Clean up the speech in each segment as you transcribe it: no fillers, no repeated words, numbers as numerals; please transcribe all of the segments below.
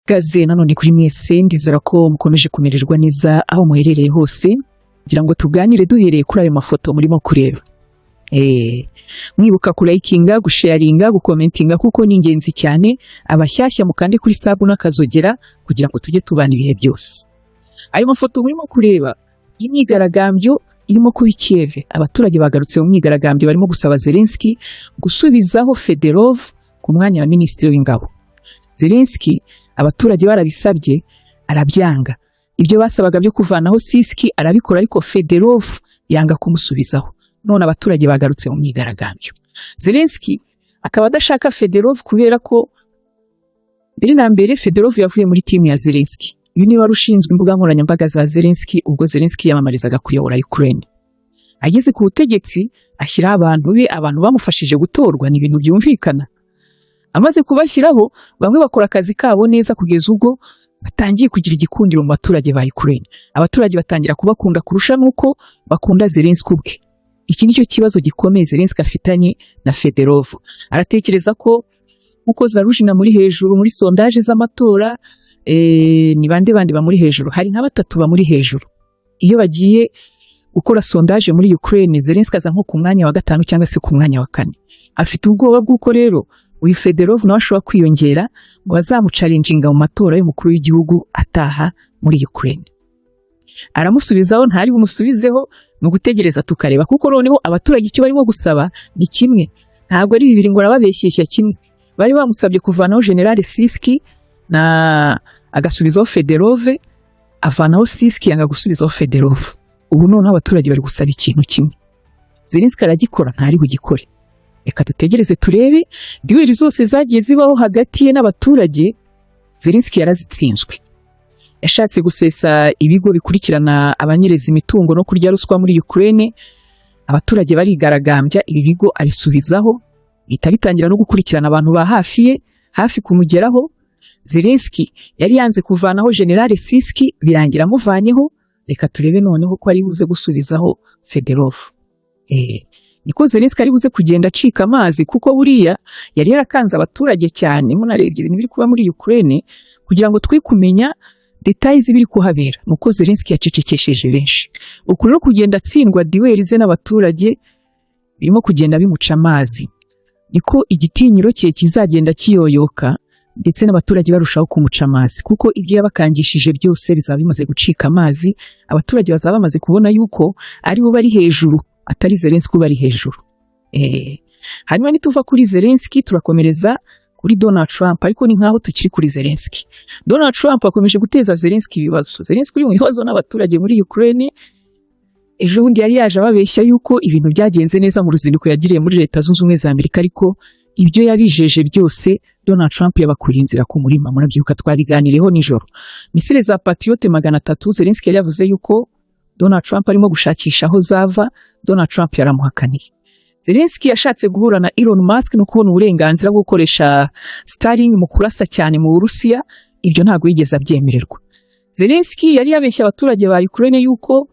Ikaze nanone kuri mwese, ndizera ko mukomeje kumererwa neza aho muherereye hose, kugira ngo tuganire duhereye kuri ayo mafoto murimo kureba. Mwibuka kurayikinga, gusharinga, gukomentinga kuko ni ingenzi cyane. Abashyashya mukande kuri sub n'akazogera kugira ngo tujye tubana ibihe byose. Ayo mafoto murimo kureba, imyigaragambyo irimo kuba i Kiev. Abaturage bagarutse mu myigaragambyo, barimo gusaba Zelensky gusubizaho Fedorov ku mwanya wa minisitiri w'ingabo. Zelensky abaturage barabisabye arabyanga. Ibyo basabaga byo kuvanaho Sirski arabikora, ariko Fedorov yanga kumusubizaho. None abaturage bagarutse mu myigaragambyo. Zelensky akaba adashaka Fedorov kubera ko mbere na mbere Fedorov yavuye muri timu ya Zelensky. Uyu niwe wari ushinzwe imbuga nkoranyambaga za Zelensky ubwo Zelensky yamamarizaga kuyobora Ukraine. Ageze ku butegetsi ashyiraho abantu be, abantu bamufashije gutorwa, ni ibintu byumvikana. Amaze kubashyiraho, bamwe bakora akazi kabo neza kugeza ubwo batangiye kugira igikundiro mu baturage ba Ukraine. Abaturage batangira kubakunda kurusha n'uko bakunda Zelensky ubwe. Iki nicyo kibazo gikomeye Zelensky afitanye na Fedorov. Aratekereza ko nkuko Zaluzhny muri hejuru muri sondage z'amatora, ni bande bandi bamuri hejuru? Hari nka batatu bamuri hejuru. Iyo bagiye gukora sondage muri Ukraine, Zelensky aza nko ku mwanya wa gatanu cyangwa se ku mwanya wa kane. Afite ubwoba bw'uko rero uyu Fedorov nawe ashobora kwiyongera ngo bazamuchallenginga mu matora y'umukuru w'igihugu ataha muri Ukraine. Aramusubizaho, ntari bumusubizeho, ni ugutegereza tukareba, kuko noneho abaturage icyo barimo gusaba ni kimwe, ntabwo ari bibiri ngo arababeshyeshya kimwe. Bari bamusabye kuvanaho General Sirski na agasubizaho Fedorov, avanaho Sirski yanga gusubizaho Fedorov. Ubu noneho abaturage bari gusaba ikintu kimwe. Zelensky aragikora, ntari bugikore? Reka dutegereze turebe. Duel zose zagiye zibaho hagati ye n'abaturage, Zelensky yarazitsinzwe. Yashatse gusesa ibigo bikurikirana abanyereza imitungo no kurya ruswa muri Ukraine, abaturage barigaragambya, ibi bigo abisubizaho, bihita bitangira no gukurikirana abantu ba hafi ye, hafi kumugeraho. Zelensky yari yanze kuvanaho General Sirski, birangira amuvanyeho. Reka turebe noneho ko ari buze gusubizaho Fedorov. Niko Zelensky ari buze kugenda acika amazi, kuko buriya yari yarakanze abaturage cyane. Munarebye ibintu biri kuba muri Ukraine, kugira ngo twe kumenya détails z'ibiri kuhabera, nuko Zelensky yacecekesheje benshi. Uku rero kugenda atsindwa duel ze n'abaturage birimo kugenda bimuca amazi, niko igitinyiro cye kizagenda kiyoyoka, ndetse n'abaturage barushaho kumuca amazi, kuko ibyo yabakangishije byose bizaba bimaze gucika amazi. Abaturage bazaba bamaze kubona yuko ari bo bari hejuru, atari Zelensky bari hejuru. Hanyuma nituva kuri Zelensky turakomereza kuri Donald Trump, ariko ni nkaho tukiri kuri Zelensky. Donald Trump akomeje guteza Zelensky ibibazo. Zelensky uri mu bibazo n'abaturage muri Ukraine, ejo bundi yari yaje ababeshya yuko ibintu byagenze neza mu ruzinduko yagiriye muri Leta Zunze Ubumwe za Amerika, ariko ibyo yabijeje byose Donald Trump yabakuriye inzira ku murima. Murabyibuka, twabiganiriyeho nijoro. Misile za Patriot 300 Zelensky yari yavuze yuko Donald Trump arimo gushakisha aho zava, Donald Trump yaramuhakaniye. Zelensky yashatse guhura na Elon Musk no kubona uburenganzira bwo gukoresha Starlink mu kurasa cyane mu Burusiya, ibyo ntabwo yigeze abyemererwa. Zelensky yari yabeshye abaturage ba Ukraine yuko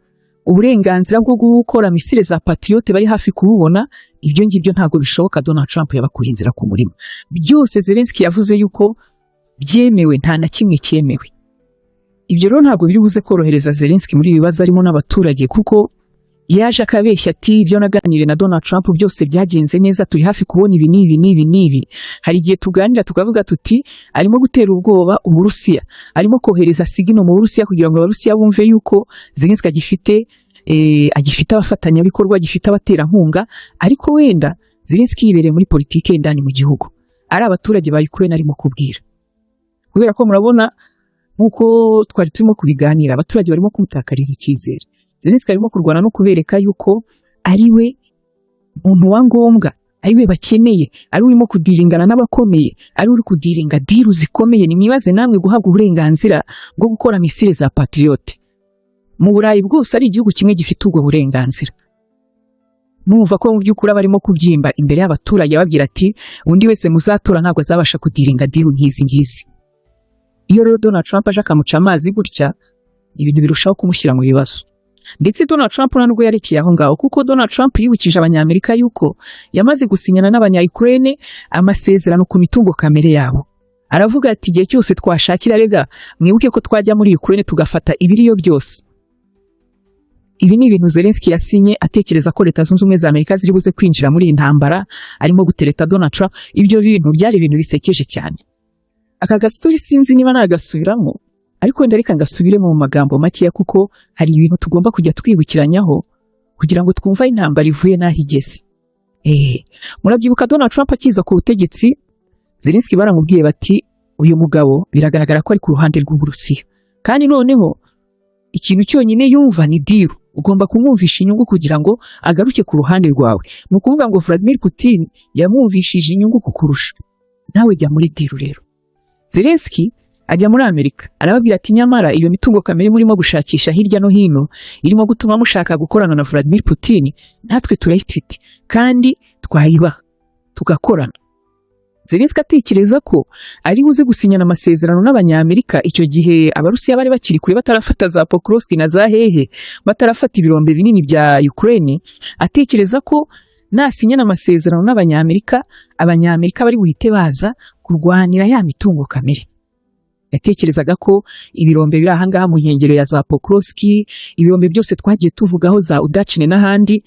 uburenganzira bwo gukora misile za Patriot bari hafi kububona, ibyo ngibyo ntabwo bishoboka, Donald Trump yabakuriye inzira ku murima. Byose Zelensky yavuze yuko byemewe, nta na kimwe cyemewe. Ibyo rero ntabwo biri buze korohereza Zelensky muri ibi bibazo arimo n'abaturage, kuko yaje akabeshya ati: "Ibyo naganiriye na Donald Trump byose byagenze neza, turi hafi kubona ibi n'ibi n'ibi n'ibi." Hari igihe tuganira tukavuga tuti arimo gutera ubwoba Uburusiya, arimo kohereza signal mu Burusiya kugira ngo Abarusiya bumve yuko Zelensky agifite abafatanyabikorwa, agifite abaterankunga, ariko wenda Zelensky yibereye muri politike indani mu gihugu, ari abaturage ba Ukraine arimo kubwira, kubera ko murabona nk'uko twari turimo kubiganira, abaturage barimo kumutakariza icyizere. Zelensky arimo kurwana no kubereka yuko ari we muntu wa ngombwa, ari we bakeneye, ari we urimo kudiringana n'abakomeye, ari we uri kudiringa deal zikomeye. Nimwibaze namwe guhabwa uburenganzira bwo gukora misile za Patriot mu Burayi bwose, ari igihugu kimwe gifite ubwo burenganzira. Numva ko mu by'ukuri aba arimo kubyimba imbere y'abaturage, ababwira ati: "Undi wese muzatora ntabwo azabasha kudiringa deal nk'izi ngizi." Iyo rero Donald Trump aje akamuca amazi gutya, ibintu birushaho kumushyira mu bibazo. Ndetse Donald Trump nta nubwo yarekeye aho ngaho, kuko Donald Trump yibukije Abanyamerika yuko yamaze gusinyana n'abanya Ukraine amasezerano ku mitungo kamere yabo. Aravuga ati: "Igihe cyose twashakira, rega mwibuke ko twajya muri Ukraine tugafata ibiriyo byose." Ibi ni ibintu Zelensky yasinye atekereza ko Leta Zunze Ubumwe za Amerika ziri buze kwinjira muri iyi ntambara arimo gutereta Donald Trump. Ibyo bintu byari ibintu bisekeje cyane. Aka gastori sinzi niba nagasubiramo, ariko wenda reka ngasubiremo mu magambo makeya, kuko hari ibintu tugomba kujya twibukiranyaho kugira ngo twumve aho intambara ivuye n'aho igeze. Murabyibuka Donald Trump akiza ku butegetsi, Zelensky baramubwiye bati: "Uyu mugabo biragaragara ko ari ku ruhande rw'Uburusiya, kandi noneho ikintu cyonyine yumva ni deal. Ugomba kumwumvisha inyungu kugira ngo agaruke ku ruhande rwawe." Ni ukuvuga ngo Vladimir Putin yamwumvishije inyungu kukurusha nawe, jya muri deal. Rero Zelensky ajya muri Amerika, arababwira ati: "Nyamara iyo mitungo kamere murimo gushakisha hirya no hino irimo gutuma mushaka gukorana na Vladimir Putin, natwe turayifite kandi twayibaha tugakorana." Zelensky atekereza ko ari buze gusinyana amasezerano n'Abanyamerika. Icyo gihe Abarusiya bari bakiri kure, batarafata za Pokrovsk na za hehe, batarafata ibirombe binini bya Ukraine. Atekereza ko nasinyana amasezerano n'Abanyamerika, Abanyamerika bari buhite baza kurwanira ya mitungo kamere. Yatekerezaga ko ibirombe biri ahangaha mu nkengero ya za Pokrovsk, ibirombe byose twagiye tuvugaho, za Udachne n'ahandi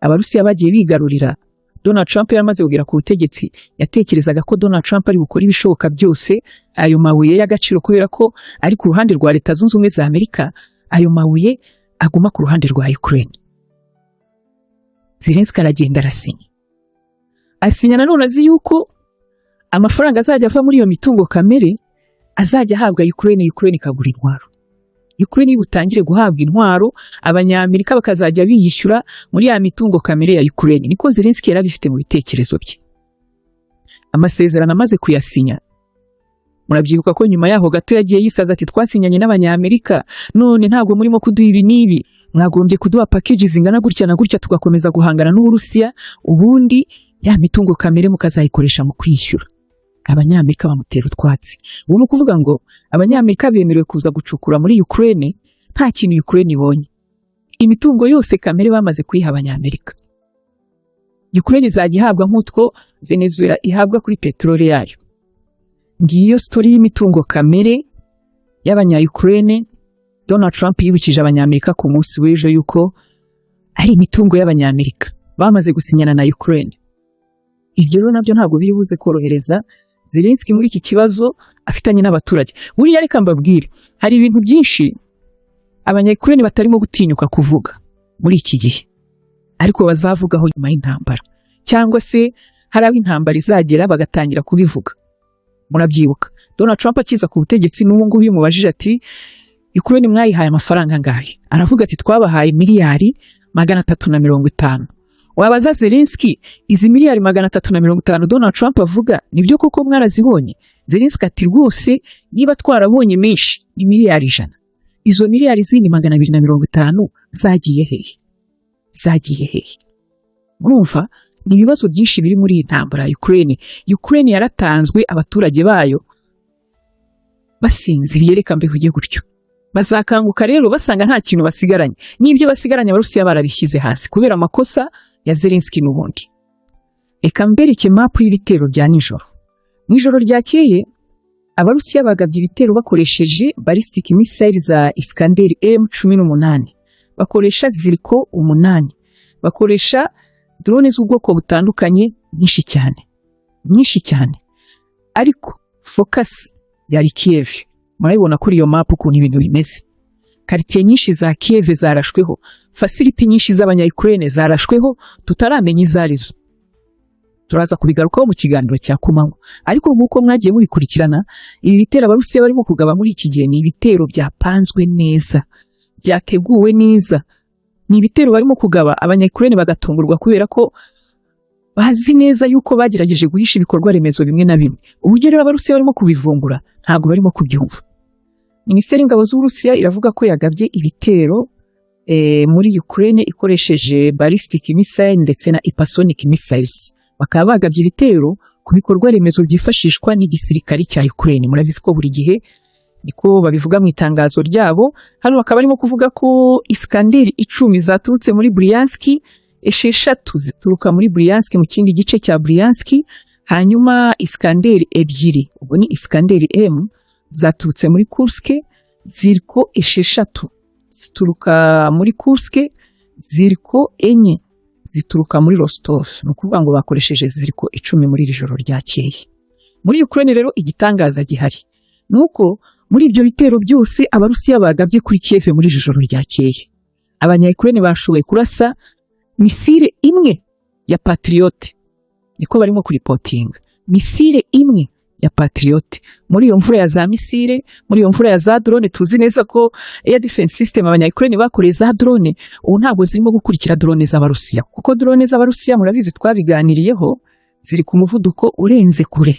Abarusiya bagiye bigarurira, Donald Trump yaramaze kugera ku butegetsi, yatekerezaga ko Donald Trump ari bukore ibishoboka byose ayo mabuye y'agaciro, kubera ko ari ku ruhande rwa Leta Zunze Ubumwe za Amerika, ayo mabuye aguma ku ruhande rwa Ukraine. Zelensky aragenda arasinya. Asinya nanone azi yuko amafaranga azajya ava muri iyo mitungo kamere azajya ahabwa Ukraine, Ukraine ikagura intwaro. Ukraine butangire guhabwa intwaro, Abanyamerika bakazajya biyishyura muri ya mitungo kamere ya Ukraine. Niko Zelensky yari abifite mu bitekerezo bye. Amasezerano amaze kuyasinya, murabyibuka ko nyuma yaho gato yagiye yisaza ati: "Twasinyanye n'Abanyamerika, none ntabwo murimo kuduha ibi n'ibi. Mwagombye kuduha package zingana gutya na gutya, tugakomeza guhangana n'Uburusiya, ubundi ya mitungo kamere mukazayikoresha mu kwishyura." Abanyamerika bamutera utwatsi. Ubu ni ukuvuga ngo Abanyamerika bemerewe kuza gucukura muri Ukraine nta kintu Ukraine ibonye. Imitungo yose kamere bamaze kuyiha Abanyamerika. Ukraine izajya ihabwa nk'utwo Venezuela ihabwa kuri peteroli yayo. Ngiyo story y'imitungo kamere y'Abanya-Ukraine. Donald Trump yibukije Abanyamerika ku munsi w'ejo yuko ari imitungo y'Abanyamerika bamaze gusinyana na Ukraine. Ibyo rero nabyo ntabwo biri buze korohereza Zelensky muri iki kibazo afitanye n'abaturage. Buriya reka mbabwire, hari ibintu byinshi Abanya-Ukraine batarimo gutinyuka kuvuga muri iki gihe, ariko bazavugaho nyuma y'intambara, cyangwa se hari aho intambara izagera bagatangira kubivuga. Murabyibuka Donald Trump akiza ku butegetsi, n'ubu ngubu iyo umubajije ati: "Ukraine mwayihaye amafaranga angahe?" Aravuga ati: "Twabahaye miliyari 350." Wabaza Zelensky: "Izi miliyari 350 Donald Trump avuga, nibyo koko mwarazibonye?" Zelensky ati: "Rwose niba twarabonye menshi ni miliyari 100. Izo miliyari zindi 250 zagiye hehe? Zagiye hehe?" Murumva ni ibibazo byinshi biri muri iyi ntambara ya Ukraine. Ukraine yaratanzwe abaturage bayo basinziriye, reka mbivuge gutyo. Bazakanguka rero basanga nta kintu basigaranye, n'ibyo basigaranye Abarusiya barabishyize hasi kubera amakosa ya Zelensky n'ubundi. Reka mbereke mapu y'ibitero bya nijoro. Mu ijoro ryakeye Abarusiya bagabye ibitero bakoresheje ballistic missile za Iskander M18, bakoresha Zircon 8, bakoresha drone z'ubwoko butandukanye nyinshi cyane, nyinshi cyane, ariko focus yari Kiev. Murabibona kuri iyo map ukuntu ibintu bimeze. Quartier nyinshi za Kiev zarashweho, facility nyinshi z'Abanya-Ukraine zarashweho, tutaramenya izo arizo. Turaza kubigarukaho mu kiganiro cya kumanywa. Ariko nk'uko mwagiye mubikurikirana, ibi bitero Abarusiya barimo kugaba muri iki gihe ni ibitero byapanzwe neza, byateguwe neza. Ni ibitero barimo kugaba Abanya-Ukraine bagatungurwa, kubera ko bazi neza yuko bagerageje guhisha ibikorwa remezo bimwe na bimwe. Uburyo rero Abarusiya barimo kubivumbura, ntabwo barimo kubyumva. Minisiteri y'Ingabo z'Uburusiya iravuga ko yagabye ibitero muri Ukraine ikoresheje ballistic missile ndetse na hypersonic missiles. Bakaba bagabye ibitero ku bikorwa remezo byifashishwa n'igisirikare cya Ukraine. Murabizi ko buri gihe niko babivuga mu itangazo ryabo. Hano bakaba barimo kuvuga ko Iskander 10 zaturutse muri Bryansk, 6 zituruka muri Bryansk, mu kindi gice cya Bryansk, Hanyuma Iskander ebyiri, ubwo ni Iskander M, zaturutse muri Kursk. Zircon 6 zituruka muri Kursk, Zircon 4 zituruka muri Rostov. Ni ukuvuga ngo bakoresheje Zircon 10 muri iri joro ryakeye muri Ukraine. Rero igitangaza gihari ni uko muri ibyo bitero byose Abarusiya bagabye kuri Kiev muri iri joro ryakeye, Abanya-Ukraine bashoboye kurasa misile imwe ya Patriot. Niko barimo kuripotinga, misile imwe ya Patriot muri iyo mvura ya za misile, muri iyo mvura ya za drone. Tuzi neza ko air defense system Abanya-Ukraine bakoreye za drone ubu ntabwo zirimo gukurikira drone z'Abarusiya, kuko drone z'Abarusiya, murabizi, twabiganiriyeho, ziri ku muvuduko urenze kure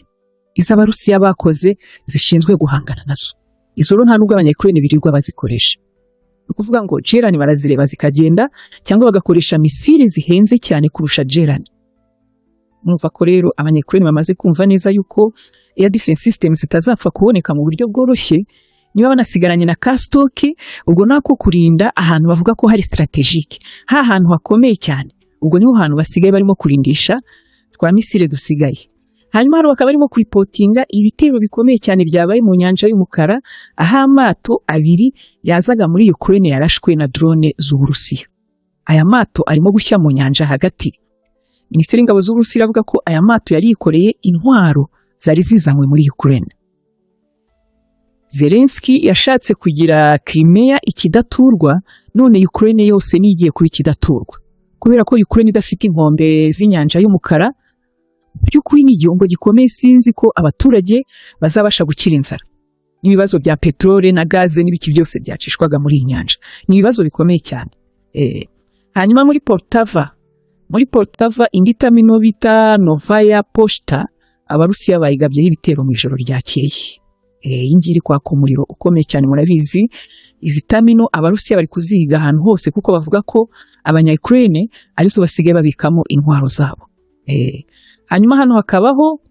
iz'Abarusiya bakoze zishinzwe guhangana nazo. Izo rero nta nubwo Abanya-Ukraine birirwa bazikoresha. Ni ukuvuga ngo Gerani barazireba zikagenda, cyangwa bagakoresha misile zihenze cyane kurusha Gerani. Mwumva ko rero Abanya-Ukraine bamaze kumva neza yuko air defense system zitazapfa kuboneka mu buryo bworoshye. Niba banasigaranye na ka stock, ubwo nako kurinda ahantu bavuga ko hari stratégique, ha hantu hakomeye cyane, ubwo niho hantu basigaye barimo kurindisha twa misile dusigaye. Hanyuma hano bakaba barimo kuripotinga ibitero bikomeye cyane byabaye mu Nyanja y'Umukara, aho amato abiri yazaga muri Ukraine yarashwe na drone z'Uburusiya. Aya mato arimo gushya mu nyanja hagati. Minisiteri y'Ingabo z'Uburusiya iravuga ko aya mato yari yikoreye intwaro zari zizanywe muri Ukraine. Zelensky yashatse kugira Crimea ikidaturwa, none Ukraine yose nigiye kuba ikidaturwa, kubera ko Ukraine idafite inkombe z'Inyanja y'Umukara. Mu by'ukuri ni igihombo gikomeye. Sinzi ko abaturage bazabasha gukira inzara n'ibibazo bya peteroli na gaze n'ibiki byose byacishwaga muri iyi nyanja. Ni ibibazo bikomeye cyane. Hanyuma muri Poltava, indi terminal bita Novaya Poshta, Abarusiya bayigabyeho ibitero mu ijoro ryakeye. Iyi ngiyi iri kwaka umuriro ukomeye cyane. Murabizi, izi terminal Abarusiya bari kuzihiga ahantu hose, kuko bavuga ko Abanya-Ukraine arizo basigaye babikamo intwaro zabo. Hanyuma hano hakabaho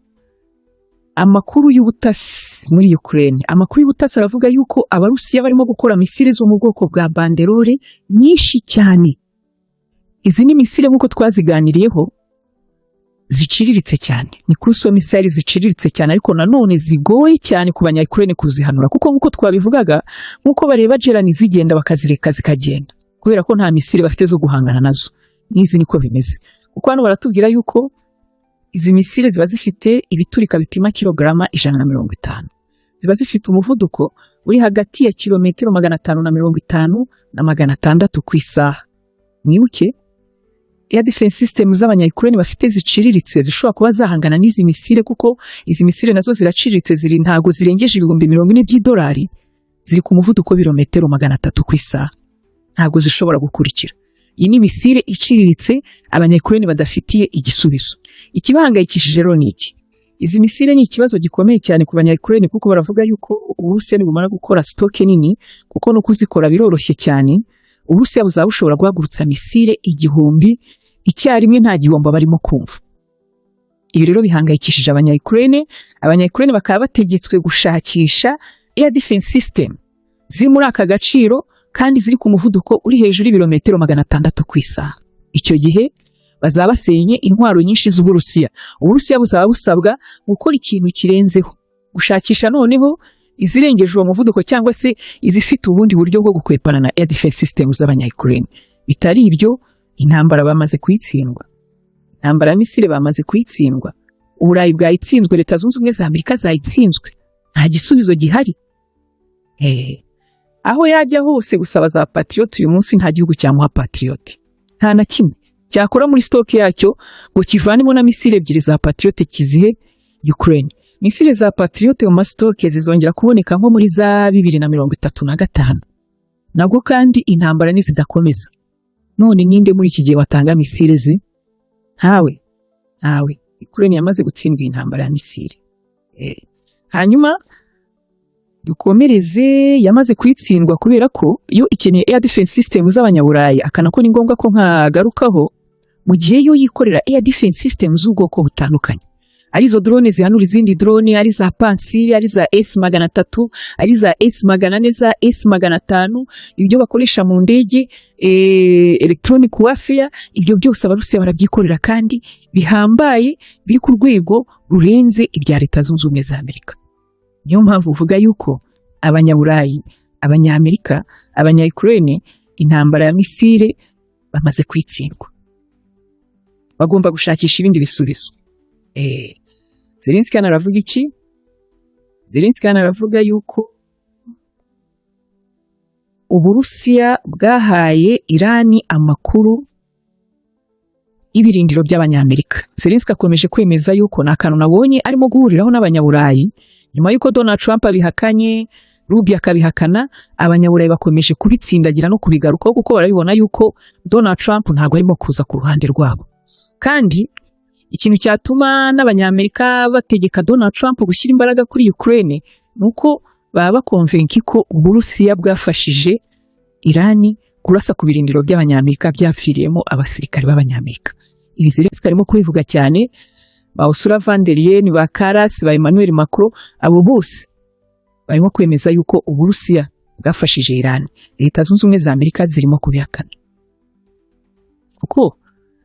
amakuru y'ubutasi muri Ukraine. Amakuru y'ubutasi aravuga yuko Abarusiya barimo gukora misile zo mu bwoko bwa Banderole nyinshi cyane. Izi ni misile, nk'uko twaziganiriyeho, ziciriritse cyane, ni cruise missile ziciriritse cyane, ariko nanone zigoye cyane ku Banya-Ukraine kuzihanura, kuko nk'uko twabivugaga, nk'uko bareba Gerani zigenda bakazireka zikagenda kubera ko nta misile bafite zo guhangana nazo, n'izi niko bimeze. Kuko hano baratubwira yuko izi misile ziba zifite ibiturika bipima kilograma 150, ziba zifite umuvuduko uri hagati ya kilometero 550 na 600 ku isaha. Mwibuke air defense system z'Abanya-Ukraine bafite ziciriritse zishobora kuba zahangana n'izi misile, kuko izi misile nazo ziraciriritse, ziri ntago zirengeje 40,000 by'idolari, ziri ku muvuduko w'ibirometero 300 ku isaha, ntago zishobora gukurikira. Iyi ni misile iciriritse Abanya-Ukraine badafitiye igisubizo. Ikibahangayikishije rero ni iki? Izi misile ni ikibazo gikomeye cyane ku Banya-Ukraine, kuko baravuga yuko Uburusiya nibumara gukora stock nini, kuko no kuzikora biroroshye cyane, Uburusiya buzaba bushobora guhagurutsa misile 1000 icyarimwe, nta gihombo barimo kumva. Ibi rero bihangayikishije Abanya-Ukraine. Abanya-Ukraine bakaba bategetswe gushakisha air defense system ziri muri aka gaciro kandi ziri ku muvuduko uri hejuru y'ibirometero 600 ku isaha. Icyo gihe bazaba basenye intwaro nyinshi z'Uburusiya. Uburusiya buzaba busabwa gukora ikintu kirenzeho, gushakisha noneho izirengeje uwo muvuduko cyangwa se izifite ubundi buryo bwo gukwepana na air defense system z'Abanya-Ukraine. Bitari ibyo, intambara bamaze kuyitsindwa. Intambara ya misile bamaze kuyitsindwa, Uburayi bwayitsinzwe, Leta Zunze Ubumwe za Amerika zayitsinzwe, nta gisubizo gihari. Aho yajya hose gusaba za Patriot, uyu munsi nta gihugu cyamuha Patriot, nta na kimwe cyakora muri stock yacyo ngo kivanemo na misile ebyiri za Patriot kizihe Ukraine. Misile za Patriot mu ma stock zizongera kuboneka nko muri za 2035, nabwo kandi intambara nizidakomeza. None ninde muri iki gihe watanga misile ze? Ntawe, ntawe. Ukraine yamaze gutsindwa intambara ya misile. Hanyuma dukomereze. Yamaze kuyitsindwa kubera ko yo ikeneye air defense system z'Abanyaburayi. Akana ko ni ngombwa ko nkagarukaho, mu gihe yo yikorera air defense system z'ubwoko butandukanye. Ari izo drone zihanura izindi drone, ari za Pantsir, ari za S-300, ari za S-400, za S-500, ibyo bakoresha mu ndege, electronic warfare, ibyo byose Abarusiya barabyikorera kandi bihambaye, biri ku rwego rurenze ibya Leta Zunze Ubumwe za Amerika. Niyo mpamvu uvuga yuko Abanyaburayi, Abanyamerika, Abanya-Ukraine, intambara ya missile bamaze kwitsindwa, bagomba gushakisha ibindi bisubizo. Zelensky hano aravuga iki? Zelensky hano aravuga yuko Uburusiya bwahaye Irani amakuru y'ibirindiro by'Abanyamerika. Zelensky akomeje kwemeza yuko ni akantu nabonye arimo guhuriraho n'Abanyaburayi nyuma yuko Donald Trump abihakanye, Rubio akabihakana. Abanyaburayi bakomeje kubitsindagira no kubigarukaho kuko barabibona yuko Donald Trump ntabwo arimo kuza ku ruhande rwabo. Kandi ikintu cyatuma n'Abanyamerika bategeka Donald Trump gushyira imbaraga kuri Ukraine ni uko baba baconvaincu ko Uburusiya bwafashije Irani kurasa ku birindiro by'Abanyamerika byapfiriyemo abasirikare b'Abanyamerika. Ibi Zelensky arimo kubivuga cyane, ba Ursula von der Leyen, ba Kallas, ba Emmanuel Macron, abo bose barimo kwemeza yuko Uburusiya bwafashije Irani. Leta Zunze Ubumwe za Amerika zirimo kubihakana kuko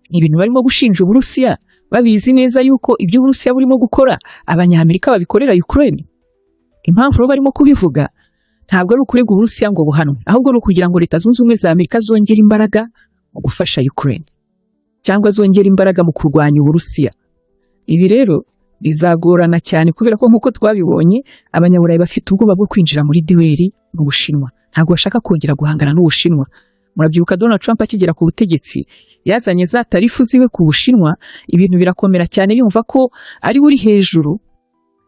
ni ibintu barimo gushinja Uburusiya babizi neza yuko ibyo Uburusiya burimo gukora Abanyamerika babikorera Ukraine. Impamvu rero barimo kubivuga ntabwo ari ukurega Uburusiya ngo buhanwe, ahubwo ni ukugira ngo Leta Zunze Ubumwe za Amerika zongere imbaraga mu gufasha Ukraine cyangwa zongere imbaraga mu kurwanya Uburusiya. Ibi rero bizagorana cyane kubera ko, nk'uko twabibonye, Abanyaburayi bafite ubwoba bwo kwinjira muri duel n'Ubushinwa. Ntabwo bashaka kongera guhangana n'Ubushinwa. Murabyibuka Donald Trump akigera ku butegetsi yazanye za tariff ziwe ku Bushinwa, ibintu birakomera cyane, yumva ko ari we uri hejuru.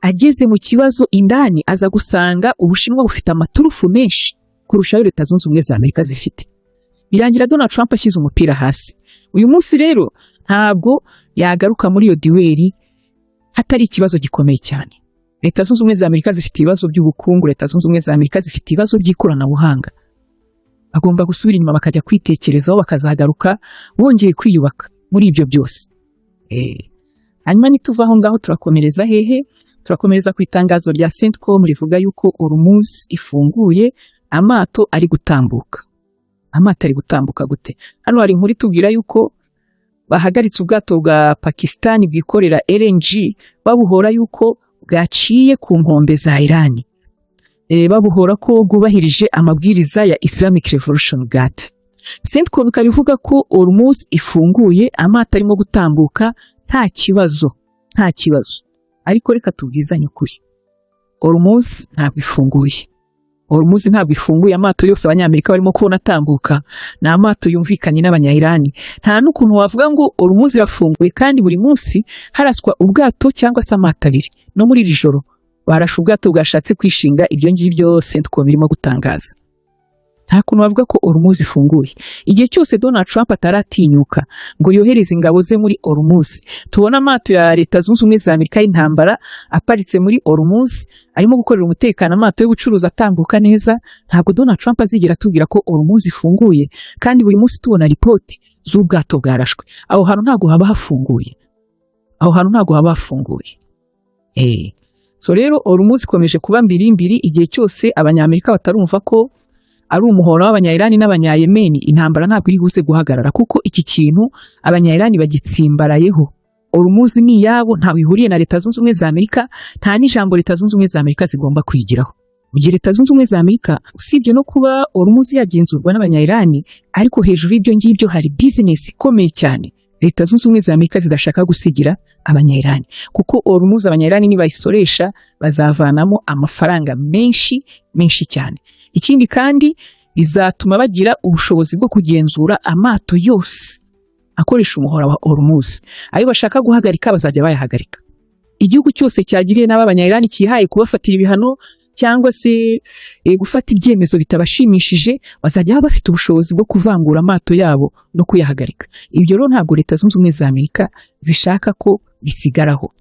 Ageze mu kibazo indani aza gusanga Ubushinwa bufite amaturufu menshi kurusha ayo Leta Zunze Ubumwe za Amerika zifite. Birangira Donald Trump ashyize umupira hasi. Uyu munsi rero ntabwo yagaruka muri iyo duel hatari ikibazo gikomeye cyane. Leta Zunze Ubumwe za Amerika zifite ibibazo by'ubukungu, Leta Zunze Ubumwe za Amerika zifite ibibazo by'ikoranabuhanga. Bagomba gusubira inyuma bakajya kwitekerezaho, bakazagaruka bongeye kwiyubaka muri ibyo byose. Hanyuma nituva aho ngaho turakomereza hehe? Turakomereza ku itangazo rya CENTCOM rivuga yuko Hormuz ifunguye, amato ari gutambuka. Amato ari gutambuka gute? Hano hari inkuru itubwira yuko bahagaritse ubwato bwa Pakistan bwikorera LNG, babuhora yuko bwaciye ku nkombe za Irani. Babuhora ko bwubahirije amabwiriza ya Islamic Revolution Guard. CENTCOM ikaba ivuga ko Hormuz ifunguye, amato arimo gutambuka nta kibazo, nta kibazo. Ariko reka tubwizanye ukuri, Hormuz ntabwo ifunguye. Hormuz ntabwo ifunguye. Amato yose Abanyamerika barimo kubona atambuka ni amato yumvikanye n'Abanya-Irani. Nta n'ukuntu wavuga ngo Hormuz irafunguye kandi buri munsi haraswa ubwato cyangwa se amato abiri. No muri iri joro barashe ubwato bwashatse kwishinga ibyo ngibyo CENTCOM irimo gutangaza. Nta kuntu bavuga ko Hormuz ifunguye. Igihe cyose Donald Trump ataratinyuka ngo yohereze ingabo ze muri Hormuz, tubona amato ya Leta Zunze Ubumwe za Amerika y'intambara aparitse muri Hormuz arimo gukorera umutekano, amato y'ubucuruzi atambuka neza, ntabwo Donald Trump azigera atubwira ko Hormuz ifunguye kandi buri munsi tubona ripoti z'ubwato bwarashwe. Aho hantu ntabwo haba hafunguye. Aho hantu ntabwo haba hafunguye. So rero Hormuz ikomeje kuba mbiri mbiri igihe cyose Abanyamerika batarumva ko ari umuhora w'Abanya-Irani n'Abanya-Yemeni. Intambara ntabwo iri buze guhagarara kuko iki kintu Abanya-Irani bagitsimbarayeho. Hormuz ni iyabo, ntawe ihuriye na Leta Zunze Ubumwe za Amerika, nta n'ijambo Leta Zunze Ubumwe za Amerika zigomba kwigiraho. Mu gihe Leta Zunze Ubumwe za Amerika, usibye no kuba Hormuz yagenzurwa n'Abanya-Irani, ariko hejuru y'ibyo ngibyo hari business ikomeye cyane Leta Zunze Ubumwe za Amerika zidashaka gusigira Abanya-Irani, kuko Hormuz Abanya-Irani nibayisoresha bazavanamo amafaranga menshi menshi cyane. Ikindi kandi bizatuma bagira ubushobozi bwo kugenzura amato yose akoresha umuhora wa Hormuz. Ayo bashaka guhagarika bazajya bayahagarika. Igihugu cyose cyagiriye nabi Abanya-Irani, cyihaye kubafatira ibihano cyangwa se gufata ibyemezo bitabashimishije, bazajya baba bafite ubushobozi bwo kuvangura amato yabo no kuyahagarika. Ibyo rero ntabwo Leta Zunze Ubumwe za Amerika zishaka ko bisigaraho.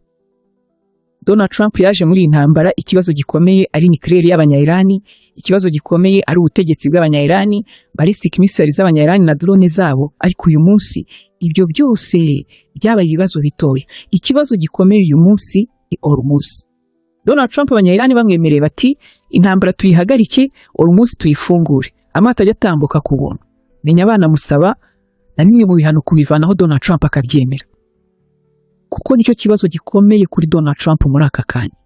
Donald Trump yaje muri iyi ntambara ikibazo gikomeye ari nucléaire y'Abanya-Irani, ikibazo gikomeye ari ubutegetsi bw'Abanya-Irani, ballistic missiles z'Abanya-Irani na drone zabo, ariko uyu munsi Ibyo byose byabaye ibibazo bitoya. Ikibazo gikomeye uyu munsi ni Hormuz. Donald Trump, Abanyayirani bamwemereye bati: "Intambara tuyihagarike, Hormuz tuyifungure, amato ajya atambuka ku buntu." Menya banamusaba na bimwe mu bihano kubivanaho, Donald Trump akabyemera, kuko nicyo kibazo gikomeye kuri Donald Trump muri aka kanya.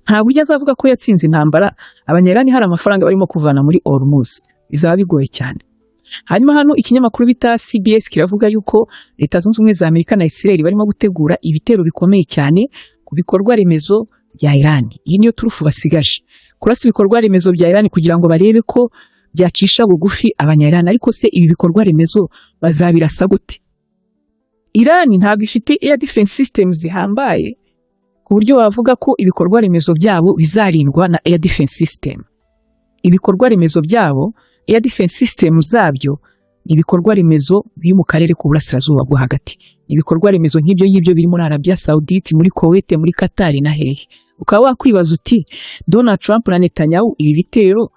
Ntabwo ujya azavuga ko yatsinze intambara Abanyayirani hari amafaranga barimo kuvana muri Hormuz, bizaba bigoye cyane. Hanyuma hano ikinyamakuru bita CBS kiravuga yuko Leta Zunze Ubumwe za Amerika na Israel barimo gutegura ibitero bikomeye cyane ku bikorwa remezo bya Iran. Iyi niyo turufu basigaje, kurasa ibikorwa remezo bya Iran kugira ngo barebe ko byacisha bugufi Abanya-Iran. Ariko se ibi bikorwa remezo bazabirasa gute? Iran ntabwo ifite air defense systems zihambaye ku buryo wavuga ko ibikorwa remezo byabo bizarindwa na air defense system. Ibikorwa remezo byabo, air defense system zabyo, ni ibikorwa remezo biri mu karere k'uburasirazuba bwo hagati. Ibikorwa remezo nk'ibyo ngibyo biri muri Arabia Saudite, muri Kuwait, muri Qatar na hehe. Ukaba wakwibaza uti: "Donald Trump na Netanyahu ibi bitero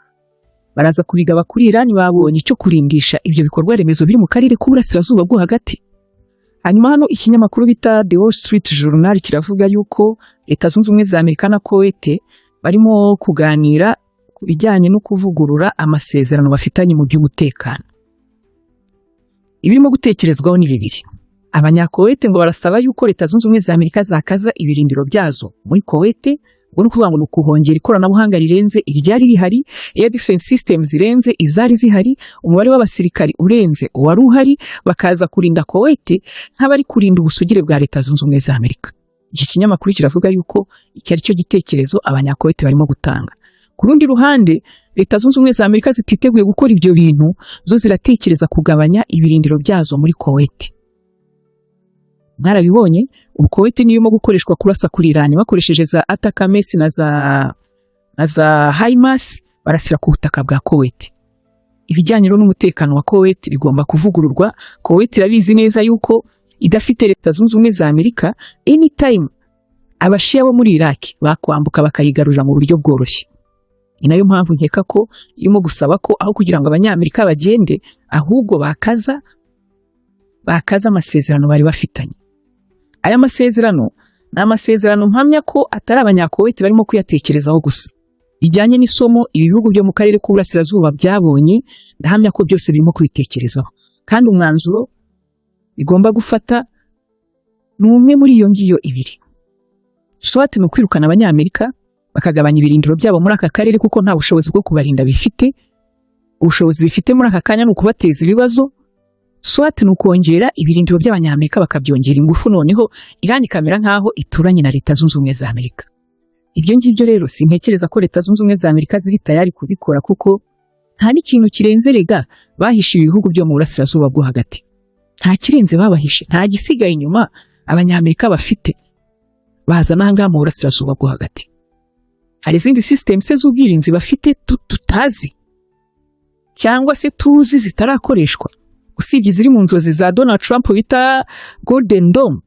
baraza kubigaba kuri Iran babonye icyo kurindisha ibyo bikorwa remezo biri mu karere k'uburasirazuba bwo hagati?" Hanyuma hano ikinyamakuru bita The Wall Street Journal kiravuga yuko Leta Zunze Ubumwe za Amerika na Kuwait barimo kuganira ku bijyanye no kuvugurura amasezerano bafitanye mu by'umutekano. Ibirimo gutekerezwaho ni bibiri. Abanyakuwait ngo barasaba yuko Leta Zunze Ubumwe za Amerika zakaza ibirindiro byazo muri Kuwait. Ubwo ni ukuvuga ngo ni ukuhongera ikoranabuhanga rirenze iryari rihari, air defense systems zirenze izari zihari, umubare w'abasirikari urenze uwari uhari, bakaza kurinda Kuwait nk'abari kurinda ubusugire bwa Leta Zunze Ubumwe za Amerika. Iki kinyamakuru kiravuga yuko iki ari cyo gitekerezo Abanyakuwait barimo gutanga. Ku rundi ruhande, Leta Zunze Ubumwe za Amerika zititeguye gukora ibyo bintu, zo ziratekereza kugabanya ibirindiro byazo muri Kuwait. Mwarabibonye, ubu Kuwait niyo irimo gukoreshwa kurasa kuri Iran bakoresheje za ATACMS na za HIMARS, barasira ku butaka bwa Kuwait. Ibijyanye rero n'umutekano wa Kuwait bigomba kuvugururwa. Kuwait irabizi neza yuko idafite Leta Zunze Ubumwe za Amerika, anytime Abashiya bo muri Iraq bakwambuka bakayigarurira mu buryo bworoshye. Ni nayo mpamvu nkeka ko irimo gusaba ko aho kugira ngo Abanyamerika bagende, ahubwo bakaza amasezerano bari bafitanye. Aya masezerano ni amasezerano mpamya ko atari Abanyakuwait barimo kuyatekerezaho gusa. Bijyanye n'isomo ibi bihugu byo mu karere k'uburasirazuba byabonye, ndahamya ko byose birimo kubitekerezaho, kandi umwanzuro bigomba gufata ni umwe muri iyo ngiyo ibiri: soit ni ukwirukana Abanyamerika bakagabanya ibirindiro byabo muri aka karere, kuko nta bushobozi bwo kubarinda bifite, ubushobozi bifite muri aka kanya ni ukubateza ibibazo; soit ni ukongera ibirindiro by'Abanyamerika, bakabyongera ingufu, noneho Iran ikamera nk'aho ituranye na Leta Zunze Ubumwe za Amerika. Ibyo ngibyo rero sintekereza ko Leta Zunze Ubumwe za Amerika ziri tayari kubikora, kuko nta n'ikintu kirenze rega bahishe ibihugu byo mu burasirazuba bwo hagati. Nta kirenze babahishe, nta gisigaye inyuma Abanyamerika bafite baza n'ahangaha mu burasirazuba bwo hagati. Hari izindi systems se z'ubwirinzi bafite tutazi cyangwa se tuzi zitarakoreshwa, usibye iziri mu nzozi za Donald Trump bita Golden Dome?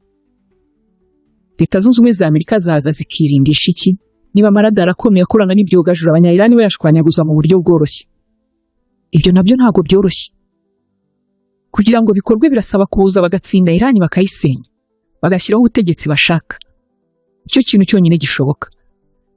Leta Zunze Ubumwe za Amerika zaza zikirindisha iki niba amaradari akomeye akorana n'ibyogajuru Abanyayirani bayashwanyaguza mu buryo bworoshye? Ibyo nabyo ntabwo byoroshye. Kugira ngo bikorwe birasaba kuza bagatsinda Irani, bakayisenya, bagashyiraho ubutegetsi bashaka. Icyo kintu cyonyine gishoboka.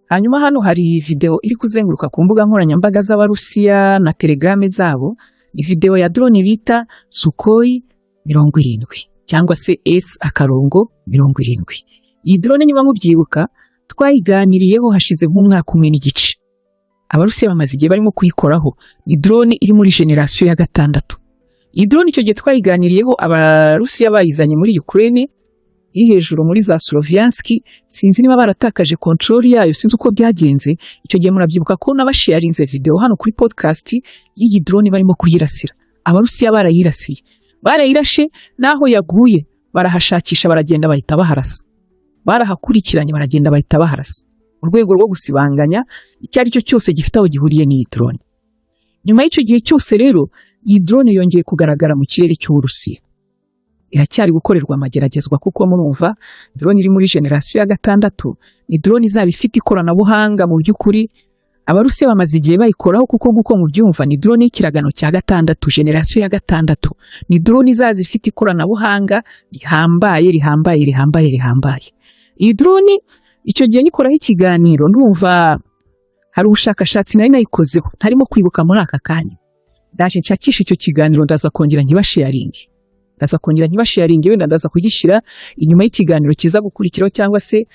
Hanyuma hano hari video iri kuzenguruka ku mbuga nkoranyambaga z'Abarusiya na Telegram zabo. Ni video ya drone bita Sukhoi 70 cyangwa se S-70. Iyi drone, niba mubyibuka, twayiganiriyeho hashize nk'umwaka umwe n'igice. Abarusiya bamaze igihe barimo kuyikoraho. Ni drone iri muri génération ya gatandatu. Iyi drone icyo gihe twayiganiriyeho Abarusiya bayizanye muri Ukraine, iri hejuru muri za Sloviansk. Sinzi niba baratakaje control yayo, sinzi uko byagenze. Icyo gihe murabyibuka ko nabasharinze video hano kuri podcast y'iyi drone barimo kuyirasira. Abarusiya barayirasiye, barayirashe, n'aho yaguye barahashakisha, baragenda bahita baharasa, barahakurikiranye, baragenda bahita baharasa, mu rwego rwo gusibanganya icyo ari cyo cyose gifite aho gihuriye n'iyi drone. Nyuma y'icyo gihe cyose rero, iyi drone yongeye kugaragara mu kirere cy'Uburusiya. Iracyari gukorerwa amageragezwa, kuko murumva drone iri muri génération ya gatandatu ni drone izaba ifite ikoranabuhanga mu by'ukuri. Abarusiya bamaze igihe bayikoraho, kuko nk'uko mubyumva ni drone y'ikiragano cya gatandatu, génération ya gatandatu. Ni drone izaza ifite ikoranabuhanga rihambaye, rihambaye, rihambaye, rihambaye. Iyi drone, icyo gihe nyikoraho ikiganiro, ndumva hari ubushakashatsi nari nayikozeho ntarimo kwibuka muri aka kanya. Ndaje nshakisha icyo kiganiro, ndaza kongera nkibasharinge, ndaza kongera nkibasharinge. Wenda ndaza kugishyira inyuma y'ikiganiro kiza gukurikiraho cyangwa se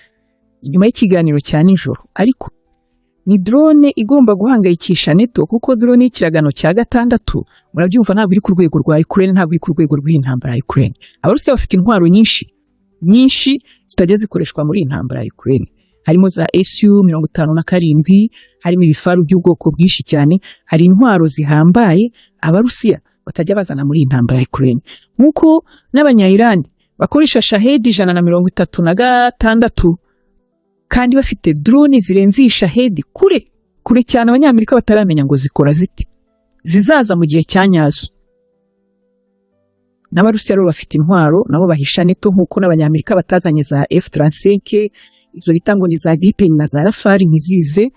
inyuma y'ikiganiro cya nijoro. Ariko ni drone igomba guhangayikisha NATO, kuko drone y'ikiragano cya gatandatu, murabyumva, ntabwo iri ku rwego rwa Ukraine, ntabwo iri ku rwego rw'intambara ya Ukraine. Abarusiya bafite intwaro nyinshi nyinshi zitajya zikoreshwa muri iyi ntambara ya Ukraine, harimo za SU 57, harimo ibifaru by'ubwoko bwinshi cyane. Hari intwaro zihambaye Abarusiya batajya bazana muri iyi ntambara ya Ukraine, nk'uko n'Abanya-Iran bakoresha Shahed 136 kandi bafite drone zirenze iyi Shahed kure kure cyane, Abanyamerika bataramenya ngo zikora zite, zizaza mu gihe cya nyazo. N'Abarusiya rero bafite intwaro nabo bahisha NATO, nk'uko n'Abanyamerika batazanye za F35, izo bita ngo ni za Gripen na za Rafale ntizize,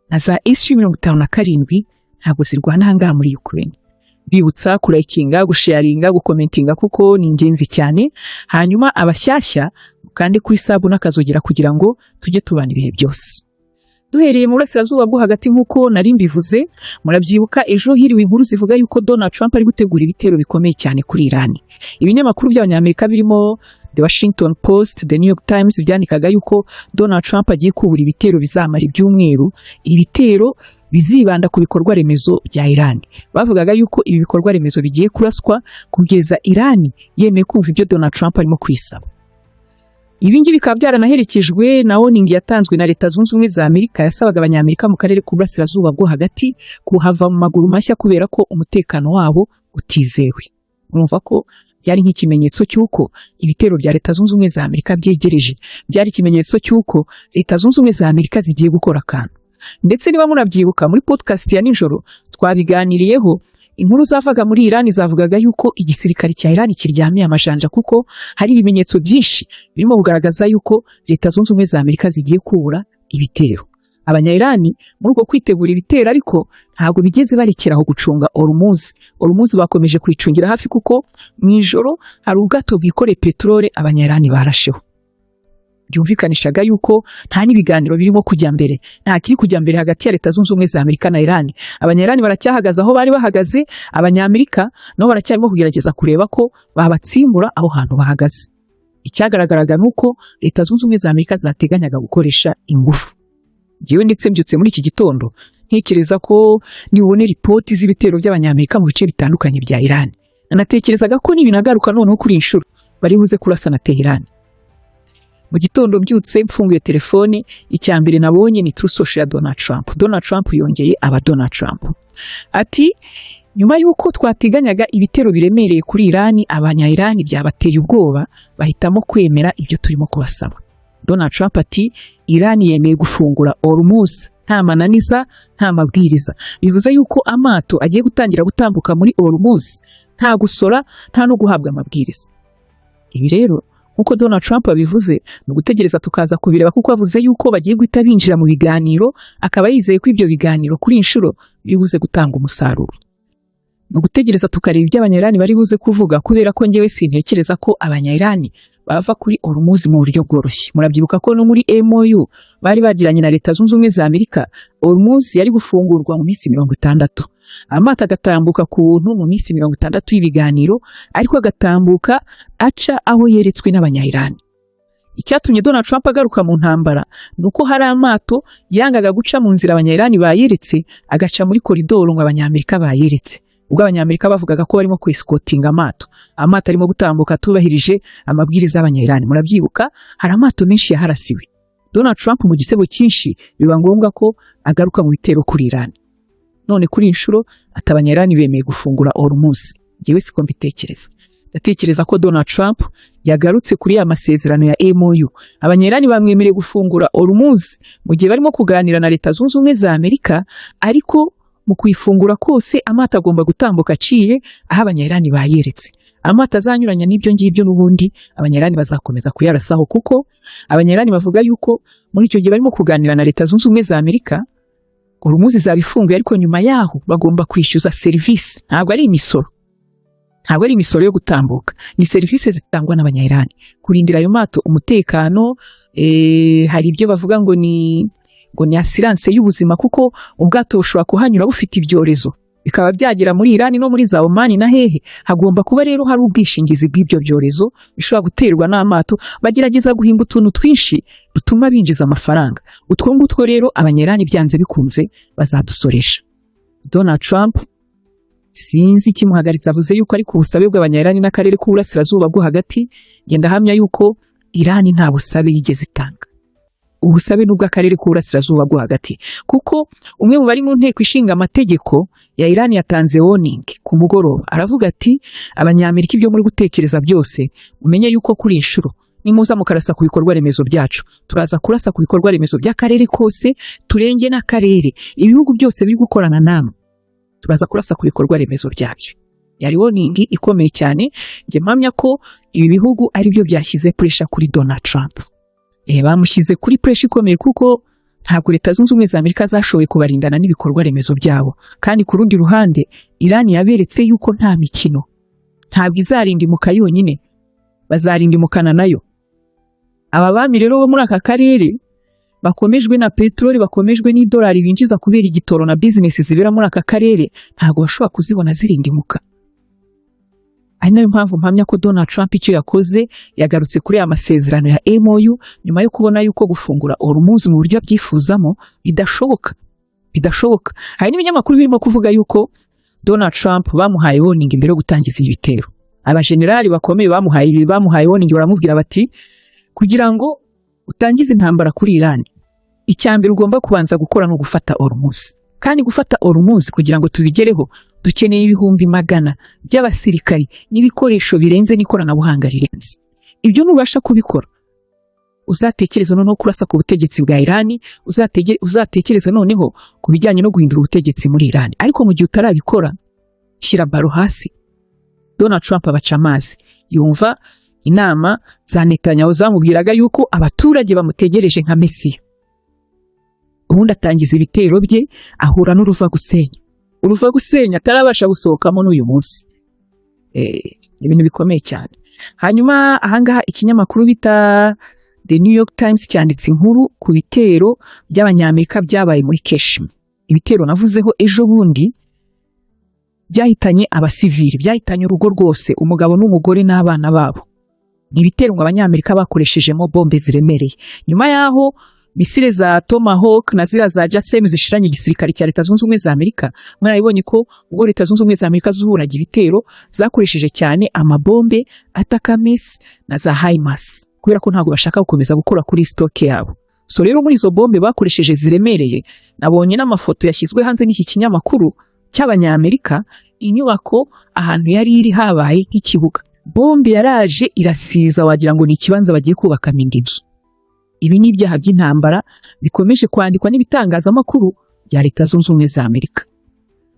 na za SU 57 ntabwo zirwana aha ngaha muri Ukraine. Bibutsa kurayikinga, gusharinga, gukomentinga, kuko ni ingenzi cyane. Hanyuma abashyashya mukande kuri sub n'akazogera kugira ngo tujye tubana ibihe byose. Duhereye mu Burasirazuba bwo Hagati, nk'uko nari mbivuze, murabyibuka ejo hiriwe inkuru zivuga yuko Donald Trump ari gutegura ibitero bikomeye cyane kuri Iran. Ibinyamakuru by'Abanyamerika birimo The Washington Post, The New York Times byandikaga yuko Donald Trump agiye kubura ibitero bizamara ibyumweru, ibitero bizibanda ku bikorwa remezo bya Iran. Bavugaga yuko ibi bikorwa remezo bigiye kuraswa kugeza Iran yemeye kumva ibyo Donald Trump arimo kwisaba. Ibi ngibi bikaba byaranaherekejwe na warning yatanzwe na Leta Zunze Ubumwe za Amerika, yasabaga Abanyamerika mu karere k'Uburasirazuba bwo Hagati kuhava mu maguru mashya kubera ko umutekano wabo utizewe. Urumva ko byari nk'ikimenyetso cy'uko ibitero bya Leta Zunze Ubumwe za Amerika byegereje, byari ikimenyetso cy'uko Leta Zunze Ubumwe za Amerika zigiye gukora akantu. Ndetse niba munabyibuka, muri podcast ya nijoro twabiganiriyeho, inkuru zavaga muri Iran zavugaga yuko igisirikare cya Iran kiryamiye amajanja, kuko hari ibimenyetso byinshi birimo kugaragaza yuko Leta Zunze Ubumwe za Amerika zigiye kubura ibitero. Abanya-Iran muri uko kwitegura ibitero ariko ntabwo bigeze barekera aho gucunga Hormuz. Hormuz bakomeje kwicungira hafi, kuko mu ijoro hari ubwato bwikoreye peteroli Abanya-Iran barasheho. Byumvikanishaga yuko nta n'ibiganiro birimo kujya mbere, nta kiri kujya mbere hagati ya Leta Zunze Ubumwe za Amerika na Iran. Abanya-Iran baracyahagaze aho bari bahagaze, Abanyamerika nabo baracyarimo kugerageza kureba ko babatsimbura aho hantu bahagaze. Icyagaragaraga ni uko Leta Zunze Ubumwe za Amerika zateganyaga gukoresha ingufu. Njyewe ndetse mbyutse muri iki gitondo ntekereza ko nibone ripoti z'ibitero by'Abanyamerika mu bice bitandukanye bya Iran, nanatekerezaga ko nibinagaruka noneho kuri iyi nshuro bari buze kurasa na Tehran. Mu gitondo mbyutse mfunguye telefone, icya mbere nabonye ni Truth Social ya Donald Trump. Donald Trump yongeye aba Donald Trump, ati: "Nyuma y'uko twateganyaga ibitero biremereye kuri Irani, Abanya-Irani byabateye ubwoba, bahitamo kwemera ibyo turimo kubasaba." Donald Trump ati: "Irani yemeye gufungura Hormuz nta mananiza, nta mabwiriza." Bivuze yuko amato agiye gutangira gutambuka muri Hormuz nta gusora, nta no guhabwa amabwiriza. Ibi rero, nk'uko Donald Trump abivuze, ni ugutegereza tukaza kubireba, kuko avuze yuko bagiye guhita binjira mu biganiro, akaba yizeye ko ibyo biganiro kuri iyi nshuro biri buze gutanga umusaruro. Ni ugutegereza tukareba ibyo Abanyayirani bari buze kuvuga, kubera ko njyewe sintekereza ko Abanyayirani bava kuri Hormuz mu buryo bworoshye. Murabyibuka ko no muri MOU bari bagiranye na Leta Zunze Ubumwe za Amerika, Hormuz yari gufungurwa mu minsi 60, amato agatambuka ku buntu mu minsi 60 y'ibiganiro, ariko agatambuka aca aho yeretswe n'Abanyayirani. Icyatumye Donald Trump agaruka mu ntambara ni uko hari amato yangaga guca mu nzira Abanyayirani bayeretse, agaca muri koridoro ngo Abanyamerika bayeretse. Ubwo Abanyamerika bavugaga ko barimo kwesikotinga amato, amato arimo gutambuka atubahirije amabwiriza y'Abanyayirani. Murabyibuka, hari amato menshi yaharasiwe. Donald Trump mu gisebo cyinshi biba ngombwa ko agaruka mu bitero kuri Iran. None kuri iyi nshuro ati Abanyayirani bemeye gufungura Hormuz. Njyewe siko mbitekereza. Ndatekereza ko Donald Trump yagarutse kuri ya masezerano ya MOU. Abanyayirani bamwemereye gufungura Hormuz mu gihe barimo kuganira na Leta Zunze Ubumwe za Amerika, ariko mu kuyifungura kose amato agomba gutambuka aciye aho Abanyayirani bayeretse. Amato azanyuranya n'ibyo ngibyo n'ubundi Abanyayirani bazakomeza kuyarasaho, kuko Abanyayirani bavuga yuko muri icyo gihe barimo kuganira na Leta Zunze Ubumwe za Amerika. Hormuz izaba ifunguye, ariko nyuma yaho bagomba kwishyuza serivisi. Ntabwo ari imisoro, ntabwo ari imisoro yo gutambuka, ni serivisi zitangwa n'Abanyayirani kurindira ayo mato umutekano. Hari ibyo bavuga ngo ni assurance y'ubuzima, kuko ubwato bushobora kuhanyura bufite ibyorezo bikaba byagera muri Irani no muri za Omani na hehe. Hagomba kuba rero hari ubwishingizi bw'ibyo byorezo bishobora guterwa n'amato. Bagerageza guhimba utuntu twinshi dutuma binjiza amafaranga. Utwo ngutwo rero Abanyirani byanze bikunze bazadusoresha. Donald Trump sinzi ikimuhagaritse, avuze yuko ari ku busabe bw'Abanyirani n'akarere k'Uburasirazuba bwo Hagati. Ngenda hamya yuko Irani nta busabe yigeze itanga. Ubusabe ni ubw'akarere k'Uburasirazuba bwo Hagati, kuko umwe mu bari mu nteko ishinga amategeko ya Irani yatanze warning ku mugoroba, aravuga ati: "Abanyamerika, ibyo muri gutekereza byose, mumenye yuko kuri iyi nshuro nimuza mukarasa ku bikorwa remezo byacu, turaza kurasa ku bikorwa remezo by'akarere kose, turenge n'akarere. Ibihugu byose biri gukorana namwe, turaza kurasa ku bikorwa remezo byabyo." Yari warning ikomeye cyane. Njye mpamya ko ibi bihugu ari byo byashyize pressure kuri Donald Trump. Bamushyize kuri pressure ikomeye, kuko ntabwo Leta Zunze Ubumwe za Amerika zashoboye kubarindana n'ibikorwa remezo byabo, kandi ku rundi ruhande Irani yaberetse yuko nta mikino, ntabwo izarindimuka yonyine, bazarindimukana nayo. Aba bami rero bo muri aka karere bakomejwe na peteroli, bakomejwe n'idolari binjiza kubera igitoro na bizinesi zibera muri aka karere, ntabwo bashobora kuzibona zirindimuka. Ari nayo mpamvu mpamya ko Donald Trump icyo yakoze, yagarutse kuri aya masezerano ya MOU nyuma yo kubona yuko gufungura Hormuz mu buryo abyifuzamo bidashoboka, bidashoboka. Hari n'ibinyamakuru birimo kuvuga yuko Donald Trump bamuhaye warning mbere yo gutangiza ibi bitero. Abajenerali bakomeye bamuhaye warning, baramubwira bati: "Kugira ngo utangize intambara kuri Iran, icya mbere ugomba kubanza gukora ni ugufata Hormuz. Kandi gufata Hormuz, kugira ngo tubigereho, dukeneye ibihumbi magana by'abasirikari n'ibikoresho birenze n'ikoranabuhanga rirenze. Ibyo nubasha kubikora, uzatekereza noneho kurasa ku butegetsi bwa Irani, uzatekereza noneho ku bijyanye no guhindura ubutegetsi muri Irani. Ariko mu gihe utarabikora, shyira baro hasi." Donald Trump abaca amazi, yumva inama za Netanyahu zamubwiraga yuko abaturage bamutegereje nka Mesiya, ubundi atangiza ibitero bye, ahura n'uruva gusenya, uruva gusenya atarabasha gusohokamo n'uyu munsi. Ibintu bikomeye cyane. Hanyuma ahangaha ikinyamakuru bita The New York Times cyanditse inkuru ku bitero by'Abanyamerika byabaye muri Keshim, ibitero navuzeho ejo bundi byahitanye abasivili, byahitanye urugo rwose, umugabo n'umugore n'abana babo. Ni ibitero ngo Abanyamerika bakoreshejemo bombe ziremereye nyuma y'aho missile za Tomahawk na ziriya za JASSM zishiranye igisirikare cya Leta Zunze Ubumwe za Amerika. Mwarabibonye ko ubwo Leta Zunze Ubumwe za Amerika zuhuraga ibitero, zakoresheje cyane amabombe ATACMS na za HIMARS, kubera ko ntabwo bashaka gukomeza gukora kuri stock yabo. So rero muri izo bombe bakoresheje ziremereye, nabonye n'amafoto yashyizwe hanze n'iki kinyamakuru cy'Abanyamerika, inyubako ahantu yari iri habaye nk'ikibuga. Bombe yaraje irasiza, wagira ngo ni ikibanza bagiye kubakamo indi nzu. Ibi ni ibyaha by'intambara bikomeje kwandikwa n'ibitangazamakuru bya Leta Zunze Ubumwe za Amerika.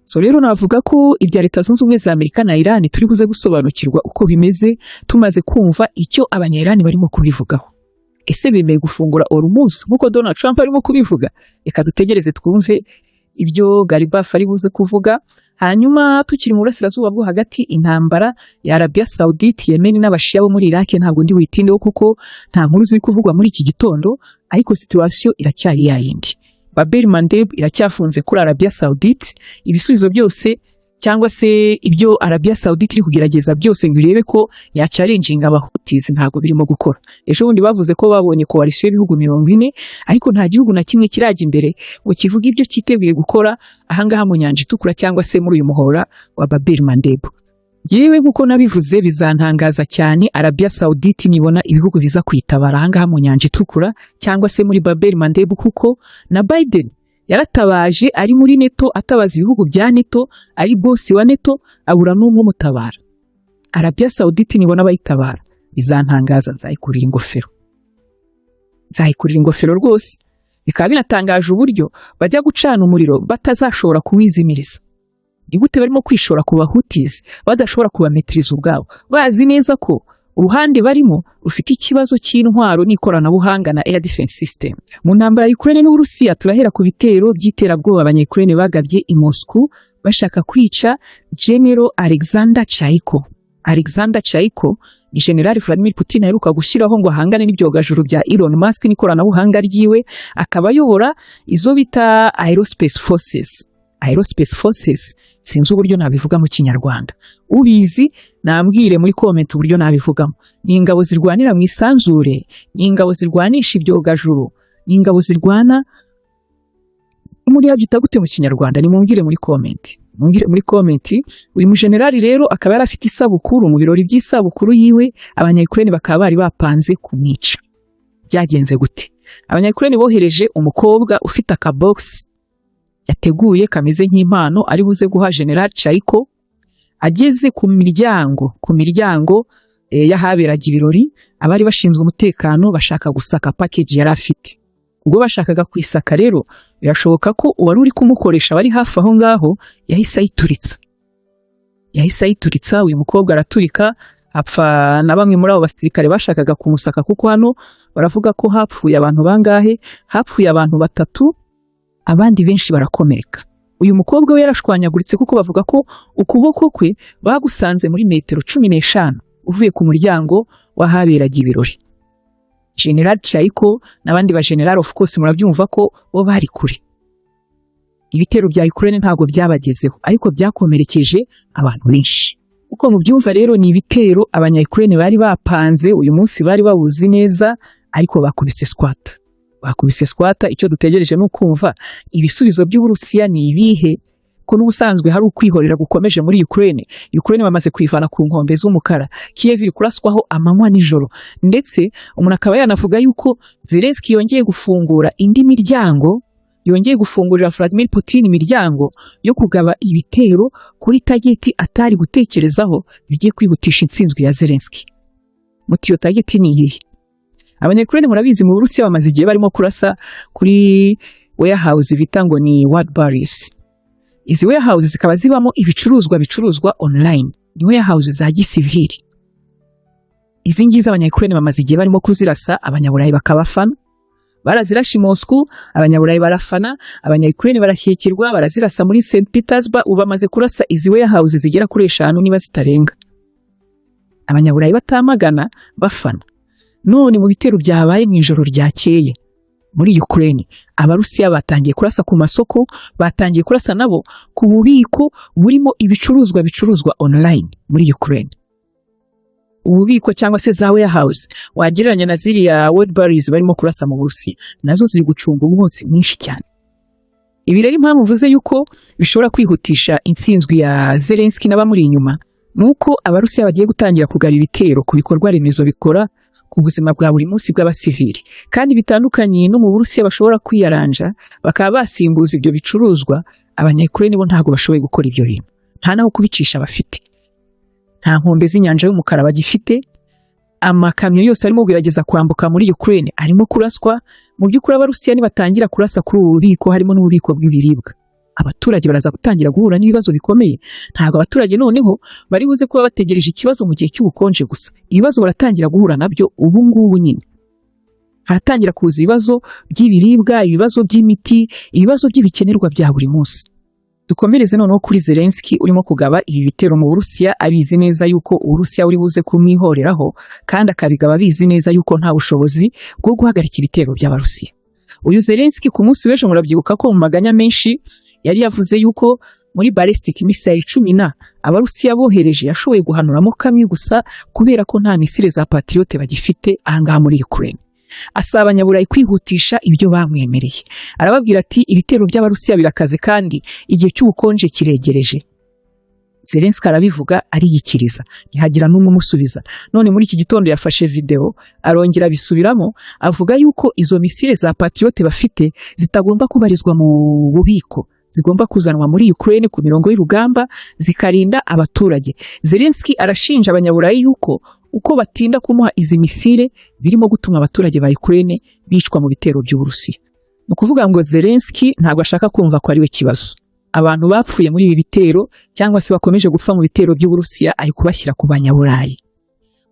So rero navuga ko ibya Leta Zunze Ubumwe za Amerika na Iran turi buze gusobanukirwa uko bimeze tumaze kumva icyo Abanya-Iran barimo kubivugaho. Ese bemeye gufungura Hormuz nk'uko Donald Trump arimo kubivuga? Reka dutegereze twumve ibyo Garibaf ari buze kuvuga. Hanyuma tukiri mu Burasirazuba bwo Hagati, intambara ya Arabia Saudite, Yemen n'Abashiya bo muri Iraq, ntabwo ndi buyitindeho kuko nta nkuru ziri kuvugwa muri iki gitondo, ariko situation iracyari ya yindi. Bab el Mandeb iracyafunze kuri Arabia Saudite. Ibisubizo byose cyangwa se ibyo Arabia Saudite iri kugerageza byose ngo irebe ko yachallenginga Abahutis, ntabwo birimo gukora. Ejo bundi bavuze ko babonye coalition y'ibihugu 40, ariko nta gihugu na kimwe kirajya imbere ngo kivuge ibyo cyiteguye gukora ahangaha mu Nyanja Itukura cyangwa se muri uyu muhora wa Bab el Mandeb. Yewe, nk'uko nabivuze, bizantangaza cyane Arabia Saudite nibona ibihugu biza kwitabara ahangaha mu Nyanja Itukura cyangwa se muri Bab el Mandeb, kuko na Biden yaratabaje ari muri NATO, atabaza ibihugu bya NATO, ari boss wa NATO, abura n'umwe umutabara. Arabia Saudite nibona abayitabara bizantangaza, nzayikurira ingofero, nzayikurira ingofero rwose. Bikaba binatangaje uburyo bajya gucana umuriro batazashobora kuwizimiriza. Ni gute barimo kwishora ku Bahutizi badashobora kubametiriza ubwabo, bazi neza ko Uruhande barimo rufite ikibazo cy'intwaro n'ikoranabuhanga na air defense system. Mu ntambara ya Ukraine n'Uburusiya, turahera ku bitero by'iterabwoba Abanya-Ukraine bagabye i Moscow bashaka kwica General Alexander Chaiko. Alexander Chaiko ni General Vladimir Putin aheruka gushyiraho ngo ahangane n'ibyogajuru bya Elon Musk n'ikoranabuhanga ryiwe, akaba ayobora izo bita Aerospace Forces. Aerospace Forces, sinzi uburyo nabivuga mu Kinyarwanda. Ubizi nambwire muri comment uburyo nabivugamo. Ni ingabo zirwanira mu isanzure, ni ingabo zirwanisha ibyogajuru, ni ingabo zirwana muri, yabyita gute mu Kinyarwanda? Nimumbwire muri comment. Mumbwire muri comment. Uyu mujenerali rero akaba yari afite isabukuru. Mu birori by'isabukuru yiwe, Abanya-Ukraine bakaba bari bapanze kumwica. Byagenze gute? Abanya-Ukraine bohereje umukobwa ufite akabox yateguye kameze nk'impano ari buze guha General Chaiko. Ageze ku miryango y'ahaberaga ibirori, abari bashinzwe umutekano bashaka gusaka package yari afite. Ubwo bashakaga kwisaka rero, birashoboka ko uwari uri kumukoresha wari hafi aho ngaho yahise ayituritsa. Yahise ayituritsa, uyu mukobwa araturika, apfa na bamwe muri abo basirikare bashakaga kumusaka, kuko hano baravuga ko hapfuye abantu bangahe? Hapfuye abantu batatu, abandi benshi barakomereka. Uyu mukobwa we yarashwanyaguritse, kuko bavuga ko ukuboko kwe bagusanze muri metero 15 uvuye ku muryango w'ahaberaga ibirori. General Chaiko n'abandi ba general, of course murabyumva ko bo bari kure. Ibitero bya Ukraine ntabwo byabagezeho, ariko byakomerekeje abantu benshi. Uko mubyumva rero, ni ibitero Abanya Ukraine bari bapanze, uyu munsi bari bawuzi neza, ariko bakubise squat. Bakubise squat. Icyo dutegereje ni ukumva ibisubizo by'Uburusiya ni ibihe, ko n'ubusanzwe hari ukwihorera gukomeje muri Ukraine. Ukraine bamaze kwivana ku nkombe z'umukara. Kiev iri kuraswaho amanywa nijoro, ndetse umuntu akaba yanavuga yuko Zelensky yongeye gufungura indi miryango, yongeye gufungurira Vladimir Putin imiryango yo kugaba ibitero kuri target atari gutekerezaho, zigiye kwihutisha intsinzwi ya Zelensky. Muti iyo target ni iyihe? Abanya-Ukraine, murabizi, mu Burusiya bamaze igihe barimo kurasa kuri warehouse bita ngo ni Wildberries. Izi warehouse zikaba zibamo ibicuruzwa bicuruzwa online, ni warehouse za gisivili. Izi ngizi Abanya-Ukraine bamaze igihe barimo kuzirasa, Abanyaburayi bakabafana. Barazirashe i Moscow, Abanyaburayi barafana, Abanya-Ukraine barashyikirwa, barazirasa muri St Petersburg. Ubu bamaze kurasa izi warehouse zigera kuri eshanu niba zitarenga, Abanyaburayi batamagana, bafana. None mu bitero byabaye mu ijoro ryakeye muri Ukraine, Abarusiya batangiye kurasa ku masoko, batangiye kurasa nabo ku bubiko burimo ibicuruzwa bicuruzwa online muri Ukraine. Ububiko cyangwa se za warehouse wagereranya na ziriya Wildberries barimo kurasa mu Burusiya, nazo ziri gucunga umwotsi mwinshi cyane. Ibi rero, impamvu mvuze yuko bishobora kwihutisha intsinzwi ya Zelensky n'abamuri inyuma, ni uko Abarusiya bagiye gutangira kugaba ibitero ku bikorwa remezo bikora ku buzima bwa buri munsi bw'abasivili, kandi bitandukanye no mu Burusiya bashobora kwiyaranja bakaba basimbuza ibyo bicuruzwa, Abanya-Ukraine bo ntabwo bashoboye gukora ibyo bintu, nta naho kubicisha bafite, nta nkombe z'inyanja y'umukara bagifite. Amakamyo yose arimo kugerageza kwambuka muri Ukraine arimo kuraswa. Mu by'ukuri, Abarusiya nibatangira kurasa kuri ubu bubiko, harimo n'ububiko bw'ibiribwa, abaturage baraza gutangira guhura n'ibibazo bikomeye. Ntabwo abaturage noneho bari buze kuba bategereje ikibazo mu gihe cy'ubukonje gusa, ibibazo baratangira guhura nabyo ubu ngubu nyine. Haratangira kuza ibibazo by'ibiribwa, ibibazo by'imiti, ibibazo by'ibikenerwa bya buri munsi. Dukomereze noneho kuri Zelensky urimo kugaba ibi bitero mu Burusiya, abizi neza yuko Uburusiya buri buze kumwihoreraho, kandi akabigaba abizi neza yuko nta bushobozi bwo guhagarika ibitero by'Abarusiya. Uyu Zelensky, ku munsi w'ejo murabyibuka ko mu maganya menshi yari yavuze yuko muri ballistic missile 10 na Abarusiya bohereje yashoboye guhanuramo kamwe gusa, kubera ko nta misile za Patriot bagifite ahangaha muri Ukraine. Asaba Abanyaburayi kwihutisha ibyo bamwemereye. Arababwira ati: "Ibitero by'Abarusiya birakaze kandi igihe cy'ubukonje kiregereje." Zelensky arabivuga ariyikiriza, ntihagira n'umwe umusubiza. None muri iki gitondo yafashe video arongera abisubiramo, avuga yuko izo misile za Patriot bafite zitagomba kubarizwa mu bubiko, zigomba kuzanwa muri Ukraine ku mirongo y'urugamba zikarinda abaturage. Zelensky arashinja Abanyaburayi yuko uko batinda kumuha izi misile birimo gutuma abaturage ba Ukraine bicwa mu bitero by'Uburusiya. Ni ukuvuga ngo Zelensky ntabwo ashaka kumva ko ari we kibazo. Abantu bapfuye muri ibi bitero cyangwa se bakomeje gupfa mu bitero by'Uburusiya ari kubashyira ku Banyaburayi.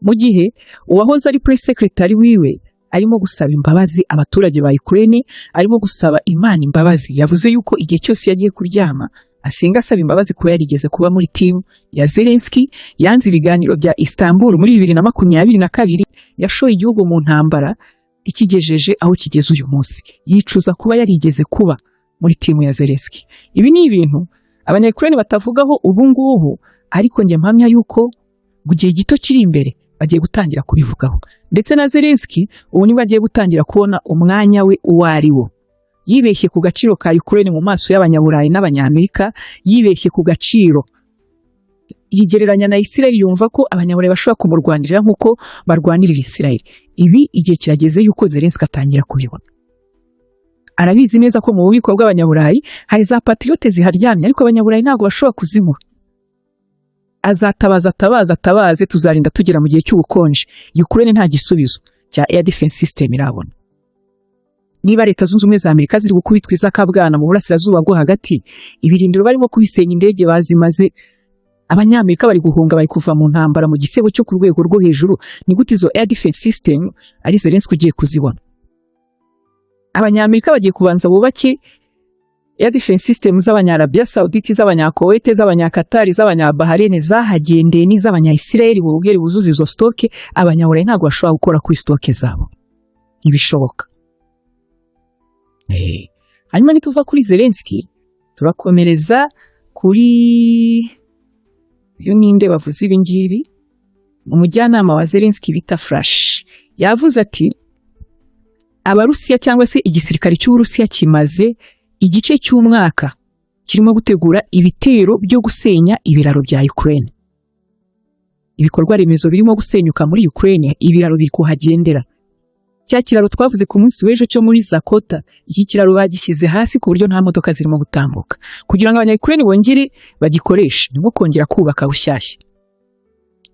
Mu gihe uwahoze ari press secretary wiwe arimo gusaba imbabazi abaturage ba Ukraine, arimo gusaba Imana imbabazi. Yavuze yuko igihe cyose yagiye kuryama asenga asaba imbabazi kuba yarigeze kuba muri team ya Zelensky. Yanze ibiganiro bya Istanbul muri 2022, yashoye igihugu mu ntambara ikigejeje aho kigeze uyu munsi. Yicuza kuba yarigeze kuba muri team ya Zelensky. Ibi ni ibintu Abanya-Ukraine batavugaho ubu ngubu, ariko njye mpamya yuko mu gihe gito kiri imbere bagiye gutangira kubivugaho. Ndetse na Zelensky ubu nibwo agiye gutangira kubona umwanya we uwo ari wo. Yibeshye ku gaciro ka Ukraine mu maso y'Abanyaburayi n'Abanyamerika, yibeshye ku gaciro, yigereranya na Israel, yumva ko Abanyaburayi bashobora kumurwanirira nk'uko barwanirira Israel. Ibi igihe kirageze yuko Zelensky atangira kubibona. Arabizi neza ko mu bubiko bw'Abanyaburayi hari za Patriot ziharyamye, ariko Abanyaburayi ntabwo bashobora kuzimuha. Azatabaza, atabaza, atabaze, tuzarinda tugera mu gihe cy'ubukonje Ukraine nta gisubizo cya air defense system irabona. Niba Leta Zunze Ubumwe za Amerika ziri gukubitwa izakabwana mu Burasirazuba bwo Hagati, ibirindiro barimo kubisenya, indege bazimaze, Abanyamerika bari guhunga, bari kuva mu ntambara mu gisebo cyo ku rwego rwo hejuru, ni gute izo air defense system ari Zelensky ugiye kuzibona? Abanyamerika bagiye kubanza bubake air defense system z'Abanyarabiya Saudite, z'Abanyakowete, z'Abanyakatari, z'Abanyabaharene zahagendeye, n'iz'Abanyayisirayeli, bubwere buzuza izo stock. Abanyaburayi ntabwo bashobora gukora kuri stock zabo, ntibishoboka. Hanyuma nituva kuri Zelensky turakomereza kuri uyu. Ninde bavuze ibi ngibi? Umujyanama wa Zelensky bita Flash yavuze ati Abarusiya cyangwa se igisirikare cy'Uburusiya kimaze igice cy'umwaka kirimo gutegura ibitero byo gusenya ibiraro bya Ukraine. Ibikorwa remezo birimo gusenyuka muri Ukraine, ibiraro biri kuhagendera. Cya kiraro twavuze ku munsi w'ejo cyo muri Zakota, iki kiraro bagishyize hasi ku buryo nta modoka zirimo gutambuka. Kugira ngo Abanya-Ukraine bongere bagikoreshe, ni nko kongera kubaka bushyashya.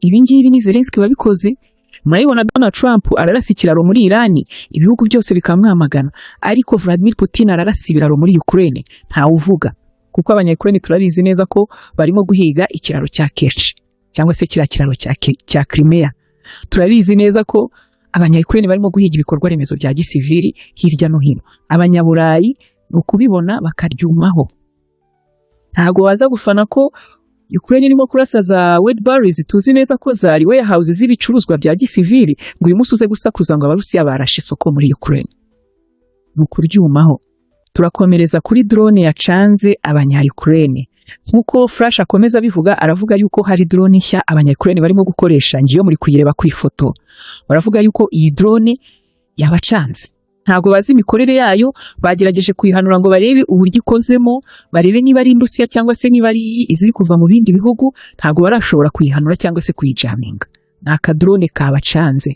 Ibi ngibi ni Zelensky wabikoze. Murabibona, Donald Trump ararasa ikiraro muri Irani, ibihugu byose bikamwamagana, ariko Vladimir Putin ararasa ibiraro muri Ukraine, ntawuvuga, kuko Abanya-Ukraine turabizi neza ko barimo guhiga ikiraro cya Kerch cyangwa se kiriya kiraro cya Crimea. Turabizi neza ko Abanya-Ukraine barimo guhiga ibikorwa remezo bya gisivili hirya no hino. Abanyaburayi ni ukubibona bakaryumaho. Ntabwo waza gufana ko Ukraine irimo kurasa za Wildberries, tuzi neza ko zari warehouse z'ibicuruzwa bya gisivili, ngo uyu munsi uze gusakuza ngo Abarusiya barashe isoko muri Ukraine. Ni ukuryumaho. Turakomereza kuri drone yacanze Abanya-Ukraine. Nk'uko Flash akomeza abivuga, aravuga yuko hari drone nshya Abanya-Ukraine barimo gukoresha. Ngiyo muri kuyireba ku ifoto. Baravuga yuko iyi drone yabacanze, ntabwo bazi imikorere yayo. Bagerageje kuyihanura ngo barebe uburyo ikozemo, barebe niba ari indusiya cyangwa se niba ari iziri kuva mu bindi bihugu. Ntabwo barashobora kuyihanura cyangwa se kuyijaminga. Ni akadrone kabacanze.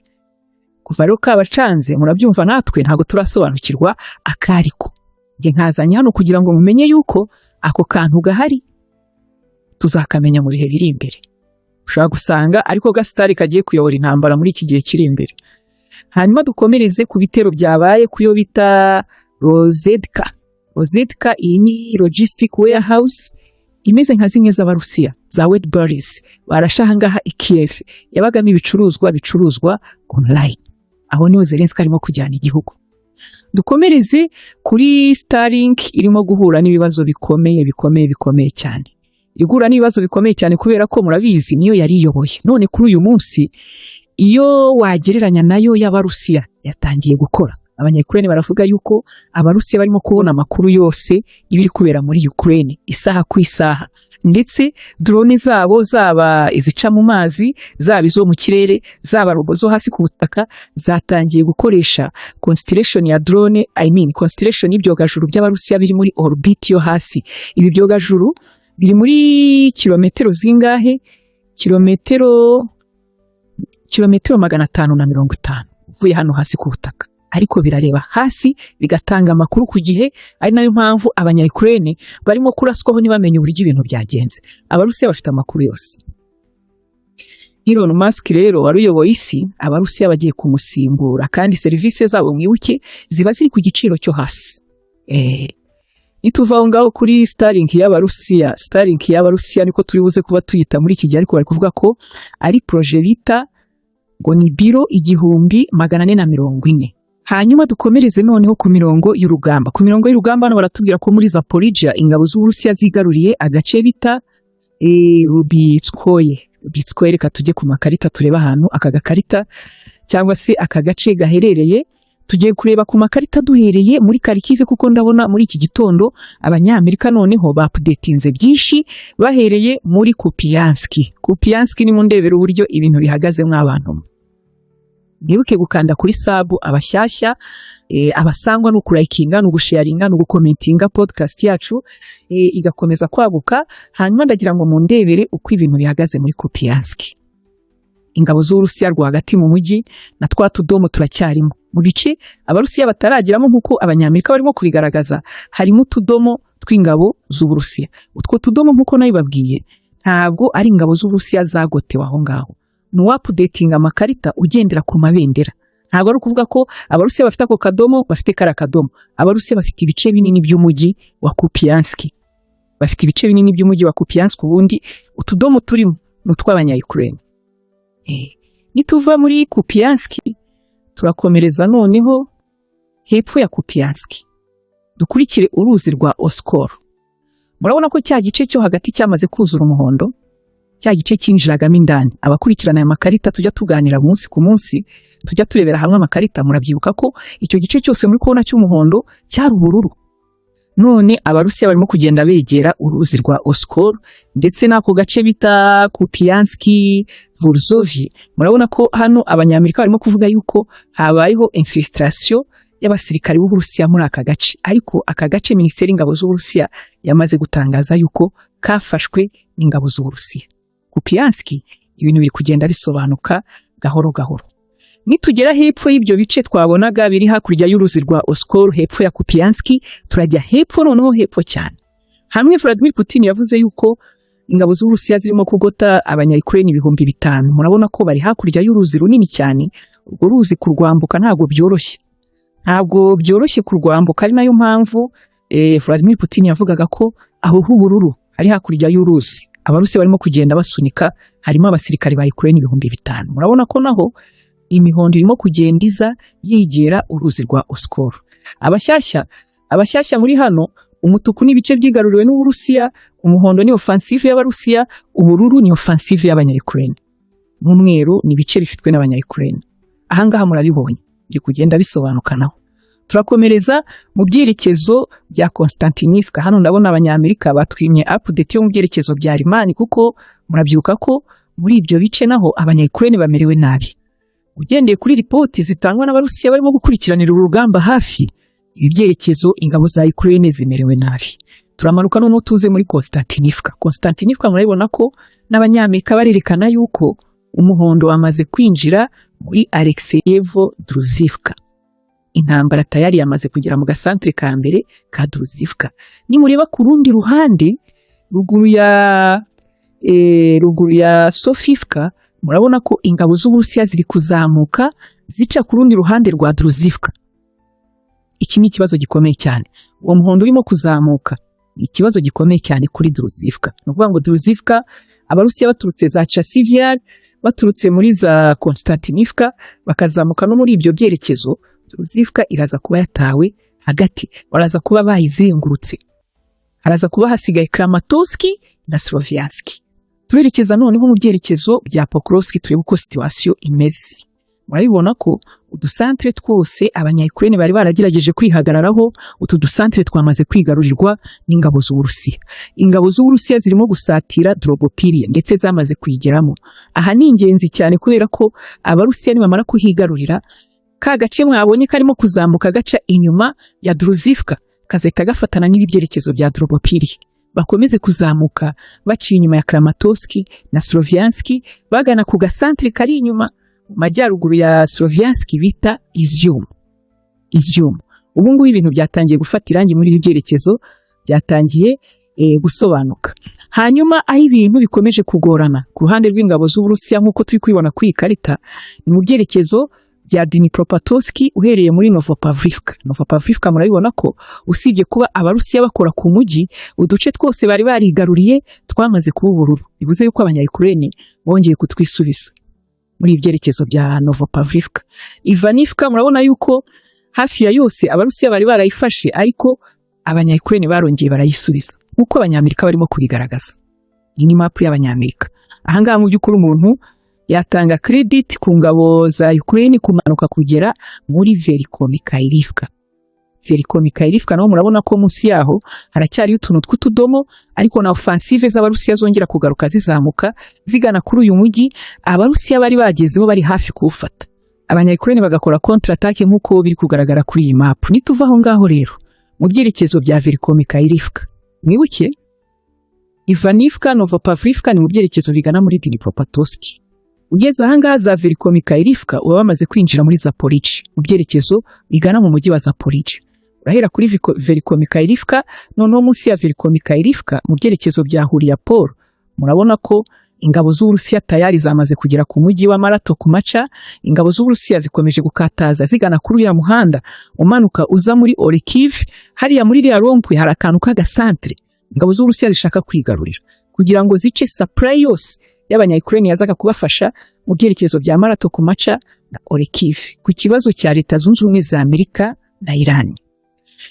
Kuva rero kabacanze, murabyumva, natwe ntabwo turasobanukirwa akariko. Njye nkazanye hano kugira ngo mumenye yuko ako kantu gahari, tuzakamenya mu bihe biri imbere. Ushobora gusanga ariko gasitari kagiye kuyobora intambara muri iki gihe kiri imbere. Hanyuma dukomereze ku bitero byabaye ku yo bita Rozetka. Rozetka, iyi ni logistic warehouse imeze nka zimwe z'Abarusiya za Wildberries barashe ahangaha i Kiev, yabagamo ibicuruzwa bicuruzwa online. Aho niho Zelensky arimo kujyana igihugu. Dukomereze kuri Starlink irimo guhura n'ibibazo bikomeye, bikomeye, bikomeye cyane. Igura n'ibibazo bikomeye cyane kubera ko murabizi niyo yari iyoboye, none kuri uyu munsi iyo wagereranya nayo y'Abarusiya yatangiye gukora. Abanya-Ukraine baravuga yuko Abarusiya barimo kubona amakuru yose y'ibiri kubera muri Ukraine isaha ku isaha, ndetse drone zabo, zaba izica mu mazi, zaba izo mu kirere, zaba robo zo hasi ku butaka, zatangiye gukoresha constellation ya drone, I mean constellation y'ibyogajuru by'Abarusiya biri muri orbit yo hasi. Ibi byogajuru biri muri kilometero zingahe? Kilometero 550 uvuye hano hasi ku butaka, ariko birareba hasi bigatanga amakuru ku gihe. Ari nayo mpamvu Abanya-Ukraine barimo kuraswaho ntibamenye uburyo ibintu byagenze. Abarusiya bafite amakuru yose. Elon Musk rero wari uyoboye isi, Abarusiya bagiye kumusimbura, kandi serivisi zabo mwibuke ziba ziri ku giciro cyo hasi. Nituva aho ngaho kuri Starlink y'Abarusiya, Starlink y'Abarusiya niko turi buze kuba tuyita muri iki gihe, ariko bari kuvuga ko ari projet bita Ngo ni biro 1440. Hanyuma dukomereze noneho ku mirongo y'urugamba. Ku mirongo y'urugamba hano baratubwira ko muri Zaporijia ingabo z'Uburusiya zigaruriye agace bita Rubitskoye. Rubitskoye, reka tujye ku makarita turebe ahantu aka gakarita cyangwa se aka gace gaherereye. Tugiye kureba ku makarita duhereye muri Kharkiv, kuko ndabona muri iki gitondo Abanyamerika noneho baupdatinze byinshi bahereye muri Kupiansk. Kupiansk ni mu ndebera uburyo ibintu bihagaze mw'abantu. Mwibuke gukanda kuri sub abashyashya, abasangwa ni ukulikinga, ni ugusharinga, ni ugucommentinga podcast yacu igakomeza kwaguka. Hanyuma ndagira ngo mundebere uko ibintu bihagaze muri Kupiansk. Ingabo z'Uburusiya rwagati mu mujyi na twa tudomo turacyarimo. Mu bice Abarusiya batarageramo, nk'uko Abanyamerika barimo kubigaragaza, harimo utudomo tw'ingabo z'Uburusiya. Utwo tudomo, nk'uko nabibabwiye, ntabwo ari ingabo z'Uburusiya zagotewe aho ngaho. Ni uwaupdatinga amakarita ugendera ku mabendera. Ntabwo ari ukuvuga ko Abarusiya bafite ako kadomo, bafite kariya kadomo. Abarusiya bafite ibice binini by'umujyi wa Kupiansk. Bafite ibice binini by'umujyi wa Kupiansk, ubundi utudomo turimo ni utw'Abanya-Ukraine. Nituva muri Kupiansk turakomereza noneho hepfo ya Kupiansk. Dukurikire uruzi rwa Oskol. Murabona ko cya gice cyo hagati cyamaze kuzura umuhondo, cya gice cyinjiragamo indani. Abakurikirana aya makarita tujya tuganira umunsi ku munsi, tujya turebera hamwe amakarita, murabyibuka ko icyo gice cyose muri kubona cy'umuhondo cyari ubururu. None Abarusiya barimo kugenda begera uruzi rwa Oskol ndetse n'ako gace bita Kupianski Vurzovi. Murabona ko hano Abanyamerika barimo kuvuga yuko habayeho infiltration y'abasirikari b'Uburusiya muri aka gace, ariko aka gace Minisiteri y'Ingabo z'Uburusiya yamaze gutangaza yuko kafashwe n'ingabo z'Uburusiya. Kupianski ibintu biri kugenda bisobanuka gahoro gahoro. Nitugera hepfo y'ibyo bice twabonaga biri hakurya y'uruzi rwa Oskol, hepfo ya Kupianski, turajya hepfo noneho, hepfo cyane. Hamwe Vladimir Putin yavuze yuko ingabo z'Uburusiya zirimo kugota Abanya-Ukraine 5000. Murabona ko bari hakurya y'uruzi runini cyane. Urwo ruzi kurwambuka ntabwo byoroshye. Ntabwo byoroshye kurwambuka, ari nayo mpamvu Vladimir Putin yavugaga ko aho h'ubururu hari hakurya y'uruzi. Abarusiya barimo kugenda basunika, harimo abasirikari ba Ukraine 5000. Murabona ko naho imihondo irimo kugenda iza yegera uruzi rwa Oskol. Abashyashya muri hano, umutuku ni ibice byigaruriwe n'Uburusiya, umuhondo ni offensive y'Abarusiya, ubururu ni offensive y'Abanya-Ukraine. N'umweru ni ibice bifitwe n'Abanya-Ukraine. Ahangaha murabibonye, biri kugenda bisobanuka naho. Turakomereza mu byerekezo bya Konstantinivka. Hano ndabona Abanyamerika batwimye update yo mu byerekezo bya Limani, kuko murabyibuka ko muri ibyo bice naho Abanya-Ukraine bamerewe nabi. Ugendeye kuri ripoti zitangwa n'Abarusiya barimo gukurikiranira urugamba hafi, ibi byerekezo ingabo za Ukraine zimerewe nabi. Turamanuka noneho tuze muri Konstantinivka. Konstantinivka murabibona ko n'Abanyamerika barerekana yuko umuhondo wamaze kwinjira muri Alexeyevo Druzivka. Intambara tayari yamaze kugera mu gasantere ka mbere ka Druzivka. Nimureba ku rundi ruhande ruguru ya Sofivka, murabona ko ingabo z'Uburusiya ziri kuzamuka zica ku rundi ruhande rwa Druzivka. Iki ni ikibazo gikomeye cyane. Uwo muhondo urimo kuzamuka ni ikibazo gikomeye cyane kuri Druzivka. Ni ukuvuga ngo Druzivka, Abarusiya baturutse za Chasiv Yar, baturutse muri za Konstantinivka, bakazamuka no muri ibyo byerekezo, Druzivka iraza kuba yatawe hagati, baraza kuba bayizengurutse. Haraza kuba hasigaye Kramatorsk na Sloviansk. Turerekeza noneho mu byerekezo bya Pokrovsk, turebe uko situation imeze. Murabibona ko udusantere twose Abanya-Ukraine bari baragerageje kwihagararaho, utu dusantere twamaze kwigarurirwa n'ingabo z'Uburusiya. Ingabo z'Uburusiya zirimo gusatira Drobopilia ndetse zamaze kuyigeramo. Aha ni ingenzi cyane kubera ko Abarusiya nibamara kuhigarurira, ka gace mwabonye karimo kuzamuka gaca inyuma ya Druzivka kazahita gafatana n'ibi byerekezo bya Drobopilia, bakomeze kuzamuka baciye inyuma ya Kramatorsk na Sloviansk, bagana ku gasantere kari inyuma mu majyaruguru ya Sloviansk bita Izium. Izium. Ubu ngubu ibintu byatangiye gufata irangi muri ibi byerekezo, byatangiye gusobanuka. Hanyuma aho ibintu bikomeje kugorana ku ruhande rw'ingabo z'Uburusiya, nk'uko turi kubibona kuri iyi karita, ni mu byerekezo bya Dnipropetrovsk uhereye muri Novopavlivka. Novopavlivka murabibona ko usibye kuba Abarusiya bakora ku mujyi, uduce twose bari barigaruriye twamaze kuba ubururu. Bivuze yuko Abanya-Ukraine bongeye kutwisubiza. Muri ibyerekezo bya Novopavlivka, Ivanivka, murabona yuko hafi ya yose Abarusiya bari barayifashe, ariko Abanya-Ukraine barongeye barayisubiza nk'uko Abanyamerika barimo kubigaragaza. Iyi ni mapu y'Abanyamerika. Ahangaha mu by'ukuri umuntu yatanga credit ku ngabo za Ukraine kumanuka kugera muri Velykomykhailivka. Velykomykhailivka naho murabona ko munsi yaho haracyariyo utuntu tw'utudomo, ariko na offensive z'Abarusiya zongera kugaruka zizamuka zigana kuri uyu mujyi Abarusiya bari bagezeho, bari hafi kuwufata, Abanya-Ukraine bagakora contre attaque nk'uko biri kugaragara kuri iyi mapu. Nituva aho ngaho rero mu byerekezo bya Velykomykhailivka, mwibuke Ivanivka, Novopavlivka ni mu byerekezo bigana muri Dnipropetrovsk. Ugeze ahangaha za Velykomykhailivka, uba bamaze kwinjira muri Zaporizhzhia, mu byerekezo bigana mu mujyi wa Zaporizhzhia. Urahera kuri Velykomykhailivka, noneho munsi ya Velykomykhailivka mu byerekezo bya Huliaipole, murabona ko ingabo z'Uburusiya tayari zamaze kugera ku mujyi wa Mala Tokmacha. Ingabo z'Uburusiya zikomeje gukataza zigana kuri uriya muhanda umanuka uza muri Orikhiv. Hariya muri iriya rond-point hari akantu k'agasantere ingabo z'Uburusiya zishaka kwigarurira kugira ngo zice supply yose y'Abanya-Ukraine yazaga kubafasha mu byerekezo bya Mala Tokmacha na Orikhiv. Ku kibazo cya Leta Zunze Ubumwe za Amerika na Iran,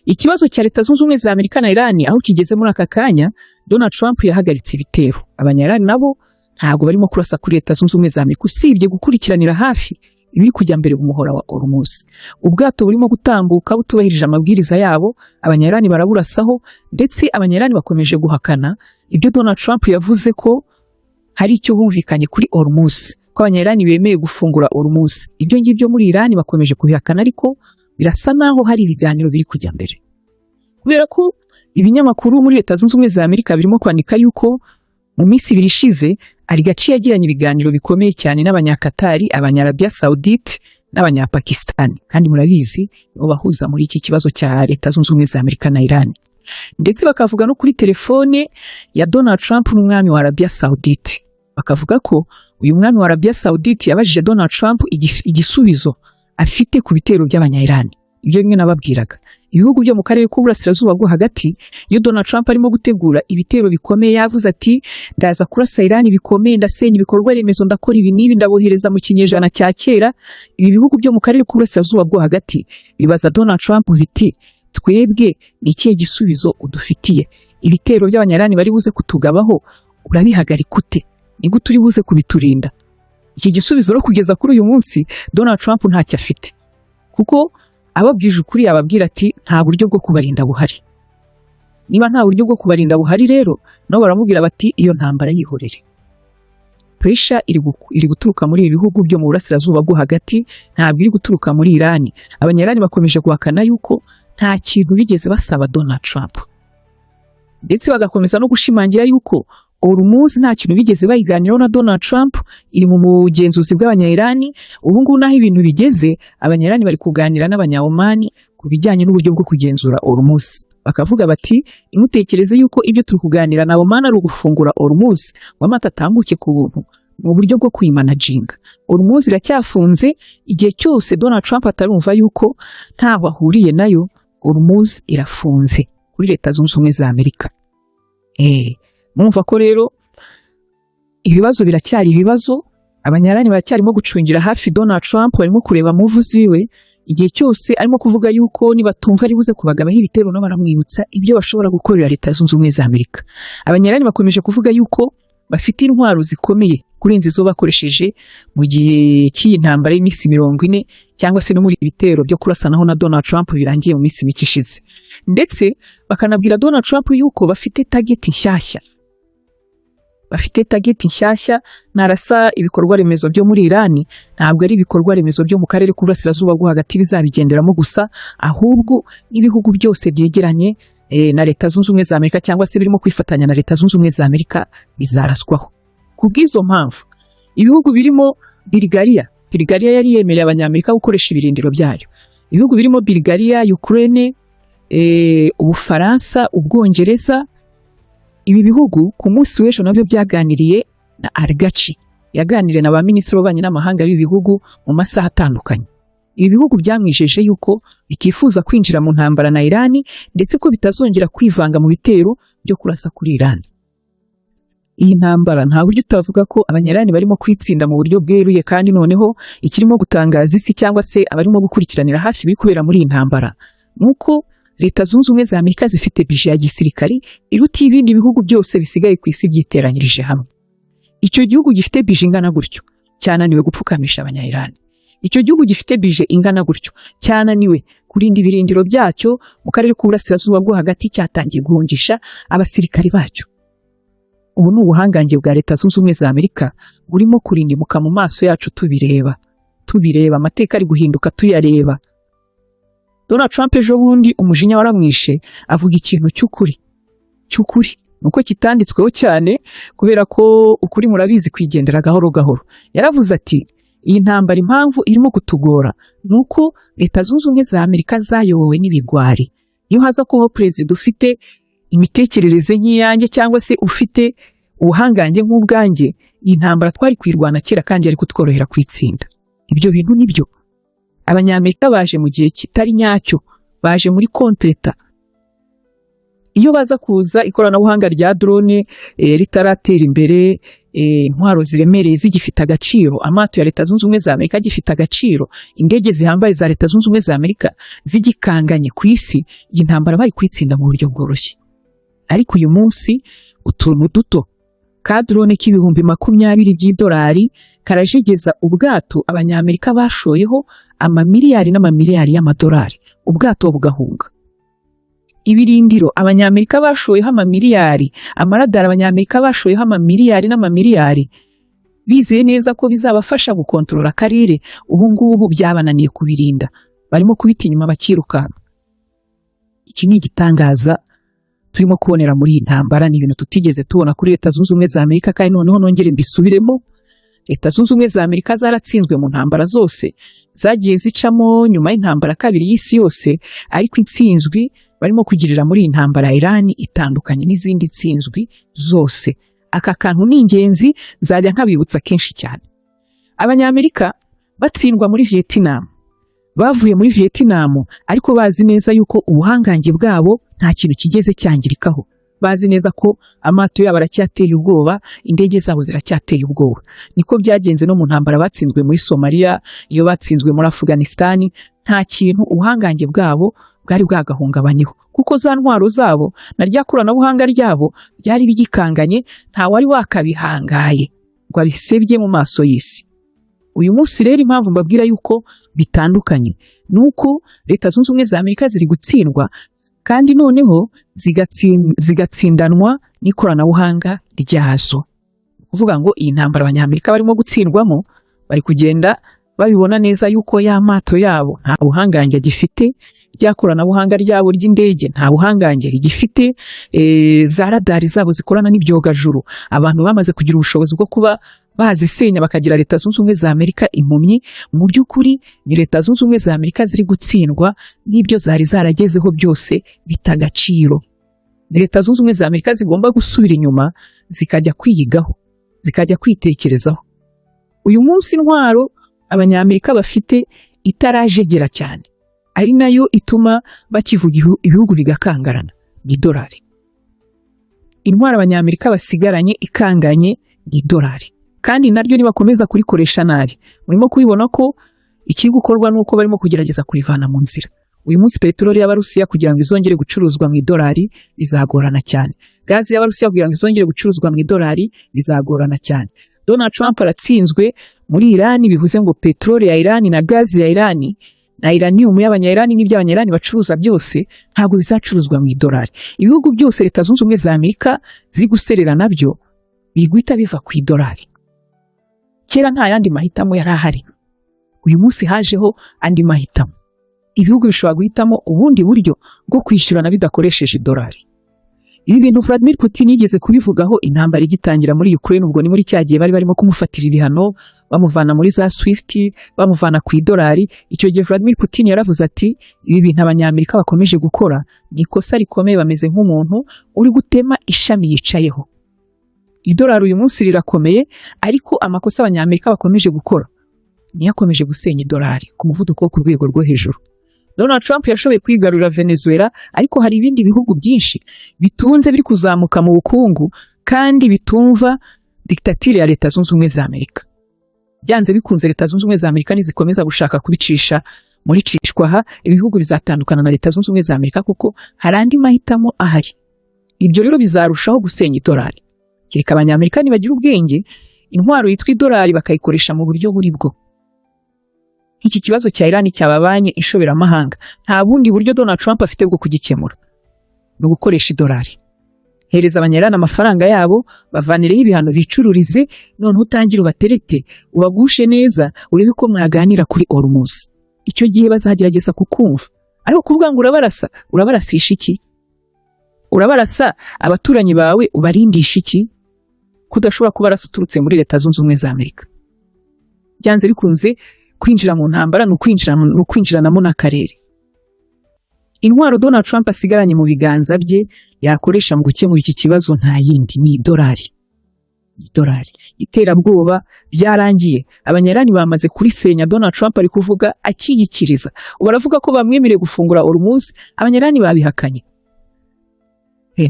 ikibazo cya Leta Zunze Ubumwe za Amerika na Iran aho kigeze muri aka kanya, Donald Trump yahagaritse ibitero. Abanya-Iran nabo ntabwo barimo kurasa kuri Leta Zunze Ubumwe za Amerika, usibye gukurikiranira hafi ibiri kujya mbere mu muhora wa Hormuz. Ubwato burimo gutambuka butubahirije amabwiriza yabo, Abanya-Iran baraburasaho. Ndetse Abanya-Iran bakomeje guhakana ibyo Donald Trump yavuze ko hari icyo bumvikanye kuri Hormuz, ko Abanya-Iran bemeye gufungura Hormuz. Ibyo ngibyo muri Iran bakomeje kubihakana, ariko birasa naho hari ibiganiro biri kujya mbere, kubera ko ibinyamakuru muri Leta Zunze Ubumwe za Amerika birimo kwandika yuko mu minsi 2 ishize Araghchi yagiranye ibiganiro bikomeye cyane n'Abanyakatari, Abanyarabia Saudite n'Abanyapakistani, kandi murabizi nibo bahuza muri iki kibazo cya Leta Zunze Ubumwe za Amerika na Iran. Ndetse bakavuga no kuri telefone ya Donald Trump n'umwami wa Arabia Saudite, bakavuga ko uyu mwami wa Arabia Saudite yabajije Donald Trump igisubizo afite ku bitero by'Abanya-Iran. Ibyo bimwe nababwiraga, ibihugu byo mu karere k'uburasirazuba bwo hagati, iyo Donald Trump arimo gutegura ibitero bikomeye, yavuze ati: "Ndaza kurasa Iran bikomeye, ndasenya ibikorwa remezo, ndakora ibi n'ibi, ndabohereza mu kinyejana cya kera." Ibi bihugu byo mu karere k'uburasirazuba bwo hagati bibaza Donald Trump biti: "Twebwe ni ikihe gisubizo udufitiye? Ibitero by'Abanya-Iran bari buze kutugabaho urabihagarika ute? Ni gute uri buze kubiturinda?" Iki gisubizo rero kugeza kuri uyu munsi Donald Trump ntacyo afite, kuko ababwije ukuri yababwira ati: "Nta buryo bwo kubarinda buhari." Niba nta buryo bwo kubarinda buhari rero, nabo baramubwira bati: "Iyo ntambara yihorere." Pressure iri guturuka muri ibi bihugu byo mu burasirazuba bwo hagati, ntabwo iri guturuka muri Irani. Abanyarani bakomeje guhakana yuko nta kintu bigeze basaba Donald Trump, ndetse bagakomeza no gushimangira yuko Hormuz nta kintu bigeze bayiganiraho na Donald Trump, iri mu bugenzuzi bw'Abanya-Irani. Ubu ngubu naho ibintu bigeze, Abanya-Irani bari kuganira n'Abanya-Omani ku bijyanye n'uburyo bwo kugenzura Hormuz. Bakavuga bati: "Ntimutekereze yuko ibyo turi kuganira na Oman ari ugufungura Hormuz ngo amato atambuke ku buntu, mu buryo bwo kuyimanaginga. Hormuz iracyafunze igihe cyose Donald Trump atarumva yuko ntaho ahuriye nayo. Hormuz irafunze kuri Leta Zunze Ubumwe za Amerika." Murumva ko rero ibibazo biracyari ibibazo. Abanyarani baracyarimo gucungira hafi Donald Trump, barimo kureba move ziwe igihe cyose arimo kuvuga yuko nibatumva ari buze kubagabaho ibitero, no baramwibutsa ibyo bashobora gukorera Leta Zunze Ubumwe za Amerika. Abanyarani bakomeje kuvuga yuko bafite intwaro zikomeye kurenza izo bakoresheje mu gihe cy'iyi ntambara y'iminsi 40, cyangwa se no muri ibitero byo kurasanaho na Donald Trump birangiye mu minsi mike ishize. Ndetse bakanabwira Donald Trump yuko bafite target nshyashya, bafite target nshyashya. Narasa ibikorwa remezo byo muri Irani, ntabwo ari ibikorwa remezo byo mu karere k'uburasirazuba bwo hagati bizabigenderamo gusa, ahubwo n'ibihugu byose byegeranye na Leta Zunze Ubumwe za Amerika cyangwa se birimo kwifatanya na Leta Zunze Ubumwe za Amerika bizaraswaho. Ku bw'izo mpamvu, ibihugu birimo Bulgaria, Bulgaria yari yemereye Abanyamerika gukoresha ibirindiro byayo, ibihugu birimo Bulgaria, Ukraine, Ubufaransa, Ubwongereza, ibi bihugu ku munsi w'ejo nabyo byaganiriye na Araghchi. Yaganiriye na ba minisitiri w'ububanyi n'amahanga b'ibi bihugu mu masaha atandukanye. Ibi bihugu byamwijeje yuko bitifuza kwinjira mu ntambara na Irani, ndetse ko bitazongera kwivanga mu bitero byo kurasa kuri Irani. Iyi ntambara nta buryo utavuga ko Abanyarani barimo kwitsinda mu buryo bweruye, kandi noneho ikirimo gutangaza isi cyangwa se abarimo gukurikiranira hafi ibiri kubera muri iyi ntambara nuko Leta Zunze Ubumwe za Amerika zifite budget ya gisirikari iruta ibindi bihugu byose bisigaye ku isi byiteranyirije hamwe. Icyo gihugu gifite budget ingana gutyo cyananiwe gupfukamisha Abanya-Iran. Icyo gihugu gifite budget ingana gutyo cyananiwe kurinda ibirindiro byacyo mu karere k'uburasirazuba bwo hagati, cyatangiye guhungisha abasirikari bacyo. Ubu ni ubuhangange bwa Leta Zunze Ubumwe za Amerika burimo kurindimuka mu maso yacu tubireba, tubireba. Amateka ari guhinduka tuyareba. Donald Trump ejo bundi umujinya waramwishe, avuga ikintu cy'ukuri, cy'ukuri nuko kitanditsweho cyane kubera ko ukuri murabizi kwigendera gahoro gahoro. Yaravuze ati: "Iyi ntambara impamvu irimo kutugora ni uko Leta Zunze Ubumwe za Amerika zayobowe n'ibigwari. Iyo haza kubaho perezida ufite imitekerereze nk'iyanjye cyangwa se ufite ubuhangange nk'ubwanjye, iyi ntambara twari kuyirwana kera kandi yari kutworohera kuyitsinda." Ibyo bintu nibyo. Abanyamerika baje mu gihe kitari nyacyo, baje muri contretemps. Iyo baza kuza ikoranabuhanga rya drone ritaratera imbere, intwaro ziremereye zigifite agaciro, amato ya Leta Zunze Ubumwe za Amerika agifite agaciro, indege zihambaye za Leta Zunze Ubumwe za Amerika zigikanganye ku isi, iyi ntambara bari kuyitsinda mu buryo bworoshye. Ariko uyu munsi utuntu duto ka drone k'20,000 by'idolari karajegeza ubwato Abanyamerika bashoyeho amamiliyari n'amamiliyari y'amadolari, ubwato bugahunga. Ibirindiro Abanyamerika bashoyeho amamiliyari, amaradari Abanyamerika bashoyeho amamiliyari n'amamiliyari, bizeye neza ko bizabafasha gukontorora akarere, ubu ngubu byabananiye kubirinda, barimo kubita inyuma bakirukanka. Iki ni igitangaza turimo kubonera muri iyi ntambara, ni ibintu tutigeze tubona kuri Leta Zunze Ubumwe za Amerika. Kandi noneho nongere mbisubiremo, Leta Zunze Ubumwe za Amerika zaratsinzwe mu ntambara zose zagiye zicamo nyuma y'intambara kabiri y'isi yose, ariko intsinzwi barimo kugirira muri iyi ntambara ya Irani itandukanye n'izindi ntsinzwi zose. Aka kantu ni ingenzi, nzajya nkabibutsa kenshi cyane. Abanyamerika batsindwa muri Vietnam, bavuye muri Vietnam ariko bazi neza yuko ubuhangange bwabo nta kintu kigeze cyangirikaho. Bazi neza ko amato yabo aracyateye ubwoba, indege zabo ziracyateye ubwoba. Niko byagenze no mu ntambara batsinzwe muri Somalia, iyo batsinzwe muri Afghanistan, nta kintu ubuhangange bwabo bwari bwagahungabanyeho, kuko za ntwaro zabo na rya koranabuhanga ryabo byari bigikanganye, nta wari wakabihangaye ngo abisebye mu maso y'isi. Uyu munsi rero impamvu mbabwira yuko bitandukanye ni uko Leta Zunze Ubumwe za Amerika ziri gutsindwa, kandi noneho zigatsindanwa n'ikoranabuhanga ryazo. Kuvuga ngo iyi ntambara Abanyamerika barimo gutsindwamo, bari kugenda babibona neza yuko ya mato yabo nta buhangange agifite, rya koranabuhanga ryabo ry'indege nta buhangange rigifite, za radari zabo zikorana n'ibyogajuru abantu bamaze kugira ubushobozi bwo kuba bazisenya, bakagira Leta Zunze Ubumwe za Amerika impumyi. Mu by'ukuri ni Leta Zunze Ubumwe za Amerika ziri gutsindwa n'ibyo zari zaragezeho byose bita agaciro. Ni Leta Zunze Ubumwe za Amerika zigomba gusubira inyuma, zikajya kwiyigaho, zikajya kwitekerezaho. Uyu munsi intwaro Abanyamerika bafite itarajegera cyane, ari nayo ituma bakivuga ibihugu bigakangarana, ni idolari. Intwaro Abanyamerika basigaranye ikanganye ni idolari, kandi naryo nibakomeza kurikoresha nabi, murimo kubibona ko ikiri gukorwa nuko barimo kugerageza kurivana mu nzira. Uyu munsi peteroli y'Abarusiya kugira ngo izongere gucuruzwa mu idolari bizagorana cyane. Gazi y'Abarusiya kugira ngo izongere gucuruzwa mu idolari bizagorana cyane. Donald Trump aratsinzwe muri Irani, bivuze ngo peteroli ya Irani na gazi ya Irani na uranium y'Abanya-Irani n'ibyo Abanya-Irani bacuruza byose ntabwo bizacuruzwa mu idolari. Ibihugu byose Leta Zunze Ubumwe za Amerika ziri guserera nabyo biri guhita biva ku idolari. Kera nta yandi mahitamo yari ahari, uyu munsi hajeho andi mahitamo. Ibihugu bishobora guhitamo ubundi buryo bwo kwishyurana bidakoresheje idolari. Ibi bintu Vladimir Putin yigeze kubivugaho intambara igitangira muri Ukraine, ubwo ni muri cya gihe bari barimo kumufatira ibihano, bamuvana muri za SWIFT, bamuvana ku idolari. Icyo gihe Vladimir Putin yaravuze ati: "Ibi bintu Abanyamerika bakomeje gukora ni ikosa rikomeye, bameze nk'umuntu uri gutema ishami yicayeho." Idolari uyu munsi rirakomeye, ariko amakosa Abanyamerika bakomeje gukora niyo akomeje gusenya idolari ku muvuduko wo ku rwego rwo hejuru. Donald Trump yashoboye kwigarurira Venezuela, ariko hari ibindi bihugu byinshi bitunze biri kuzamuka mu bukungu. Kandi bitumva dictature ya Leta Zunze Ubumwe za Amerika. Byanze bikunze, Leta Zunze Ubumwe za Amerika nizikomeza gushaka kubicisha muri cishwaha, ibihugu bizatandukana na Leta Zunze Ubumwe za Amerika, kuko hari andi mahitamo ahari. Ibyo rero bizarushaho gusenya idolari, kereka Abanyamerika nibagira ubwenge, intwaro yitwa idolari bakayikoresha mu buryo buri bwo. Iki kibazo cya Iran cyababanye inshoberamahanga, nta bundi buryo Donald Trump afite bwo kugikemura, ni ugukoresha idolari. Hereza Abanyarani amafaranga yabo, bavanireho ibihano, bicururize, noneho utangire ubaterete, ubagushe neza, urebe ko mwaganira kuri Hormuz. Icyo gihe bazagerageza kukumva. Ariko kuvuga ngo urabarasa, urabarasisha iki? Urabarasa abaturanyi bawe ubarindisha iki, kudashobora kubarasa uturutse muri Leta Zunze Ubumwe za Amerika? Byanze bikunze, kwinjira mu ntambara ni ukwinjiranamo n'akarere. Intwaro Donald Trump asigaranye mu biganza bye yakoresha mu gukemura iki kibazo nta yindi, ni idolari. Idolari, iterabwoba byarangiye, Abanyarani bamaze kurisenya. Donald Trump ari kuvuga akiyikiriza. Ubu aravuga ko bamwemereye gufungura Hormuz, Abanyarani babihakanye.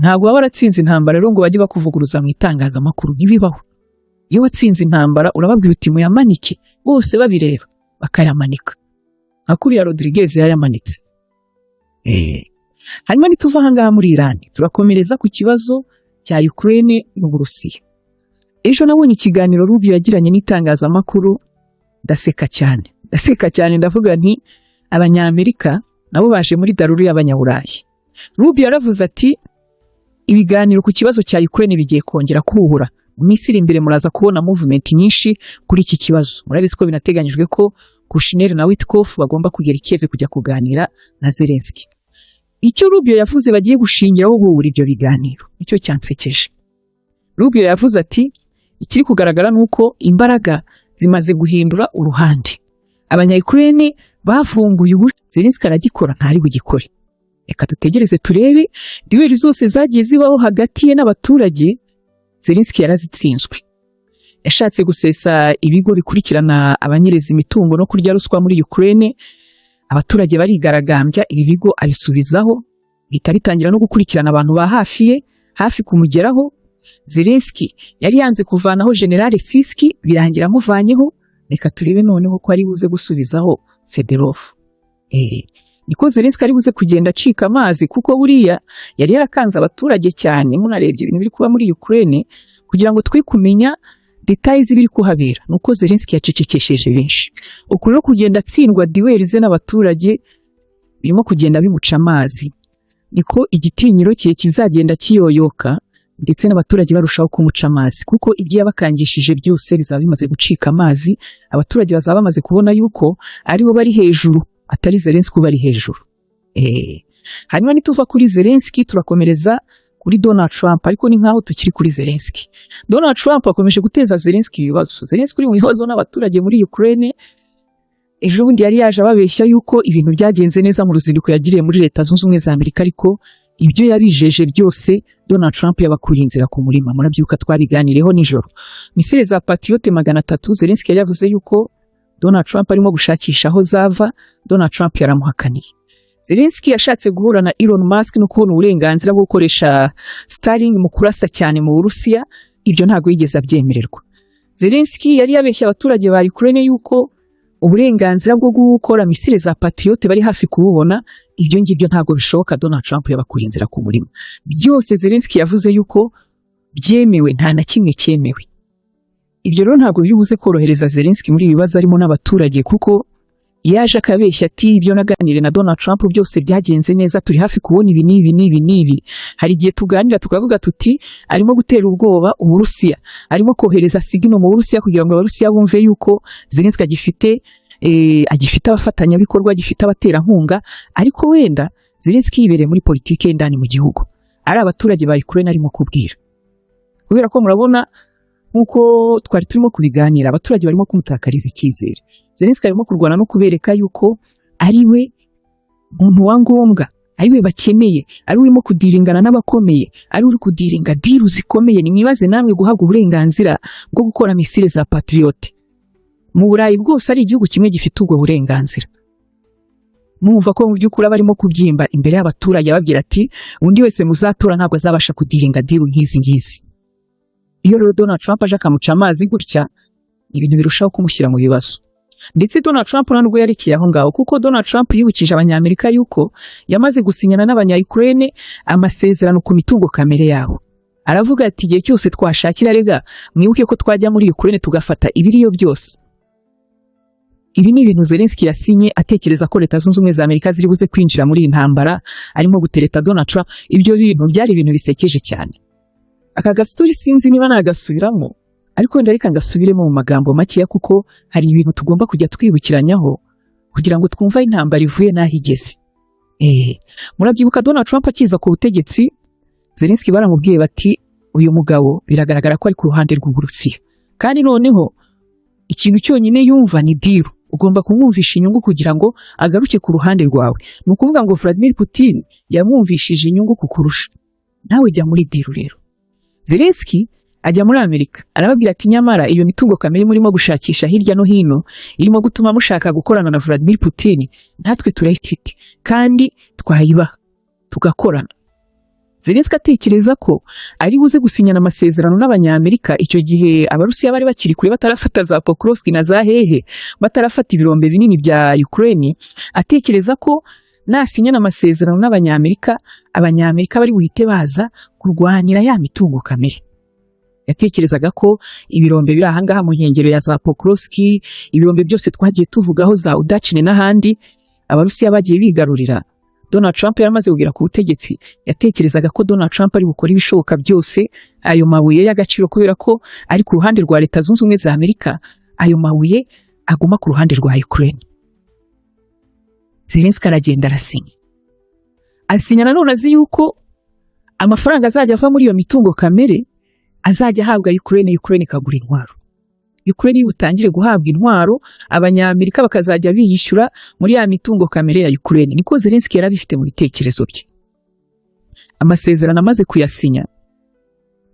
Ntabwo baba waratsinze intambara rero ngo bajye bakuvuguruza mu itangazamakuru, ntibibaho. Iyo watsinze intambara urababwira uti: "Muyamanike," bose babireba bakayamanika, nka kuriya Rodriguez yayamanitse. Hanyuma nituva aha ngaha muri Iran, turakomereza ku kibazo cya Ukraine n'Uburusiya. Ejo nabonye ikiganiro Rubio yagiranye n'itangazamakuru, ndaseka cyane, ndaseka cyane, ndavuga nti: "Abanyamerika nabo baje muri daruru y'Abanyaburayi." Rubio yaravuze ati: "Ibiganiro ku kibazo cya Ukraine bigiye kongera kuhura mu minsi iri imbere, muraza kubona movement nyinshi kuri iki kibazo." Murabizi ko binateganyijwe ko Kushner na Witkoff bagomba kugera i Kiev kujya kuganira na Zelensky. Icyo Rubio yavuze bagiye gushingiraho bubura ibyo biganiro nicyo cyansekeje. Rubio yavuze ati: "Ikiri kugaragara ni uko imbaraga zimaze guhindura uruhande. Abanya-Ukraine bafunguye, ubu Zelensky aragikora, ntari bugikore. Reka dutegereze turebe." Duel zose zagiye zibaho hagati ye n'abaturage, Zelensky yarazitsinzwe. Yashatse gusesa ibigo bikurikirana abanyereza imitungo no kurya ruswa muri Ukraine, abaturage barigaragambya, ibi bigo abisubizaho, bihita bitangira no gukurikirana abantu ba hafi ye, hafi kumugeraho. Zelensky yari yanze kuvanaho General Syrskyi, birangira amuvanyeho. Reka turebe noneho ko ari buze gusubizaho Fedorov. Niko Zelensky ari buze kugenda acika amazi, kuko buriya yari yarakanze abaturage cyane. Munarebye ibintu biri kuba muri Ukraine, kugira ngo twe kumenya détails z'ibiri kuhabera, nuko Zelensky yacecekesheje benshi. Uku rero kugenda atsindwa duel ze n'abaturage birimo kugenda bimuca amazi, niko igitinyiro cye kizagenda kiyoyoka, ndetse n'abaturage barushaho kumuca amazi, kuko ibyo yabakangishije byose bizaba bimaze gucika amazi. Abaturage bazaba bamaze kubona yuko aribo bari hejuru, atari Zelensky ubari hejuru. Hanyuma nituva kuri Zelensky, turakomereza kuri Donald Trump, ariko ni nkaho tukiri kuri Zelensky. Donald Trump akomeje guteza Zelensky ibibazo. Zelensky uri mu bibazo n'abaturage muri Ukraine. Ejo bundi yari yaje ababeshya yuko ibintu byagenze neza mu ruzinduko yagiriye muri Leta Zunze Ubumwe za Amerika, ariko ibyo yabijeje byose Donald Trump yabakuriye inzira ku murima. Murabyibuka, twabiganireho nijoro. Missile za Patriot 300, Zelensky yari yavuze yuko Donald Trump arimo gushakisha aho zava, Donald Trump yaramuhakaniye. Zelensky yashatse guhura na Elon Musk no kubona uburenganzira bwo gukoresha Starlink mu kurasa cyane mu Burusiya, ibyo ntabwo yigeze abyemererwa. Zelensky yari yabeshye abaturage ba Ukraine yuko uburenganzira bwo gukora missile za Patriot bari hafi kububona, ibyo ngibyo ntabwo bishoboka, Donald Trump yabakuriye inzira ku murima. Byose Zelensky yavuze yuko byemewe, nta na kimwe cyemewe. Ibyo rero ntabwo biri buze korohereza Zelensky muri ibi bibazo arimo n'abaturage, kuko yaje akabeshya ati: "Ibyo naganiriye na Donald Trump byose byagenze neza, turi hafi kubona ibi n'ibi n'ibi n'ibi." Hari igihe tuganira tukavuga tuti: "Arimo gutera ubwoba Uburusiya, arimo kohereza signal mu Burusiya kugira ngo Abarusiya bumve yuko Zelensky agifite abafatanyabikorwa, agifite abaterankunga." Ariko wenda Zelensky yibereye muri politike y'indani mu gihugu, ari abaturage ba Ukraine arimo kubwira, kubera ko murabona nk'uko twari turimo kubiganira, abaturage barimo kumutakariza icyizere. Zelensky arimo kurwana no kubereka yuko ari we muntu wa ngombwa, ari we bakeneye, ari we urimo kudiringana n'abakomeye, ari we uri kudiringa deal zikomeye. Nimwibaze namwe guhabwa uburenganzira bwo gukora missile za Patriot mu Burayi bwose, ari igihugu kimwe gifite ubwo burenganzira. Mwumva ko mu by'ukuri aba arimo kubyimba imbere y'abaturage, ababwira ati: "Undi wese muzatora ntabwo azabasha kudiringa deal nk'izi ngizi." Iyo rero Donald Trump aje akamuca amazi gutya, ibintu birushaho kumushyira mu bibazo. Ndetse Donald Trump nta nubwo yarekeye aho ngaho, kuko Donald Trump yibukije Abanyamerika yuko yamaze gusinyana n'Abanya-Ukraine amasezerano ku mitungo kamere yabo. Aravuga ati: "Igihe cyose twashakira, rega mwibuke ko twajya muri Ukraine tugafata ibiriyo byose." Ibi ni ibintu Zelensky yasinye atekereza ko Leta Zunze Ubumwe za Amerika ziri buze kwinjira muri iyi ntambara arimo gutereta Donald Trump. Ibyo bintu byari ibintu bisekeje cyane. Aka gastori sinzi niba nagasubiramo, ariko wenda reka ngasubiremo mu magambo makeya, kuko hari ibintu tugomba kujya twibukiranyaho kugira ngo twumve aho intambara ivuye n'aho igeze. Murabyibuka Donald Trump akiza ku butegetsi, Zelensky baramubwiye bati: "Uyu mugabo biragaragara ko ari ku ruhande rw'Uburusiya, kandi noneho ikintu cyonyine yumva ni deal. Ugomba kumwumvisha inyungu kugira ngo agaruke ku ruhande rwawe." Ni ukuvuga ngo Vladimir Putin yamwumvishije inyungu kukurusha nawe, jya muri deal. Rero Zelensky ajya muri Amerika, arababwira ati: "Nyamara iyo mitungo kamere murimo gushakisha hirya no hino irimo gutuma mushaka gukorana na Vladimir Putin, natwe turayifite kandi twayibaha tugakorana." Zelensky atekereza ko ari buze gusinyana amasezerano n'Abanyamerika. Icyo gihe Abarusiya bari bakiri kure, batarafata za Pokrovsk na za hehe, batarafata ibirombe binini bya Ukraine. Atekereza ko nasinyana amasezerano n'Abanyamerika, Abanyamerika bari buhite baza kurwanira ya mitungo kamere. Yatekerezaga ko ibirombe biri ahangaha mu nkengero ya za Pokrovsk, ibirombe byose twagiye tuvugaho, za Udachne n'ahandi Abarusiya bagiye bigarurira, Donald Trump yaramaze kugera ku butegetsi, yatekerezaga ko Donald Trump ari bukore ibishoboka byose ayo mabuye y'agaciro, kubera ko ari ku ruhande rwa Leta Zunze Ubumwe za Amerika, ayo mabuye aguma ku ruhande rwa Ukraine. Zelensky aragenda arasinya. Asinya nanone azi yuko amafaranga azajya ava muri iyo mitungo kamere azajya ahabwa Ukraine, Ukraine ikagura intwaro. Ukraine butangire guhabwa intwaro, Abanyamerika bakazajya biyishyura muri ya mitungo kamere ya Ukraine. Niko Zelensky yari abifite mu bitekerezo bye. Amasezerano amaze kuyasinya,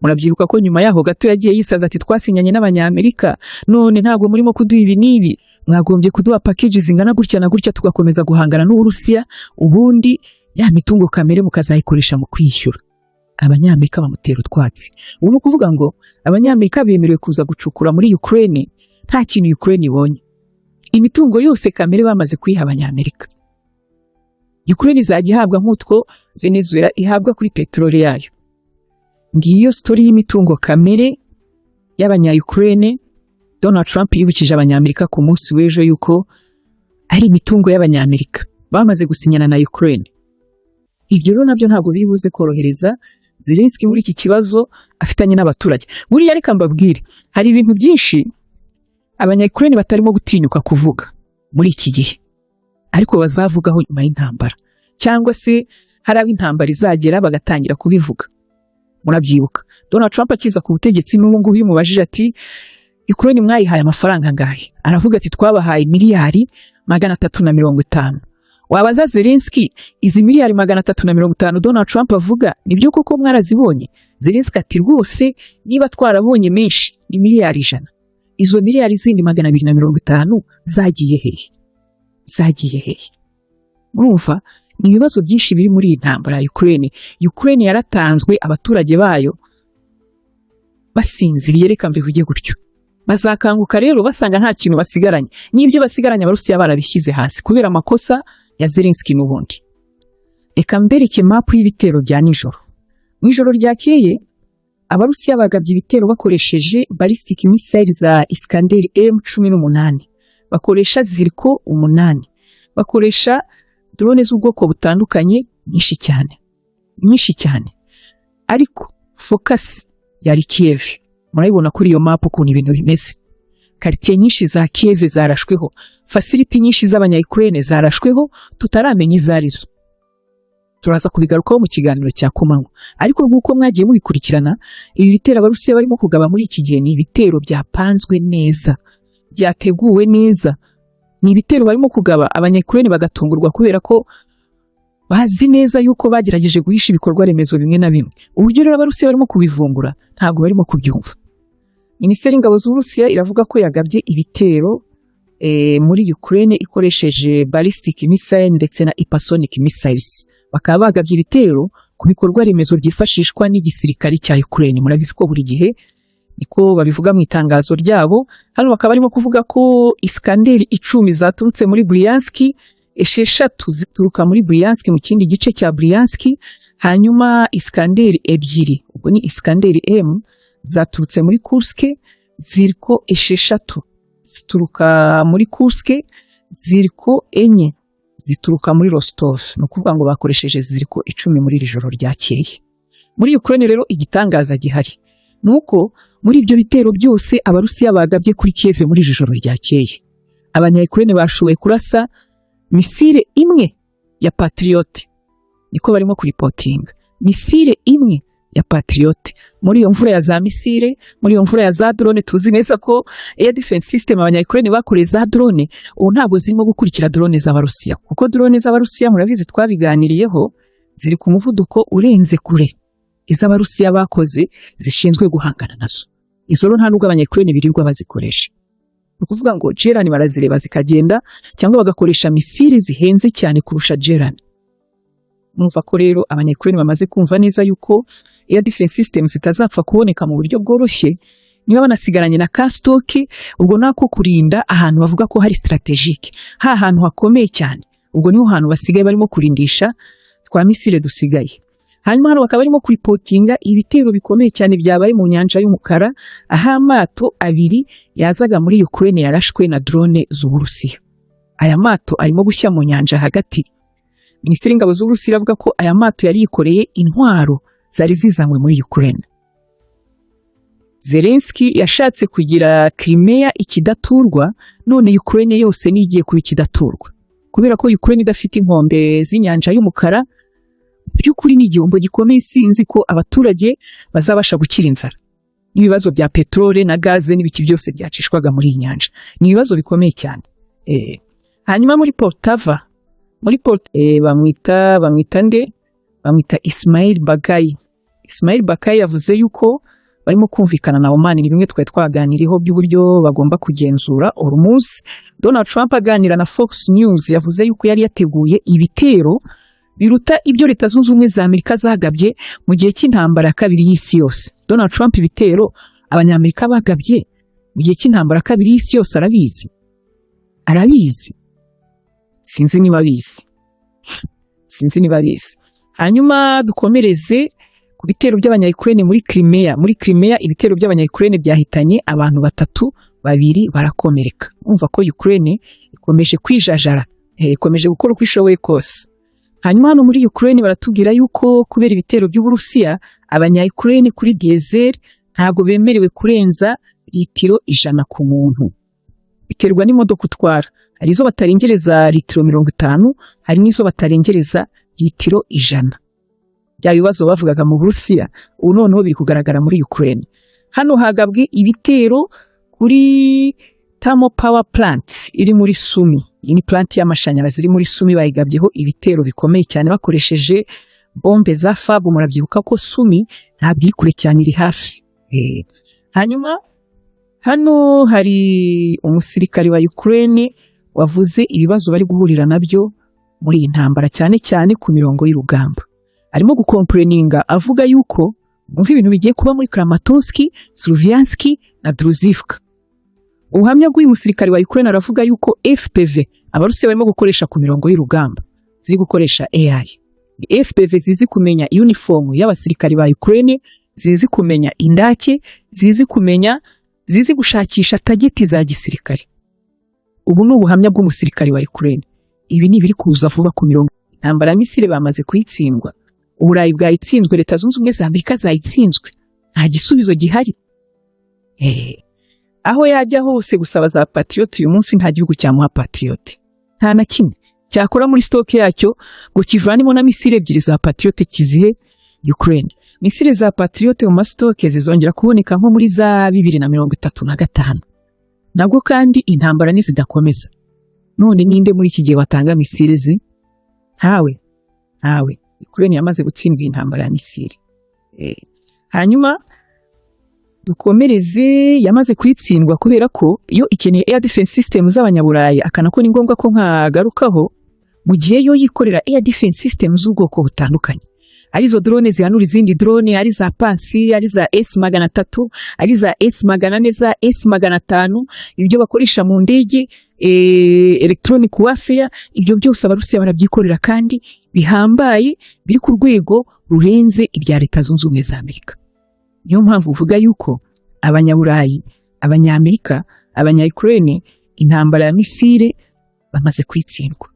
murabyibuka ko nyuma yaho gato yagiye yisaza ati: "Twasinyanye n'Abanyamerika, none ntabwo murimo kuduha ibi n'ibi. Mwagombye kuduha package zingana gutya na gutya, tugakomeza guhangana n'Uburusiya, ubundi ya mitungo kamere mukazayikoresha mu kwishyura." Abanyamerika bamutera utwatsi. Ubu ni ukuvuga ngo Abanyamerika bemerewe kuza gucukura muri Ukraine nta kintu Ukraine ibonye. Imitungo yose kamere bamaze kuyiha Abanyamerika. Ukraine izajya ihabwa nk'utwo Venezuela ihabwa kuri peteroli yayo. Ngiyo story y'imitungo kamere y'Abanya-Ukraine. Donald Trump yibukije Abanyamerika ku munsi w'ejo yuko ari imitungo y'Abanyamerika bamaze gusinyana na Ukraine. Ibyo rero nabyo ntabwo biri buze korohereza Zelensky muri iki kibazo afitanye n'abaturage. Buriya reka mbabwire, hari ibintu byinshi Abanya-Ukraine batarimo gutinyuka kuvuga muri iki gihe, ariko bazavugaho nyuma y'intambara, cyangwa se hari aho intambara izagera bagatangira kubivuga. Murabyibuka Donald Trump akiza ku butegetsi, n'ubu ngubu iyo umubajije ati: "Ukraine mwayihaye amafaranga angahe?" Aravuga ati: "Twabahaye miliyari 350." Wabaza Zelensky: "Izi miliyari 350 Donald Trump avuga, nibyo koko mwarazibonye?" Zelensky ati: "Rwose niba twarabonye menshi ni miliyari 100. Izo miliyari zindi 250 zagiye hehe? Zagiye hehe?" Murumva ni ibibazo byinshi biri muri iyi ntambara ya Ukraine. Ukraine yaratanzwe abaturage bayo basinziriye, reka mbivuge gutyo. Bazakanguka rero basanga nta kintu basigaranye, n'ibyo basigaranye Abarusiya barabishyize hasi kubera amakosa ya Zelensky n'ubundi. Reka mbereke mapu y'ibitero bya nijoro. Mu ijoro ryakeye Abarusiya bagabye ibitero bakoresheje ballistic missile za Iskander M18, bakoresha Zircon 8, bakoresha drone z'ubwoko butandukanye nyinshi cyane, nyinshi cyane, ariko focus yari Kiev. Murabibona kuri iyo map ukuntu ibintu bimeze. Quartier nyinshi za Kiev zarashweho, facility nyinshi z'Abanya-Ukraine zarashweho, tutaramenya izo arizo. Turaza kubigarukaho mu kiganiro cya kumanywa. Ariko nk'uko mwagiye mubikurikirana, ibi bitero Abarusiya barimo kugaba muri iki gihe ni ibitero byapanzwe neza, byateguwe neza. Ni ibitero barimo kugaba Abanya-Ukraine bagatungurwa, kubera ko bazi neza yuko bagerageje guhisha ibikorwa remezo bimwe na bimwe. Uburyo rero Abarusiya barimo kubivumbura, ntabwo barimo kubyumva. Minisiteri y'Ingabo z'Uburusiya iravuga ko yagabye ibitero muri Ukraine ikoresheje ballistic missile ndetse na hypersonic missiles, bakaba bagabye ibitero ku bikorwa remezo byifashishwa n'igisirikare cya Ukraine. Murabizi ko buri gihe Niko babivuga mu itangazo ryabo. Hano bakaba barimo kuvuga ko Iskander 10 zaturutse muri Bryansk, 6 zituruka muri Bryansk mu kindi gice cya Bryansk, hanyuma Iskander 2, ubwo ni Iskander M, zaturutse muri Kursk, Zircon 6 zituruka muri Kursk, Zircon 4 zituruka muri Rostov. Ni ukuvuga ngo bakoresheje Zircon 10 muri iri joro ryakeye. Muri Ukraine rero igitangaza gihari ni uko muri ibyo bitero byose Abarusiya bagabye kuri Kiev muri iri joro ryakeye, Abanya-Ukraine bashoboye kurasa missile imwe ya Patriot. Niko barimo kuripotinga, missile imwe ya Patriot muri iyo mvura ya za missile, muri iyo mvura ya za drone. Tuzi neza ko air defense system Abanya-Ukraine bakoreye za drone ubu ntabwo zirimo gukurikira drone z'Abarusiya, kuko drone z'Abarusiya, murabizi twabiganiriyeho, ziri ku muvuduko urenze kure iz'Abarusiya bakoze zishinzwe guhangana nazo. Izo rero nta nubwo Abanya-Ukraine birirwa bazikoresha. Ni ukuvuga ngo Gerani barazireba zikagenda, cyangwa bagakoresha missile zihenze cyane kurusha Gerani. Murumva ko rero Abanya-Ukraine bamaze kumva neza yuko air defense system zitazapfa kuboneka mu buryo bworoshye. Niba banasigaranye na ka stock, ubwo nako kurinda ahantu bavuga ko hari stratégique, ha hantu hakomeye cyane, ubwo niho hantu basigaye barimo kurindisha twa missile dusigaye. Hanyuma hano bakaba barimo kuripotinga ibitero bikomeye cyane byabaye mu nyanja y'Umukara, aho amato abiri yazaga muri Ukraine yarashwe na drone z'Uburusiya. Aya mato arimo gushya mu nyanja hagati. Minisiteri y'Ingabo z'Uburusiya iravuga ko aya mato yari yikoreye intwaro zari zizanywe muri Ukraine. Zelensky yashatse kugira Crimea ikidaturwa, none Ukraine yose niyo igiye kuba ikidaturwa, kubera ko Ukraine idafite inkombe z'inyanja y'Umukara. Mu by'ukuri ni igihombo gikomeye. Sinzi ko abaturage bazabasha gukira inzara n'ibibazo bya peteroli na gaze n'ibiki byose byacishwaga muri iyi nyanja. Ni ibibazo bikomeye cyane. Hanyuma muri Poltava, muri Port bamwita nde? Bamwita Ismail Bagayi. Ismail Bagayi yavuze yuko barimo kumvikana na Oman. Ni bimwe twari twaganiriyeho by'uburyo bagomba kugenzura Hormuz. Donald Trump aganira na Fox News yavuze yuko yari yateguye ibitero biruta ibyo Leta Zunze Ubumwe za Amerika zagabye mu gihe cy'intambara ya kabiri y'isi yose. Donald Trump ibitero Abanyamerika bagabye mu gihe cy'intambara ya kabiri y'isi yose arabizi? Arabizi? Sinzi niba abizi, sinzi niba abizi. Hanyuma dukomereze ku bitero by'Abanya-Ukraine muri Crimea. Muri Crimea ibitero by'Abanya-Ukraine byahitanye abantu batatu, babiri barakomereka. Umva ko Ukraine ikomeje kwijajara, ikomeje gukora uko ishoboye kose. Hanyuma hano muri Ukraine baratubwira yuko kubera ibitero by'Uburusiya, Abanya-Ukraine kuri diesel ntabwo bemerewe kurenza litiro 100 ku muntu. Biterwa n'imodoka utwara. Hari izo batarengereza litiro 50, hari n'izo batarengereza litiro 100. Bya bibazo bavugaga mu Burusiya ubu noneho biri kugaragara muri Ukraine. Hano hagabwe ibitero kuri thermal power plant iri muri Sumi. Iyi ni plant y'amashanyarazi iri muri Sumi, bayigabyeho ibitero bikomeye cyane bakoresheje bombe za FAB. Murabyibuka ko Sumi ntabwo iri kure cyane, iri hafi. Hanyuma hano hari umusirikari wa Ukraine wavuze ibibazo bari guhurira nabyo muri iyi ntambara, cyane cyane ku mirongo y'urugamba. Arimo gukomplaininga avuga yuko bumva ibintu bigiye kuba muri Kramatorsk, Sloviansk na Druzhivka. Ubuhamya bw'uyu musirikari wa Ukraine, aravuga yuko FPV Abarusiya barimo gukoresha ku mirongo y'urugamba ziri gukoresha AI. Ni FPV zizi kumenya uniform y'abasirikari ba Ukraine, zizi kumenya indake, zizi kumenya, zizi gushakisha target za gisirikare. Ubu ni ubuhamya bw'umusirikari wa Ukraine. Ibi ni ibiri kuza vuba ku mirongo. Intambara ya missile bamaze kuyitsindwa. Uburayi bwayitsinzwe, Leta Zunze Ubumwe za Amerika zayitsinzwe. Nta gisubizo gihari. Aho yajya hose gusaba za Patriot, uyu munsi nta gihugu cyamuha Patriot. Nta na kimwe cyakora muri stock yacyo ngo kivanemo na missile ebyiri za Patriot kizihe Ukraine. Missile za Patriot mu ma stock zizongera kuboneka nko muri za 2035. Nabwo kandi intambara nizidakomeza. None ninde muri iki gihe watanga missile ze? Ntawe. Ntawe. Ukraine yamaze gutsindwa iyi ntambara ya missile. Hanyuma dukomereze, yamaze kuyitsindwa kubera ko iyo ikeneye air defense system z'Abanyaburayi, akana ko ni ngombwa ko nkagarukaho, mu gihe yo yikorera air defense system z'ubwoko butandukanye. Ari izo drone zihanura izindi drone, ari za Pantsir, ari za S-300, ari za S-400, za S-500, ibyo bakoresha mu ndege, electronic warfare, ibyo byose Abarusiya barabyikorera kandi bihambaye, biri ku rwego rurenze ibya Leta Zunze Ubumwe za Amerika. Niyo mpamvu uvuga yuko Abanyaburayi, Abanyamerika, Abanya-Ukraine, intambara ya missile bamaze kuyitsindwa,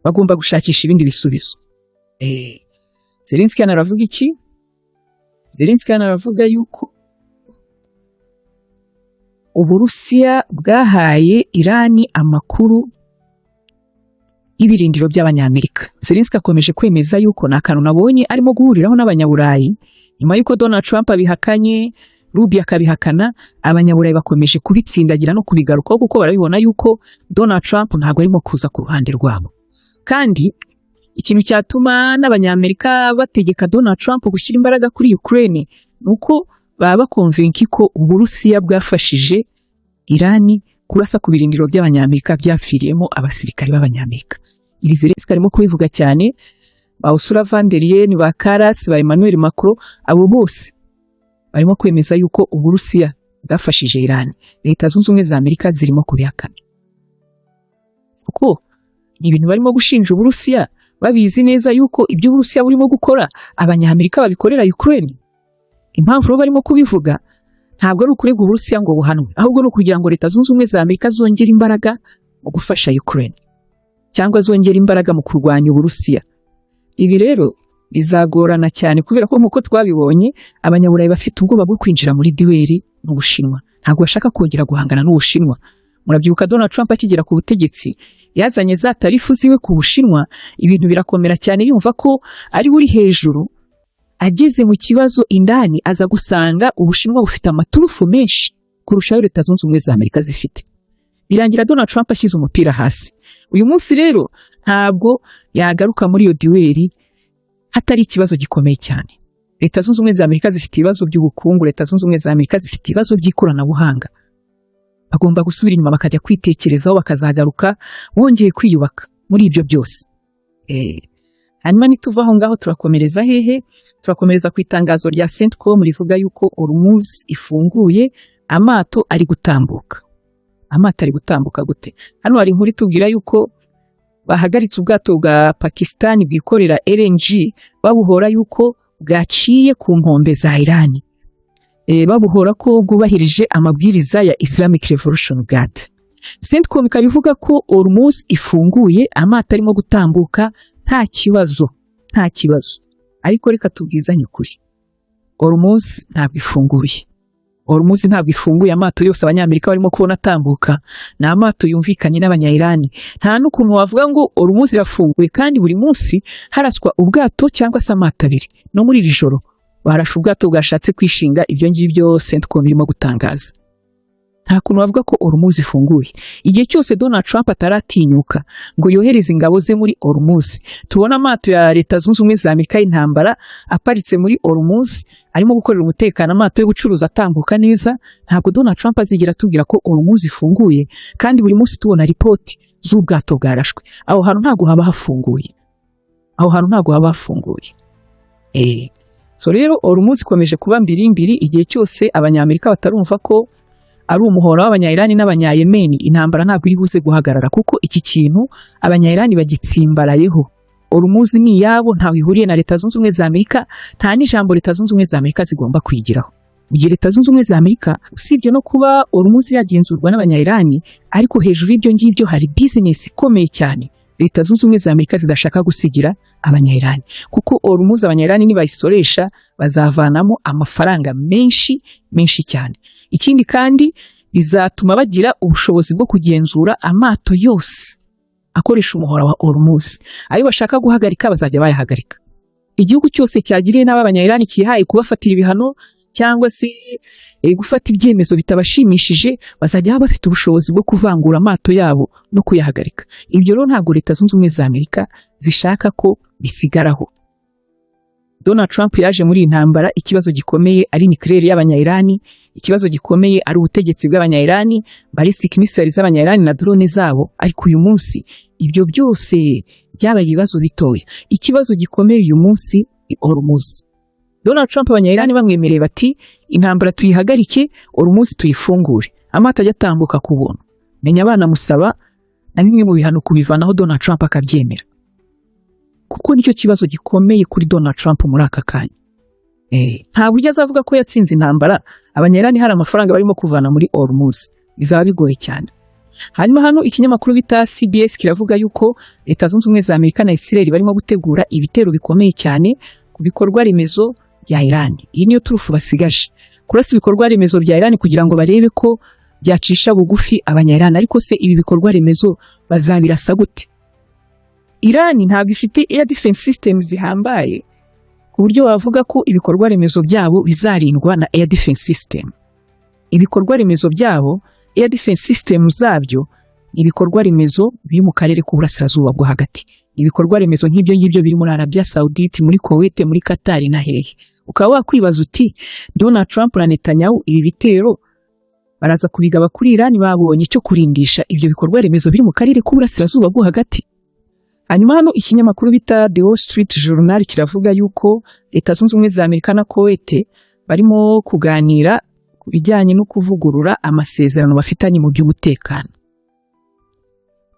bagomba gushakisha ibindi bisubizo. Zelensky hano aravuga iki? Zelensky hano aravuga yuko Uburusiya bwahaye Irani amakuru y'ibirindiro by'Abanyamerika. Zelensky akomeje kwemeza yuko ni akantu nabonye arimo guhuriraho n'Abanyaburayi nyuma y'uko Donald Trump abihakanye, Rubio akabihakana. Abanyaburayi bakomeje kubitsindagira no kubigarukaho kuko barabibona yuko Donald Trump ntabwo arimo kuza ku ruhande rwabo. Kandi ikintu cyatuma n'Abanyamerika bategeka Donald Trump gushyira imbaraga kuri Ukraine ni uko baba bakonvenki ko Uburusiya bwafashije Irani kurasa ku birindiro by'Abanyamerika byapfiriyemo abasirikare b'Abanyamerika. Iri Zelensky arimo kubivuga cyane, ba Ursula von der Leyen, ba Kallas, ba Emmanuel Macron, abo bose barimo kwemeza yuko Uburusiya bwafashije Irani. Leta Zunze Ubumwe za Amerika zirimo kubihakana kuko ni ibintu barimo gushinja Uburusiya babizi neza yuko ibyo Uburusiya burimo gukora Abanyamerika babikorera Ukraine. Impamvu rero barimo kubivuga ntabwo ari ukurega Uburusiya ngo buhanwe, ahubwo ni ukugira ngo Leta Zunze Ubumwe za Amerika zongere imbaraga mu gufasha Ukraine cyangwa zongera imbaraga mu kurwanya Uburusiya. Ibi rero bizagorana cyane kubera ko, nk'uko twabibonye, Abanyaburayi bafite ubwoba bwo kwinjira muri duel n'Ubushinwa. Ntabwo bashaka kongera guhangana n'Ubushinwa. Murabyibuka, Donald Trump akigera ku butegetsi yazanye za tariff ziwe ku Bushinwa, ibintu birakomera cyane, yumva ko ari we uri hejuru. Ageze mu kibazo indani aza gusanga Ubushinwa bufite amaturufu menshi kurusha ayo Leta Zunze Ubumwe za Amerika zifite. Birangira Donald Trump ashyize umupira hasi. Uyu munsi rero ntabwo yagaruka muri iyo duel hatari ikibazo gikomeye cyane. Leta Zunze Ubumwe za Amerika zifite ibibazo by'ubukungu, Leta Zunze Ubumwe za Amerika zifite ibibazo by'ikoranabuhanga. Bagomba gusubira inyuma bakajya kwitekerezaho, bakazagaruka bongeye kwiyubaka muri ibyo byose. Hanyuma nituva aho ngaho turakomereza hehe? Turakomereza ku itangazo rya CENTCOM rivuga yuko Hormuz ifunguye, amato ari gutambuka. Amato ari gutambuka gute? Hano hari inkuru itubwira yuko bahagaritse ubwato bwa Pakistan bwikorera LNG, babuhora yuko bwaciye ku nkombe za Irani, babuhora ko bwubahirije amabwiriza ya Islamic Revolution Guard. CENTCOM ikaba ivuga ko Hormuz ifunguye, amato arimo gutambuka nta kibazo, nta kibazo. Ariko reka tubwizanye ukuri, Hormuz ntabwo ifunguye. Hormuz ntabwo ifunguye. Amato yose Abanyamerika barimo kubona atambuka ni amato yumvikanye n'Abanya-Irani. Nta n'ukuntu wavuga ngo Hormuz irafunguye kandi buri munsi haraswa ubwato cyangwa se amato abiri. No muri iri joro barashe ubwato bwashatse kwishinga ibyo ngibyo CENTCOM irimo gutangaza. Nta kuntu bavuga ko Hormuz ifunguye. Igihe cyose Donald Trump ataratinyuka ngo yohereze ingabo ze muri Hormuz, tubona amato ya Leta Zunze Ubumwe za Amerika y'intambara aparitse muri Hormuz arimo gukorera umutekano, amato y'ubucuruzi atambuka neza, ntabwo Donald Trump azigera atubwira ko Hormuz ifunguye kandi buri munsi tubona ripoti z'ubwato bwarashwe. Aho hantu ntabwo haba hafunguye, aho hantu ntabwo haba hafunguye. So rero Hormuz ikomeje kuba mbiri mbiri. Igihe cyose Abanyamerika batarumva ko ari umuhora w'Abanya-Irani n'Abanyayemeni, intambara ntabwo iri buze guhagarara kuko iki kintu Abanya-Irani bagitsimbarayeho. Hormuz ni iyabo, ntawe ihuriye na Leta Zunze Ubumwe za Amerika, nta n'ijambo Leta Zunze Ubumwe za Amerika zigomba kwigiraho. Mu gihe Leta Zunze Ubumwe za Amerika, usibye no kuba Hormuz yagenzurwa n'Abanya-Irani, ariko hejuru y'ibyo ngibyo hari business ikomeye cyane Leta Zunze Ubumwe za Amerika zidashaka gusigira Abanya-Irani, kuko Hormuz Abanya-Irani nibayisoresha bazavanamo amafaranga menshi menshi cyane. Ikindi kandi, bizatuma bagira ubushobozi bwo kugenzura amato yose akoresha umuhora wa Hormuz. Ayo bashaka guhagarika bazajya bayahagarika. Igihugu cyose cyagiriye nabi Abanya-Irani, kihaye kubafatira ibihano cyangwa se gufata ibyemezo bitabashimishije, bazajya baba bafite ubushobozi bwo kuvangura amato yabo no kuyahagarika. Ibyo rero ntabwo Leta Zunze Ubumwe za Amerika zishaka ko bisigaraho. Donald Trump yaje muri iyi ntambara ikibazo gikomeye ari nucléaire y'Abanya-Irani, ikibazo gikomeye ari ubutegetsi bw'Abanya-Irani, ballistic missiles z'Abanya-Irani na drone zabo. Ariko uyu munsi ibyo byose byabaye ibibazo bitoya. Ikibazo gikomeye uyu munsi ni Hormuz. Donald Trump, Abanya-Irani bamwemereye bati: "Intambara tuyihagarike, Hormuz tuyifungure, amato ajya atambuka ku buntu." Menya banamusaba na bimwe mu bihano kubivanaho, Donald Trump akabyemera, kuko nicyo kibazo gikomeye kuri Donald Trump muri aka kanya. Nta buryo azavuga ko yatsinze intambara Abanyarani hari amafaranga barimo kuvana muri Hormuz, bizaba bigoye cyane. Hanyuma hano ikinyamakuru bita CBS kiravuga yuko Leta Zunze Ubumwe za Amerika na Israel barimo gutegura ibitero bikomeye cyane ku bikorwa remezo bya Iran. Iyi niyo turufu basigaje, kurasa ibikorwa remezo bya Iran kugira ngo barebe ko byacisha bugufi Abanya-Iran. Ariko se ibi bikorwa remezo bazabirasa gute? Iran ntabwo ifite air defense systems zihambaye ku buryo wavuga ko ibikorwa remezo byabo bizarindwa na air defense system. Ibikorwa remezo byabo, air defense system zabyo ni ibikorwa remezo biri mu karere k'Uburasirazuba bwo Hagati, ibikorwa remezo nk'ibyo ngibyo biri muri Arabia Saudite, muri Kuwait, muri Qatar na hehe. Ukaba wakwibaza uti: "Donald Trump na Netanyahu ibi bitero baraza kubigaba kuri Iran babonye icyo kurindisha ibyo bikorwa remezo biri mu karere k'Uburasirazuba bwo Hagati?" Hanyuma hano ikinyamakuru bita The Wall Street Journal kiravuga yuko Leta Zunze Ubumwe za Amerika na Kuwait barimo kuganira ku bijyanye no kuvugurura amasezerano bafitanye mu by'umutekano.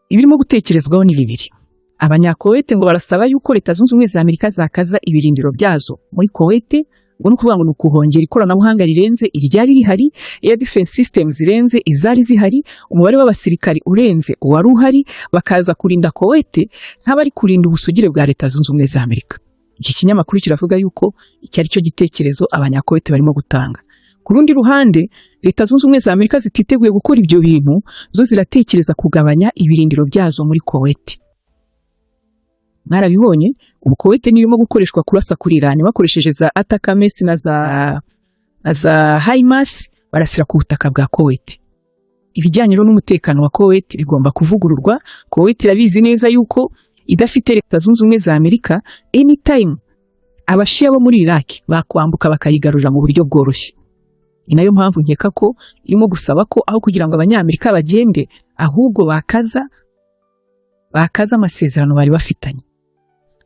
Ibirimo gutekerezwaho ni bibiri. Abanyakuwait ngo barasaba yuko Leta Zunze Ubumwe za Amerika zakaza ibirindiro byazo muri Kuwait, ngo ni ukuvuga ngo ni ukuhongera ikoranabuhanga rirenze iryari rihari, air defense systems zirenze izari zihari, umubare w'abasirikari urenze uwari uhari, bakaza kurinda Kuwait nk'abari kurinda ubusugire bwa Leta Zunze Ubumwe za Amerika. Iki kinyamakuru kiravuga yuko iki ari cyo gitekerezo Abanyakuwait barimo gutanga. Ku rundi ruhande, Leta Zunze Ubumwe za Amerika zititeguye gukora ibyo bintu, zo ziratekereza kugabanya ibirindiro byazo muri Kuwait. Mwarabibonye, ubu Kuwait nirimo gukoreshwa kurasa kuri Iran bakoresheje za ATACMS na za HIMARS, barasira ku butaka bwa Kuwait. Ibijyanye rero n'umutekano wa Kuwait bigomba kuvugururwa. Kuwait irabizi neza yuko idafite Leta Zunze Ubumwe za Amerika, anytime Abashiya bo muri Iraq bakwambuka bakayigarurira mu buryo bworoshye. Ni nayo mpamvu nkeka ko irimo gusaba ko aho kugira ngo Abanyamerika bagende, ahubwo bakaza amasezerano bari bafitanye.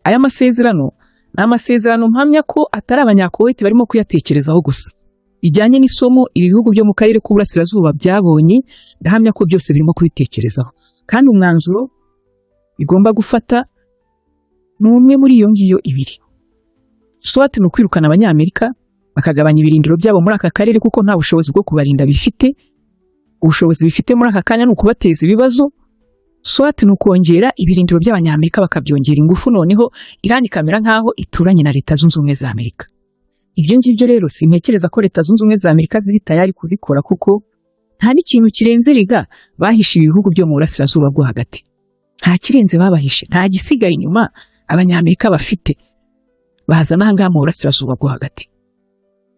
Aya masezerano ni amasezerano mpamya ko atari Abanyakuwait barimo kuyatekerezaho gusa. Bijyanye n'isomo ibi bihugu byo mu karere k'Uburasirazuba byabonye, ndahamya ko byose birimo kubitekerezaho, kandi umwanzuro bigomba gufata ni umwe muri iyo ngiyo ibiri: soit ni ukwirukana Abanyamerika bakagabanya ibirindiro byabo muri aka karere, kuko nta bushobozi bwo kubarinda bifite, ubushobozi bifite muri aka kanya ni ukubateza ibibazo, soit ni ukongera ibirindiro by'Abanyamerika bakabyongera ingufu, noneho Iran ikamera nk'aho ituranye na Leta Zunze Ubumwe za Amerika. Ibyo ngibyo rero sintekereza ko Leta Zunze Ubumwe za Amerika ziri tayari kubikora, kuko nta n'ikintu kirenze rega bahishe ibi bihugu byo mu Burasirazuba bwo Hagati. Nta kirenze babahishe, nta gisigaye inyuma Abanyamerika bafite baza n'ahangaha mu Burasirazuba bwo Hagati.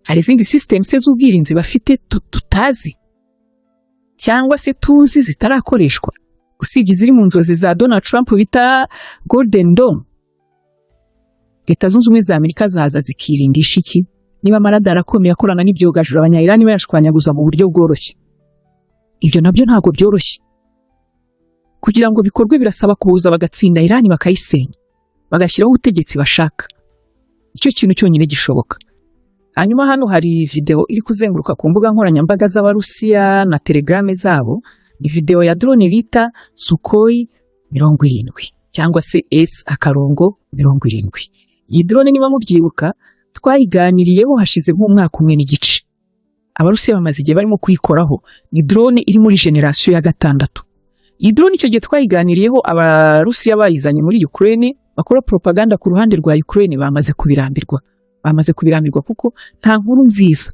Hari izindi systems z'ubwirinzi bafite tutazi cyangwa se tuzi zitarakoreshwa, usibye iziri mu nzozi za Donald Trump bita Golden Dome? Leta Zunze Ubumwe za Amerika zaza zikirindisha iki niba amaradari akomeye akorana n'ibyogajuru Abanyayirani bayashwanyaguza mu buryo bworoshye? Ibyo nabyo ntabwo byoroshye kugira ngo bikorwe, birasaba kuza bagatsinda Irani, bakayisenya, bagashyiraho ubutegetsi bashaka. Icyo kintu cyonyine gishoboka. Hanyuma hano hari video iri kuzenguruka ku mbuga nkoranyambaga z'Abarusiya na Telegram zabo. Ni video ya drone bita Sukhoi 70 cyangwa se S-70. Iyi drone, niba mubyibuka, twayiganiriyeho hashize nk'umwaka umwe n'igice. Abarusiya bamaze igihe barimo kuyikoraho. Ni drone iri muri génération ya gatandatu. Iyi drone icyo gihe twayiganiriyeho Abarusiya bayizanye muri Ukraine bakora propaganda ku ruhande rwa Ukraine. Bamaze kubirambirwa, bamaze kubirambirwa, kuko nta nkuru nziza.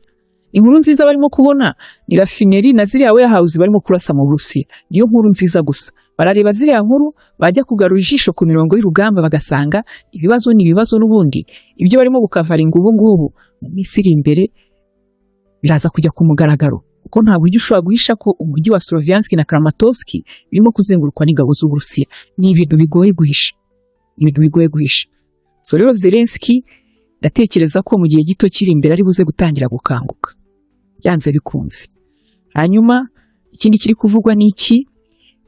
Inkuru nziza barimo kubona ni raffinerie na ziriya warehouse barimo kurasa mu Burusiya, niyo nkuru nziza gusa. Barareba ziriya nkuru, bajya kugarura ijisho ku mirongo y'urugamba bagasanga ibibazo ni ibibazo n'ubundi. Ibyo barimo gukavaringa ubu ngubu, mu minsi iri imbere biraza kujya ku mugaragaro, kuko nta buryo ushobora guhisha ko umujyi wa Sloviansk na Kramatorsk birimo kuzengurukwa n'ingabo z'Uburusiya. Ni ibintu bigoye guhisha, ni ibintu bigoye guhisha. So rero Zelensky Ndatekereza ko mu gihe gito kiri imbere ari buze gutangira gukanguka byanze bikunze. Hanyuma ikindi kiri kuvugwa ni iki?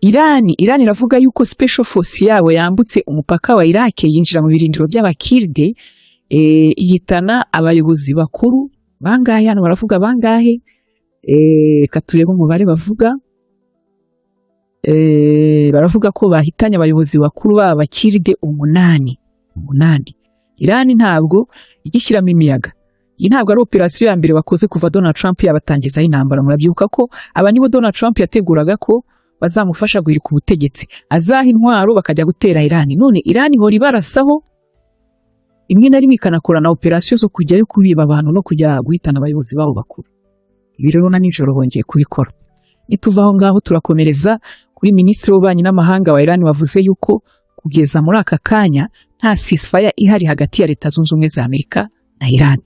Irani iravuga yuko special force yabo yambutse umupaka wa Iraq, yinjira mu birindiro by'Abakirde, ihitana abayobozi bakuru bangahe? Hano baravuga bangahe? Reka turebe umubare bavuga. Baravuga ko bahitanye abayobozi bakuru b'Abakirde umunani, umunani. Irani ntabwo igishyiramo imiyaga. Iyi ntabwo ari operasiyo ya mbere bakoze kuva Donald Trump yabatangizaho intambara. Murabyibuka ko aba nibo Donald Trump yateguraga ko bazamufasha guhirika ubutegetsi, azaha intwaro bakajya gutera Irani. None Irani ihora ibarasaho, rimwe na rimwe ikanakora na operasiyo zo kujyayo kubiba abantu no kujya guhitana abayobozi babo bakuru. Ibi rero na nijoro bongeye kubikora. Nituva aho ngaho, turakomereza kuri minisitiri w'ububanyi n'amahanga wa Iran wavuze yuko kugeza muri aka kanya nta ceasefire ihari hagati ya Leta Zunze Ubumwe za Amerika na Iran.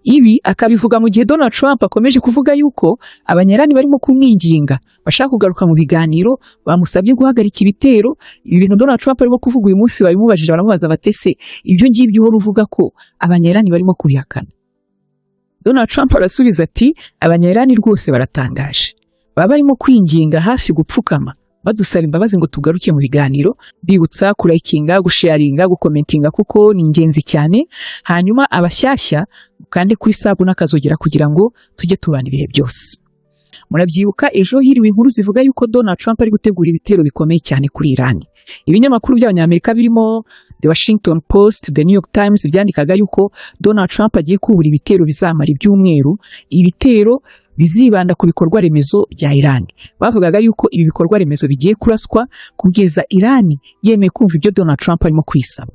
Ibi akabivuga mu gihe Donald Trump akomeje kuvuga yuko Abanyarani barimo kumwinginga, bashaka kugaruka mu biganiro, bamusabye guhagarika ibitero. Ibi bintu Donald Trump arimo kuvuga uyu munsi, babimubajije, baramubaza batese: "Ibyo ngibyo uhora uvuga ko Abanyarani barimo kubihakana?" Donald Trump arasubiza ati: "Abanyarani rwose baratangaje, baba barimo kwinginga hafi gupfukama, badusaba imbabazi ngo tugaruke mu biganiro." Bibutsa kulikinga, gusharinga, gukomentinga kuko ni ingenzi cyane. Hanyuma abashyashya mukande kuri sub n'akazogera kugira ngo tujye tubana ibihe byose. Murabyibuka ejo hiriwe inkuru zivuga yuko Donald Trump ari gutegura ibitero bikomeye cyane kuri Iran. Ibinyamakuru by'Abanyamerika birimo The Washington Post, The New York Times byandikaga yuko Donald Trump agiye kubura ibitero bizamara ibyumweru, ibitero bizibanda ku bikorwa remezo bya Iran. Bavugaga yuko ibi bikorwa remezo bigiye kuraswa kugeza Iran yemeye kumva ibyo Donald Trump arimo kwisaba.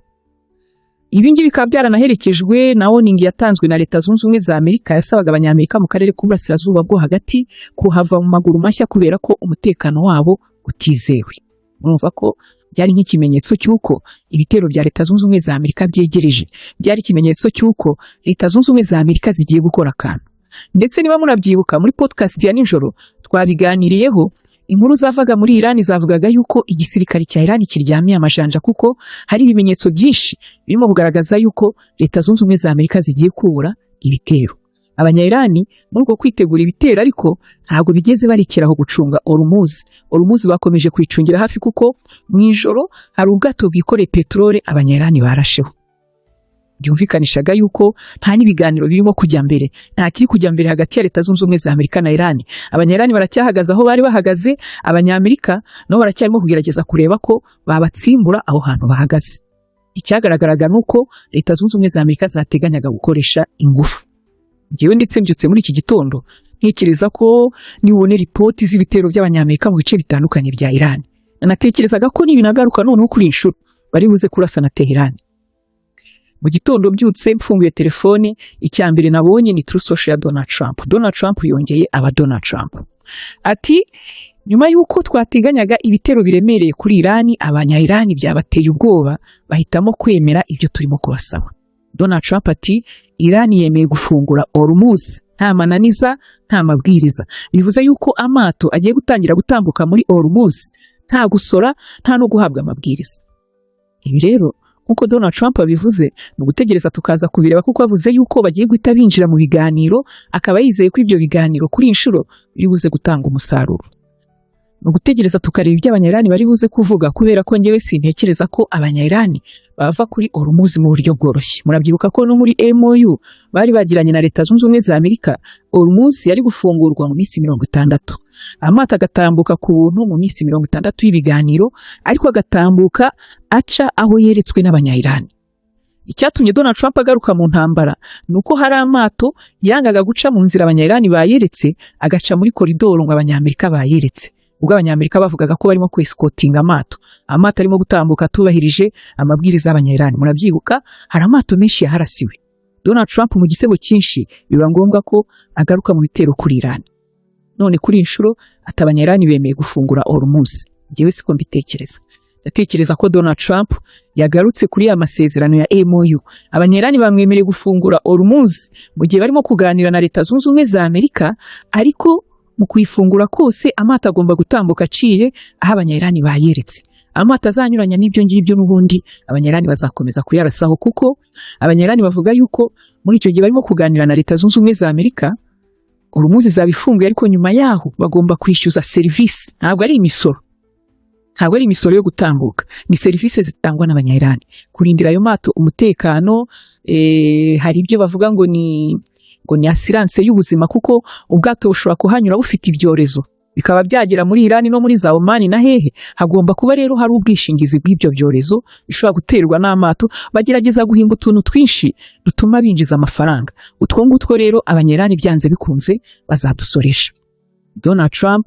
Ibi ngibi bikaba byaranaherekejwe na warning yatanzwe na Leta Zunze Ubumwe za Amerika, yasabaga Abanyamerika mu karere k'Uburasirazuba bwo Hagati kuhava mu maguru mashya kubera ko umutekano wabo utizewe. Murumva ko byari nk'ikimenyetso cy'uko ibitero bya Leta Zunze Ubumwe za Amerika byegereje, byari ikimenyetso cy'uko Leta Zunze Ubumwe za Amerika zigiye gukora akantu. Ndetse niba munabyibuka, muri podcast ya nijoro twabiganiriyeho. Inkuru zavaga muri Iran zavugaga yuko igisirikare cya Iran kiryamiye amajanja, kuko hari ibimenyetso byinshi birimo kugaragaza yuko Leta Zunze Ubumwe za Amerika zigiye kubura ibitero. Abanya-Irani muri uko kwitegura ibitero ariko ntabwo bigeze barekeraho gucunga Hormuz. Hormuz bakomeje kuyicungira hafi, kuko mu ijoro hari ubwato bwikoreye peteroli Abanya-Irani barasheho. Byumvikanishaga yuko nta n'ibiganiro birimo kujya mbere, nta kiri kujya mbere hagati ya Leta Zunze Ubumwe za Amerika na Irani. Abanya-Irani baracyahagaze aho bari bahagaze, Abanyamerika nabo baracyarimo kugerageza kureba ko babatsimbura aho hantu bahagaze. Icyagaragaraga ni uko Leta Zunze Ubumwe za Amerika zateganyaga gukoresha ingufu. Njyewe ndetse mbyutse muri iki gitondo ntekereza ko nibone ripoti z'ibitero by'Abanyamerika mu bice bitandukanye bya Iran, nanatekerezaga ko nibinagaruka noneho kuri iyi nshuro bari buze kurasa na Tehran. Mu gitondo mbyutse mfunguye telefone, icya mbere nabonye ni Truth Social ya Donald Trump. Donald Trump yongeye aba Donald Trump, ati: "Nyuma y'uko twateganyaga ibitero biremereye kuri Irani, Abanya-Irani byabateye ubwoba, bahitamo kwemera ibyo turimo kubasaba." Donald Trump ati: "Irani yemeye gufungura Hormuz nta mananiza, nta mabwiriza." Bivuze yuko amato agiye gutangira gutambuka muri Hormuz nta gusora, nta no guhabwa amabwiriza. Ibi rero, nk'uko Donald Trump abivuze, ni ugutegereza tukaza kubireba, kuko avuze yuko bagiye guhita binjira mu biganiro, akaba yizeye ko ibyo biganiro kuri iyi nshuro biri buze gutanga umusaruro. Ni ugutegereza tukareba ibyo Abanyayirani bari buze kuvuga, kubera ko njyewe sintekereza ko Abanyayirani bava kuri Hormuz mu buryo bworoshye. Murabyibuka ko no muri MOU bari bagiranye na Leta Zunze Ubumwe za Amerika, Hormuz yari gufungurwa mu minsi 60, amato agatambuka ku buntu mu minsi 60 y'ibiganiro, ariko agatambuka aca aho yeretswe n'Abanyayirani. Icyatumye Donald Trump agaruka mu ntambara ni uko hari amato yangaga guca mu nzira Abanyayirani bayeretse, agaca muri koridoro ngo Abanyamerika bayeretse. Ubwo Abanyamerika bavugaga ko barimo kwesikotinga amato, amato arimo gutambuka atubahirije amabwiriza y'Abanyayirani. Murabyibuka, hari amato menshi yaharasiwe. Donald Trump mu gisebo cyinshi biba ngombwa ko agaruka mu bitero kuri Iran. None kuri iyi nshuro ati Abanyayirani bemeye gufungura Hormuz. Njyewe siko mbitekereza. Ndatekereza ko Donald Trump yagarutse kuri ya masezerano ya MOU. Abanyayirani bamwemereye gufungura Hormuz mu gihe barimo kuganira na Leta Zunze Ubumwe za Amerika, ariko mu kuyifungura kose amato agomba gutambuka aciye aho Abanyayirani bayeretse. Amato azanyuranya n'ibyo ngibyo, n'ubundi Abanyarani bazakomeza kuyarasaho, kuko Abanyarani bavuga yuko muri icyo gihe barimo kuganira na Leta Zunze Ubumwe za Amerika, Hormuz izaba ifunguye, ariko nyuma yaho bagomba kwishyuza serivisi. Ntabwo ari imisoro, ntabwo ari imisoro yo gutambuka, ni serivisi zitangwa n'Abanyayirani kurindira ayo mato umutekano. Hari ibyo bavuga ngo ni assurance y'ubuzima, kuko ubwato bushobora kuhanyura bufite ibyorezo bikaba byagera muri Irani no muri za Omani na hehe. Hagomba kuba rero hari ubwishingizi bw'ibyo byorezo bishobora guterwa n'amato. Bagerageza guhimba utuntu twinshi dutuma binjiza amafaranga. Utwo ngutwo rero Abanyirani byanze bikunze bazadusoresha. Donald Trump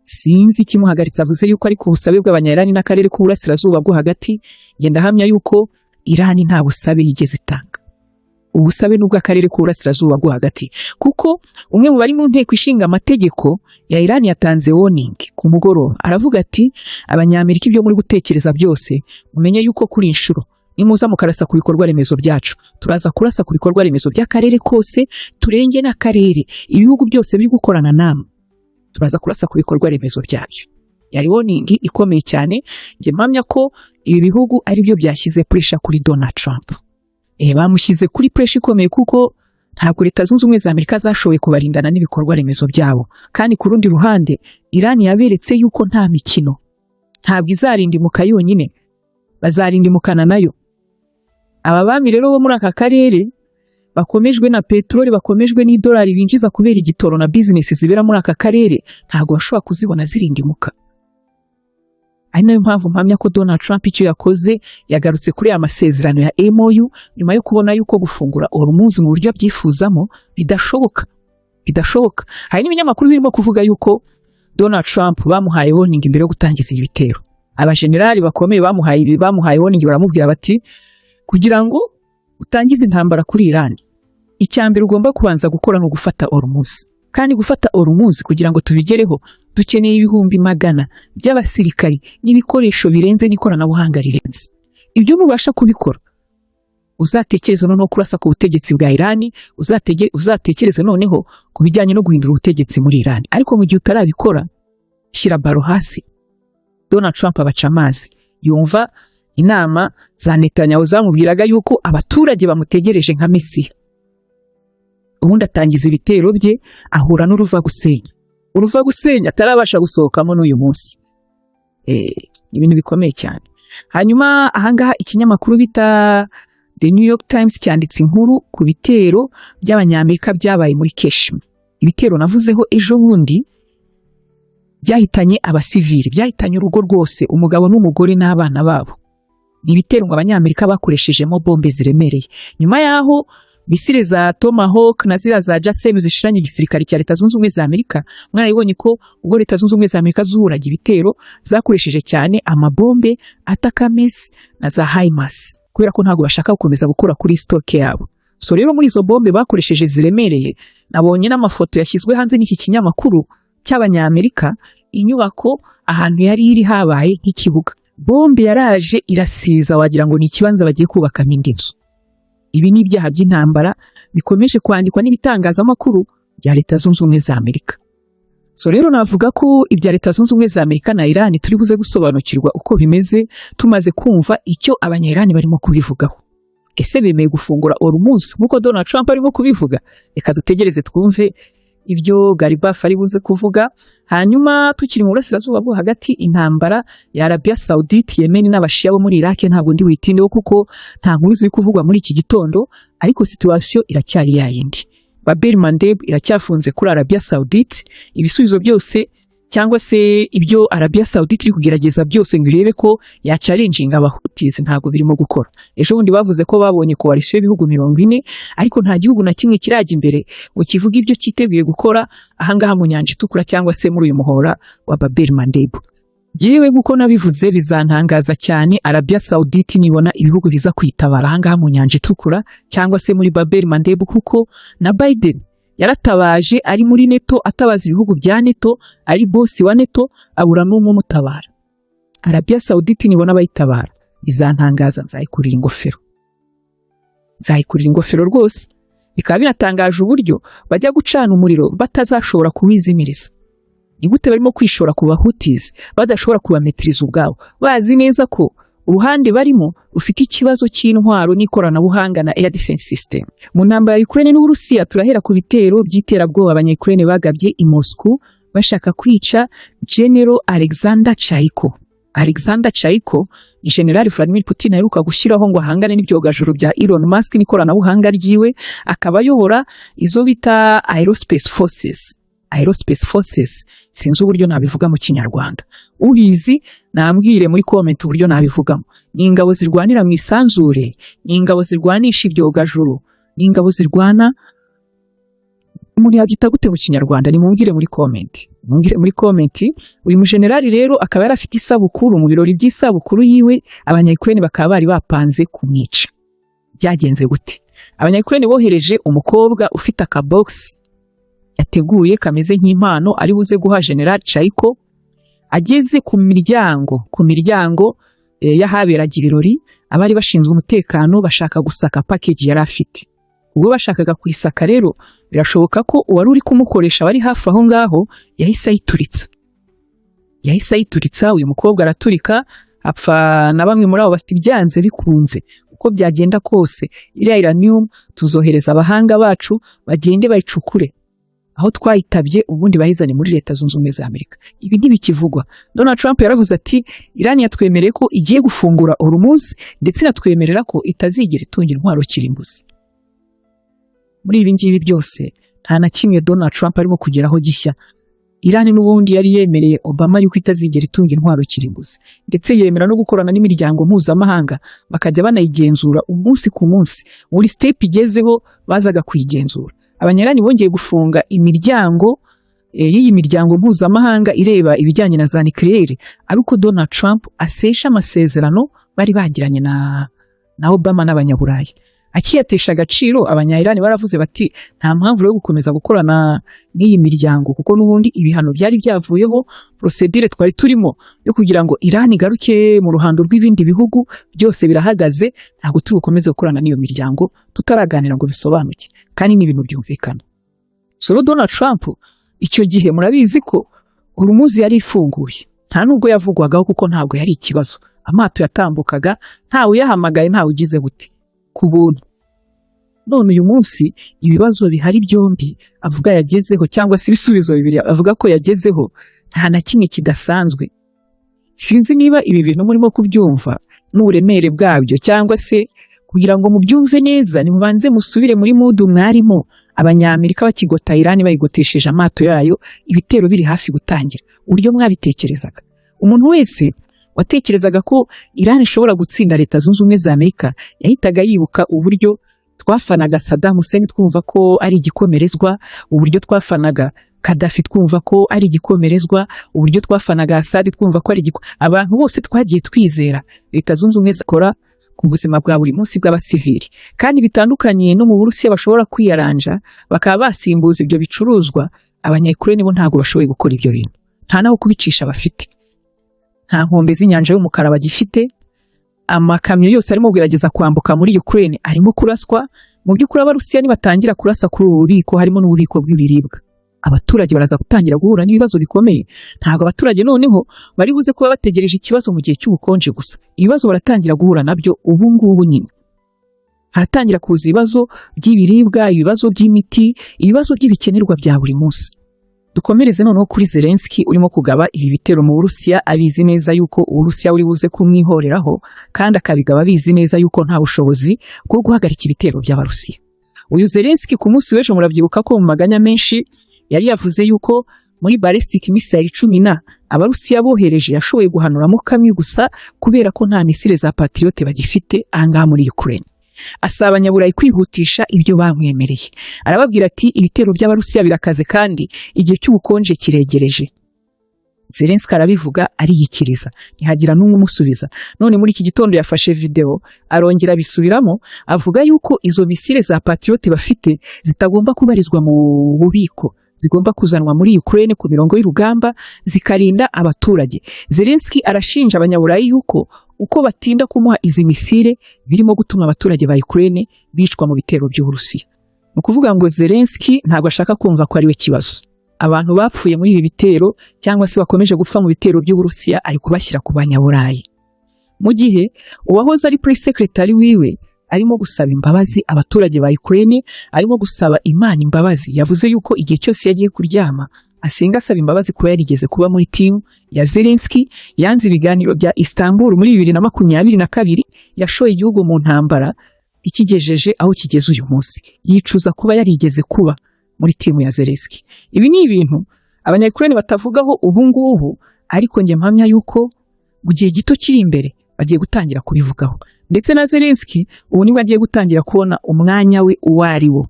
sinzi ikimuhagaritse, avuze yuko ari ku busabe bw'Abanyirani n'akarere k'Uburasirazuba bwo Hagati. Ngenda hamya yuko Irani nta busabe yigeze itanga, ubusabe ni ubw'akarere k'Uburasirazuba bwo Hagati, kuko umwe mu bari mu nteko ishinga amategeko ya Irani yatanze warning ku mugoroba, aravuga ati: "Abanyamerika, ibyo muri gutekereza byose, mumenye yuko kuri inshuro nimuza mukarasa ku bikorwa remezo byacu, turaza kurasa ku bikorwa remezo by'akarere kose, turenge n'akarere, ibihugu byose biri gukorana namwe turaza kurasa ku bikorwa remezo byabyo." Yari warning ikomeye cyane. Njye mpamya ko ibi bihugu ari byo byashyize pressure kuri Donald Trump. Bamushyize kuri pressure ikomeye, kuko ntabwo Leta Zunze Ubumwe za Amerika zashoboye kubarindana n'ibikorwa remezo byabo, kandi ku rundi ruhande Irani yaberetse yuko nta mikino, ntabwo izarindimuka yonyine, bazarindimukana nayo. Aba bami rero bo muri aka karere bakomejwe na peteroli, bakomejwe n'idolari binjiza kubera igitoro na bizinesi zibera muri aka karere, ntabwo bashobora kuzibona zirindimuka. Ari nayo mpamvu mpamya ko Donald Trump icyo yakoze, yagarutse kuri aya masezerano ya MOU nyuma yo kubona yuko gufungura Hormuz mu buryo abyifuzamo bidashoboka, bidashoboka. Hari n'ibinyamakuru birimo kuvuga yuko Donald Trump bamuhaye warning mbere yo gutangiza ibi bitero. Abajenerali bakomeye bamuhaye warning, baramubwira bati: "Kugira ngo utangize intambara kuri Iran, icya mbere ugomba kubanza gukora ni ugufata Hormuz. Kandi gufata Hormuz, kugira ngo tubigereho, dukeneye ibihumbi magana by'abasirikari n'ibikoresho birenze n'ikoranabuhanga rirenze. Ibyo nubasha kubikora, uzatekereze noneho kurasa ku butegetsi bwa Irani, uzatekereze noneho ku bijyanye no guhindura ubutegetsi muri Irani. Ariko mu gihe utarabikora, shyira baro hasi." Donald Trump abaca amazi, yumva inama za Netanyahu zamubwiraga yuko abaturage bamutegereje nka Mesiya, ubundi atangiza ibitero bye, ahura n'uruva gusenya, uruva gusenya atarabasha gusohokamo n'uyu munsi. Ibintu bikomeye cyane. Hanyuma ahangaha ikinyamakuru bita The New York Times cyanditse inkuru ku bitero by'Abanyamerika byabaye muri Keshim, ibitero navuzeho ejo bundi byahitanye abasivili, byahitanye urugo rwose, umugabo n'umugore n'abana babo. Ni ibitero ngo Abanyamerika bakoreshejemo bombe ziremereye nyuma y'aho missile za Tomahawk na ziriya za JASSM zishiranye igisirikare cya Leta Zunze Ubumwe za Amerika. Mwarabibonye ko ubwo Leta Zunze Ubumwe za Amerika zuhuraga ibitero, zakoresheje cyane amabombe ATACMS na za HIMARS, kubera ko ntabwo bashaka gukomeza gukora kuri stock yabo. So rero muri izo bombe bakoresheje ziremereye, nabonye n'amafoto yashyizwe hanze n'iki kinyamakuru cy'Abanyamerika, inyubako ahantu yari iri habaye nk'ikibuga. Bombe yaraje irasiza, wagira ngo ni ikibanza bagiye kubakamo indi nzu. Ibi ni ibyaha by'intambara bikomeje kwandikwa n'ibitangazamakuru bya Leta Zunze Ubumwe za Amerika. So rero navuga ko ibya Leta Zunze Ubumwe za Amerika na Iran turi buze gusobanukirwa uko bimeze tumaze kumva icyo Abanya-Iran barimo kubivugaho. Ese bemeye gufungura Hormuz nk'uko Donald Trump arimo kubivuga? Reka dutegereze twumve ibyo Garibaf ari buze kuvuga. Hanyuma tukiri mu Burasirazuba bwo Hagati, intambara ya Arabia Saudite, Yemen n'Abashiya bo muri Iraq, ntabwo ndi witindeho kuko nta nkuru ziri kuvugwa muri iki gitondo, ariko situation iracyari yayindi. Bab el Mandeb iracyafunze kuri Arabia Saudite. Ibisubizo byose cyangwa se ibyo Arabia Saudite iri kugerageza byose ngo irebe ko yachallenginga Abahutizi, ntabwo birimo gukora. Ejo bundi bavuze ko babonye coalition y'ibihugu 40, ariko nta gihugu na kimwe kirajya imbere ngo kivuge ibyo cyiteguye gukora ahangaha mu Nyanja Itukura cyangwa se muri uyu muhora wa Bab el Mandeb. Yewe, nk'uko nabivuze, bizantangaza cyane Arabia Saudite nibona ibihugu biza kwitabara ahangaha mu Nyanja Itukura cyangwa se muri Bab el Mandeb, kuko na Biden yaratabaje ari muri NATO, atabaza ibihugu bya NATO, ari boss wa NATO, abura n'umwe umutabara. Arabia Saudite nibona abayitabara bizantangaza, nzayikurira ingofero, nzayikurira ingofero rwose. Bikaba binatangaje uburyo bajya gucana umuriro batazashobora kuwizimiriza. Ni gute barimo kwishora ku Bahutis badashobora kubametiriza ubwabo, bazi neza ko uruhande barimo rufite ikibazo cy'intwaro n'ikoranabuhanga na air defense system? Mu ntambara ya Ukraine n'Uburusiya, turahera ku bitero by'iterabwoba Abanya-Ukraine bagabye i Moscow bashaka kwica General Alexander Chaiko. Alexander Chaiko ni General Vladimir Putin aheruka gushyiraho ngo ahangane n'ibyogajuru bya Elon Musk n'ikoranabuhanga ryiwe, akaba ayobora izo bita Aerospace Forces. Aerospace Forces, sinzi uburyo nabivuga mu Kinyarwanda, ubizi nambwire muri comment uburyo nabivugamo. Ni ingabo zirwanira mu isanzure, ni ingabo zirwanisha ibyogajuru, ni ingabo zirwana, umuntu yabyita gute mu Kinyarwanda? Nimumbwire muri comment, mumbwire muri comment. Uyu mujenerali rero akaba yari afite isabukuru. Mu birori by'isabukuru yiwe, Abanya-Ukraine bakaba bari bapanze kumwica. Byagenze gute? Abanya-Ukraine bohereje umukobwa ufite akabox yateguye kameze nk'impano ari buze guha General Chaiko. Ageze ku miryango y'ahaberaga ibirori, abari bashinzwe umutekano bashaka gusaka package yari afite. Ubwo bashakaga kuyisaka rero, birashoboka ko uwari uri kumukoresha bari hafi aho ngaho yahise ayituritsa. Yahise ayituritsa, uyu mukobwa araturika, apfa na bamwe muri abo bafite. Byanze bikunze, uko byagenda kose, iriya uranium tuzohereza abahanga bacu bagende bayicukure aho twayitabye, ubundi bayizane muri Leta Zunze Ubumwe za Amerika. Ibi ntibikivugwa. Donald Trump yaravuze ati: "Iran yatwemereye ko igiye gufungura Hormuz, ndetse inatwemerera ko itazigera itunga intwaro kirimbuzi." Muri ibi ngibi byose, nta na kimwe Donald Trump arimo kugeraho gishya. Iran n'ubundi yari yemereye Obama yuko itazigera itunga intwaro kirimbuzi, ndetse yemera no gukorana n'imiryango mpuzamahanga, bakajya banayigenzura umunsi ku munsi. Buri step igezeho bazaga kuyigenzura. Abanyarani bongeye gufunga imiryango y'iyi miryango mpuzamahanga ireba ibijyanye na za nucléaire, ariko Donald Trump asesha amasezerano bari bagiranye na Obama n'Abanyaburayi. Akiyatesha agaciro, Abanya-Iran baravuze bati: "Nta mpamvu yo gukomeza gukorana n'iyi miryango, kuko n'ubundi ibihano byari byavuyeho. Procédure twari turimo yo kugira ngo Iran igaruke mu ruhando rw'ibindi bihugu byose birahagaze. Ntabwo turi bukomeze gukorana n'iyo miryango tutaraganira ngo bisobanuke." Kandi ni ibintu byumvikana. So rero Donald Trump icyo gihe, murabizi ko Hormuz yari ifunguye, nta nubwo yavugwagaho kuko ntabwo yari ikibazo. Amato yatambukaga ntawe uyahamagaye, ntawe ugize gute, ku buntu. None uyu munsi ibibazo bihari byombi avuga yagezeho, cyangwa se ibisubizo bibiri avuga ko yagezeho, nta na kimwe kidasanzwe. Sinzi niba ibi bintu murimo kubyumva n'uburemere bwabyo, cyangwa se kugira ngo mubyumve neza nimubanze musubire muri mood mwarimo Abanyamerika bakigota Irani, bayigotesheje amato yayo, ibitero biri hafi gutangira, uburyo mwabitekerezaga. Umuntu wese watekerezaga ko Irani ishobora gutsinda Leta Zunze Ubumwe za Amerika yahitaga yibuka uburyo twafanaga Saddam Hussein twumva ko ari igikomerezwa, uburyo twafanaga Gaddafi twumva ko ari igikomerezwa, uburyo twafanaga Assad twumva ko ari abantu bose twagiye twizera. Leta Zunze Ubumwe zikora ku buzima bwa buri munsi bw'abasivili, kandi bitandukanye no mu Burusiya bashobora kwiyaranja bakaba basimbuza ibyo bicuruzwa, Abanya-Ukraine bo ntabwo bashoboye gukora ibyo bintu. Nta naho kubicisha bafite, nta nkombe z'inyanja y'Umukara bagifite. Amakamyo yose arimo kugerageza kwambuka muri Ukraine arimo kuraswa. Mu by'ukuri, Abarusiya nibatangira kurasa kuri ubu bubiko, harimo n'ububiko bw'ibiribwa, abaturage baraza gutangira guhura n'ibibazo bikomeye. Ntabwo abaturage noneho bari buze kuba bategereje ikibazo mu gihe cy'ubukonje gusa, ibibazo baratangira guhura nabyo ubu ngubu nyine. Haratangira kuza ibibazo by'ibiribwa, ibibazo by'imiti, ibibazo by'ibikenerwa bya buri munsi. Dukomereze noneho kuri Zelensky urimo kugaba ibi bitero mu Burusiya abizi neza yuko Uburusiya buri buze kumwihoreraho, kandi akabigaba abizi neza yuko nta bushobozi bwo guhagarika ibitero by'Abarusiya. Uyu Zelensky, ku munsi w'ejo murabyibuka ko mu maganya menshi yari yavuze yuko muri ballistic missile 10 na Abarusiya bohereje yashoboye guhanuramo kamwe gusa, kubera ko nta misile za Patriot bagifite ahangaha muri Ukraine. Asaba Abanyaburayi kwihutisha ibyo bamwemereye. Arababwira ati: "Ibitero by'Abarusiya birakaze kandi igihe cy'ubukonje kiregereje." Zelensky arabivuga ariyikiriza, ntihagira n'umwe umusubiza. None muri iki gitondo yafashe video arongera abisubiramo, avuga yuko izo misile za Patriot bafite zitagomba kubarizwa mu bubiko, zigomba kuzanwa muri Ukraine ku mirongo y'urugamba zikarinda abaturage. Zelensky arashinja Abanyaburayi yuko uko batinda kumuha izi misile birimo gutuma abaturage ba Ukraine bicwa mu bitero by'Uburusiya. Ni ukuvuga ngo Zelensky ntabwo ashaka kumva ko ari we kibazo. Abantu bapfuye muri ibi bitero cyangwa se bakomeje gupfa mu bitero by'Uburusiya ari kubashyira ku Banyaburayi, mu gihe uwahoze ari press secretary wiwe arimo gusaba imbabazi abaturage ba Ukraine, arimo gusaba Imana imbabazi. Yavuze yuko igihe cyose yagiye kuryama asenga asaba imbabazi kuba yarigeze kuba muri team ya Zelensky. Yanze ibiganiro bya Istanbul muri 2022, yashoye igihugu mu ntambara ikigejeje aho kigeze uyu munsi. Yicuza kuba yarigeze kuba muri team ya Zelensky. Ibi ni ibintu Abanya-Ukraine batavugaho ubu ngubu, ariko njye mpamya yuko mu gihe gito kiri imbere bagiye gutangira kubivugaho. Ndetse na Zelensky ubu nibwo agiye gutangira kubona umwanya we uwo ari wo.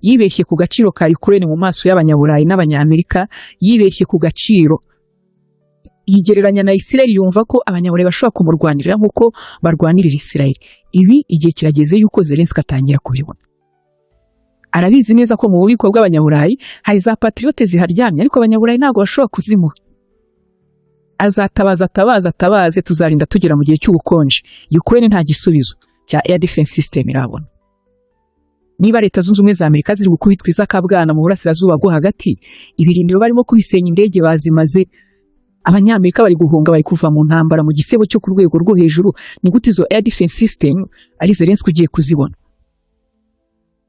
Yibeshye ku gaciro ka Ukraine mu maso y'Abanyaburayi n'Abanyamerika, yibeshye ku gaciro, yigereranya na Israel, yumva ko Abanyaburayi bashobora kumurwanirira nk'uko barwanirira Israel. Ibi igihe kirageze yuko Zelensky atangira kubibona. Arabizi neza ko mu bubiko bw'Abanyaburayi hari za Patriot ziharyamye, ariko Abanyaburayi ntabwo bashobora kuzimuha. Azatabaza, atabaza, atabaze, tuzarinda tugera mu gihe cy'ubukonje Ukraine nta gisubizo cya air defense system irabona. Niba Leta Zunze Ubumwe za Amerika ziri gukubitwa izakabwana mu Burasirazuba bwo Hagati, ibirindiro barimo kubisenya, indege bazimaze, Abanyamerika bari guhunga, bari kuva mu ntambara mu gisebo cyo ku rwego rwo hejuru, ni gute izo air defense system ari Zelensky ugiye kuzibona?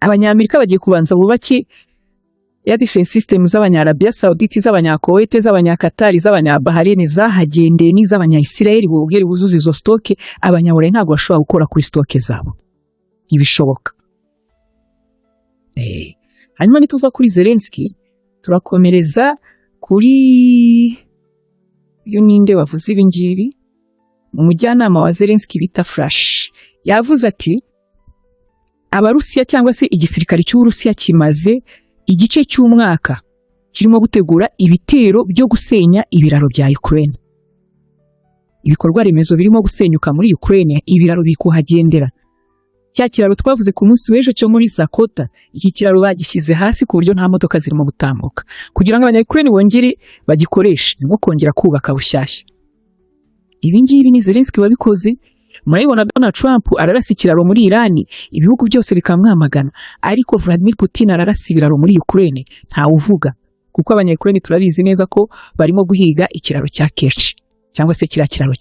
Abanyamerika bagiye kubanza bubake air defense system z'Abanyarabiya Saudite, z'Abanyakowete, z'Abanyakatari, z'Abanyabahareni zahagendeye n'iz'Abanyayisiraheli, bubwire buzuze izo stock. Abanyaburayi ntabwo bashobora gukora kuri stock zabo, ntibishoboka. Hanyuma nituva kuri Zelensky turakomereza kuri uyu. Ninde wavuze ibi ngibi? Umujyanama wa Zelensky bita Flash yavuze ati: "Abarusiya cyangwa se igisirikare cy'Uburusiya kimaze igice cy'umwaka kirimo gutegura ibitero byo gusenya ibiraro bya Ukraine." Ibikorwa remezo birimo gusenyuka muri Ukraine, ibiraro biri kuhagendera. Cya kiraro twavuze ku munsi w'ejo cyo muri Zakota, iki kiraro bagishyize hasi ku buryo nta modoka zirimo gutambuka. Kugira ngo Abanya-Ukraine bongere bagikoreshe ni nko kongera kubaka bushyashya. Ibi ngibi ni Zelensky wabikoze. Murabibona, Donald Trump ararasa ikiraro muri Irani, ibihugu byose bikamwamagana, ariko Vladimir Putin ararasa ibiraro muri Ukraine ntawuvuga, kuko Abanya-Ukraine turabizi neza ko barimo guhiga ikiraro cya Kerch cyangwa se kiriya kiraro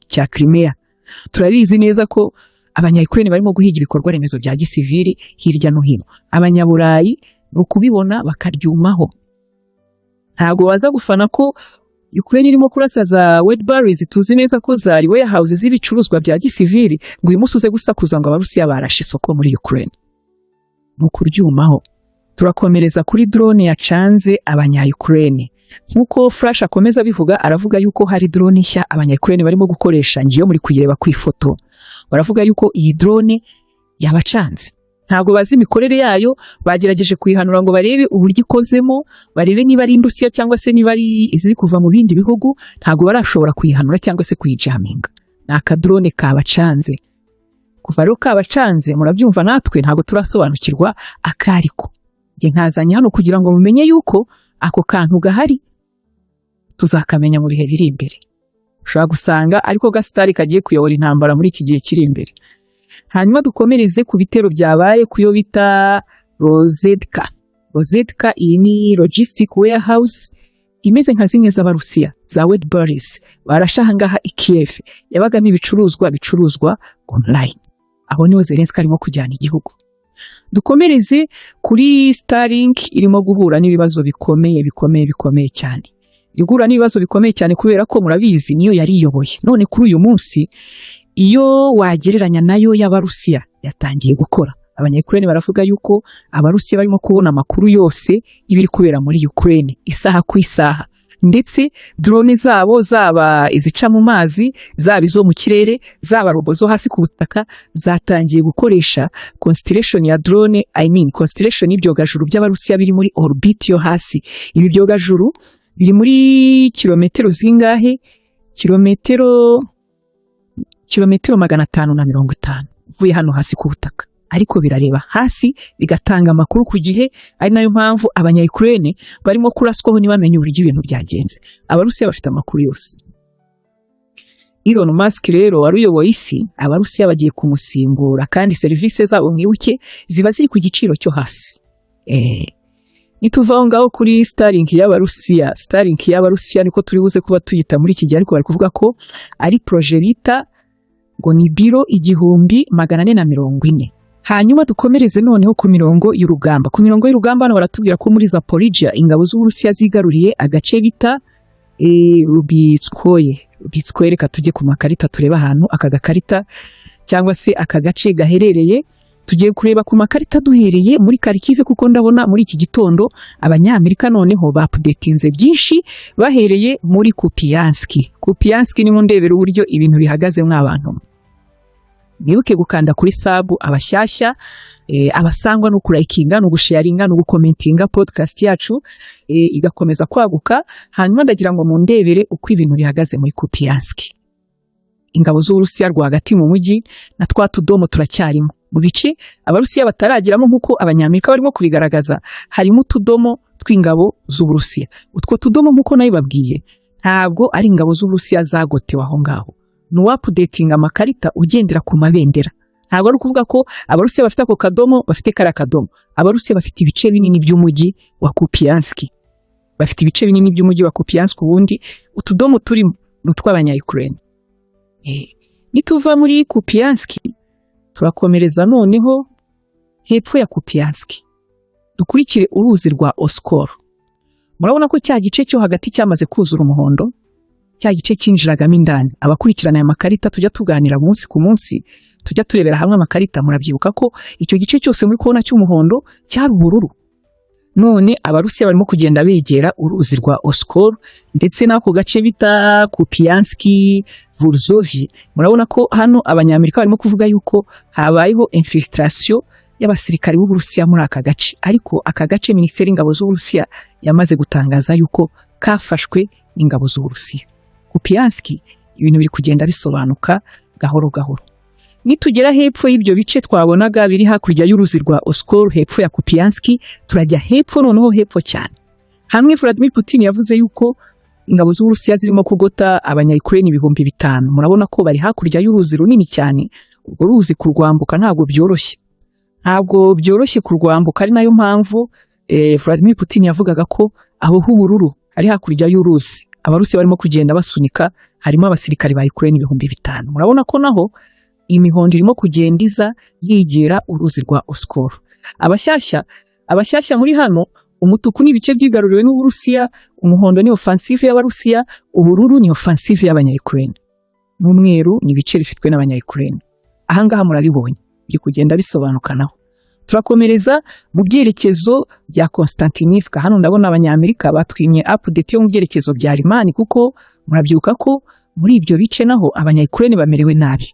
cya Crimea. Turabizi neza ko Abanya-Ukraine barimo guhiga ibikorwa remezo bya gisivili hirya no hino. Abanyaburayi ni ukubibona bakaryumaho. Ntabwo baza gufana ko Ukraine irimo kurasa za Wildberries, tuzi neza ko zari warehouse z'ibicuruzwa bya gisivili, ngo uyu munsi uze gusakuza ngo Abarusiya barashe isoko muri Ukraine. Mu kuryumaho. Turakomereza kuri drone yacanze Abanya-Ukraine. Nk'uko Flash akomeza abivuga, aravuga yuko hari drone nshya Abanya-Ukraine barimo gukoresha. Ngiyo muri kuyireba ku ifoto. Baravuga yuko iyi drone yabacanze. Ntabwo bazi imikorere yayo, bagerageje kuyihanura ngo barebe uburyo ikozemo, barebe niba ari indusiya cyangwa se niba ari iziri kuva mu bindi bihugu, ntabwo barashobora kuyihanura cyangwa se kuyijaminga. Ni akadrone kabacanze. Kuva rero kabacanze, murabyumva, natwe ntabwo turasobanukirwa akariko. Njye nkazanye hano kugira ngo mumenye yuko ako kantu gahari, tuzakamenya mu bihe biri imbere. Ushobora gusanga ariko gasitari kagiye kuyobora intambara muri iki gihe kiri imbere. Hanyuma dukomereze ku bitero byabaye ku yo bita Rozetka. Rozetka iyi ni logistic warehouse imeze nka zimwe z'Abarusiya za Wildberries barashe ahangaha i Kiev, yabagamo ibicuruzwa bicuruzwa online. Aho niho Zelensky arimo kujyana igihugu. Dukomereze kuri Starlink irimo guhura n'ibibazo bikomeye, bikomeye, bikomeye cyane. Iri guhura n'ibibazo bikomeye cyane kubera ko murabizi niyo yari iyoboye. None kuri uyu munsi iyo wagereranya nayo y'Abarusiya yatangiye gukora. Abanya-Ukraine baravuga yuko Abarusiya barimo kubona amakuru yose y'ibiri kubera muri Ukraine isaha ku isaha, ndetse drone zabo, zaba izica mu mazi, zaba izo mu kirere, zaba robo zo hasi ku butaka, zatangiye gukoresha constellation ya drone, I mean constellation y'ibyogajuru by'Abarusiya biri muri orbit yo hasi. Ibi byogajuru biri muri kilometero zingahe? Kilometero 550 uvuye hano hasi ku butaka, ariko birareba hasi bigatanga amakuru ku gihe, ari nayo mpamvu Abanya-Ukraine barimo kuraswaho ntibamenye uburyo ibintu byagenze. Abarusiya bafite amakuru yose. Elon Musk rero wari uyoboye isi, Abarusiya bagiye kumusimbura, kandi serivisi zabo mwibuke ziba ziri ku giciro cyo hasi. Nituva aho ngaho kuri Starlink y'Abarusiya, Starlink y'Abarusiya niko turi buze kuba tuyita muri iki gihe, ariko bari kuvuga ko ari projet bita ngo ni biro 1440. Hanyuma dukomereze noneho ku mirongo y'urugamba. Ku mirongo y'urugamba hano baratubwira ko muri Zaporizhia ingabo z'Uburusiya zigaruriye agace bita Rubitskoye. Rubitskoye, reka tujye ku makarita turebe ahantu aka gakarita cyangwa se aka gace gaherereye. Tugiye kureba ku makarita duhereye muri Kharkiv, kuko ndabona muri iki gitondo Abanyamerika noneho baupdatinze byinshi bahereye muri Kupiansk. Kupiansk ni ndebera uburyo ibintu bihagaze mw'abantu. Mwibuke gukanda kuri sub abashyashya, abasangwa no kulikinga no gusharinga no gucommentinga podcast yacu igakomeza kwaguka. Hanyuma ndagira ngo mundebere uko ibintu bihagaze muri Kupiansk. Ingabo z'Uburusiya rwagati mu mujyi na twa tudomo turacyarimo mu bice Abarusiya bataragiramo, nk'uko Abanyamerika barimo kubigaragaza. Harimo utudomo tw'ingabo z'Uburusiya. Utwo tudomo, nk'uko nabibabwiye, ntabwo ari ingabo z'Uburusiya zagotewe aho ngaho, ni uwaupdatinga amakarita ugendera ku mabendera. Ntabwo ari ukuvuga ko Abarusiya bafite ako kadomo, bafite kariya kadomo. Abarusiya bafite ibice binini by'umujyi wa Kupiansk, bafite ibice binini by'umujyi wa Kupiansk. Ubundi utudomo turimo ni utw'Abanya-Ukraine. Nituva muri Kupiansk turakomereza noneho hepfo ya Kupiansk, dukurikire uruzi rwa Oskol. Murabona ko cya gice cyo hagati cyamaze kuzura umuhondo, cya gice cyinjiragamo indani. Abakurikirana aya makarita tujya tuganira umunsi ku munsi, tujya turebera hamwe amakarita, murabyibuka ko icyo gice cyose muri kubona cy'umuhondo cyari ubururu. None Abarusiya barimo kugenda begera uruzi rwa Oskol ndetse n'ako gace bita Kupiansk Vorozovyi. Murabona ko hano Abanyamerika barimo kuvuga yuko habayeho infiltration y'abasirikari b'Uburusiya muri aka gace, ariko aka gace Minisiteri y'Ingabo z'Uburusiya yamaze gutangaza yuko kafashwe n'ingabo z'Uburusiya. Kupiansk ibintu biri kugenda bisobanuka gahoro gahoro. Nitugera hepfo y'ibyo bice twabonaga biri hakurya y'uruzi rwa Oskol, hepfo ya Kupiansk, turajya hepfo noneho, hepfo cyane, hamwe Vladimir Putin yavuze yuko ingabo z'Uburusiya zirimo kugota Abanya-Ukraine 5000. Murabona ko bari hakurya y'uruzi runini cyane. Urwo ruzi kurwambuka ntabwo byoroshye, ntabwo byoroshye kurwambuka, ari nayo mpamvu Vladimir Putin yavugaga ko aho h'ubururu ari hakurya y'uruzi Abarusiya barimo kugenda basunika, harimo abasirikari ba Ukraine 5000. Murabona ko naho imihondo irimo kugenda iza yegera uruzi rwa Oskol. Abashyashya, abashyashya muri hano, umutuku ni ibice byigaruriwe n'Uburusiya, umuhondo ni offensive y'Abarusiya, ubururu ni offensive y'Abanya-Ukraine, n'umweru ni ibice bifitwe n'Abanya-Ukraine. Ahangaha murabibonye biri kugenda bisobanuka naho. Turakomereza mu byerekezo bya Konstantinivka. Hano ndabona Abanyamerika batwimye update yo mu byerekezo bya Limani, kuko murabyibuka ko muri ibyo bice naho Abanya-Ukraine bamerewe nabi.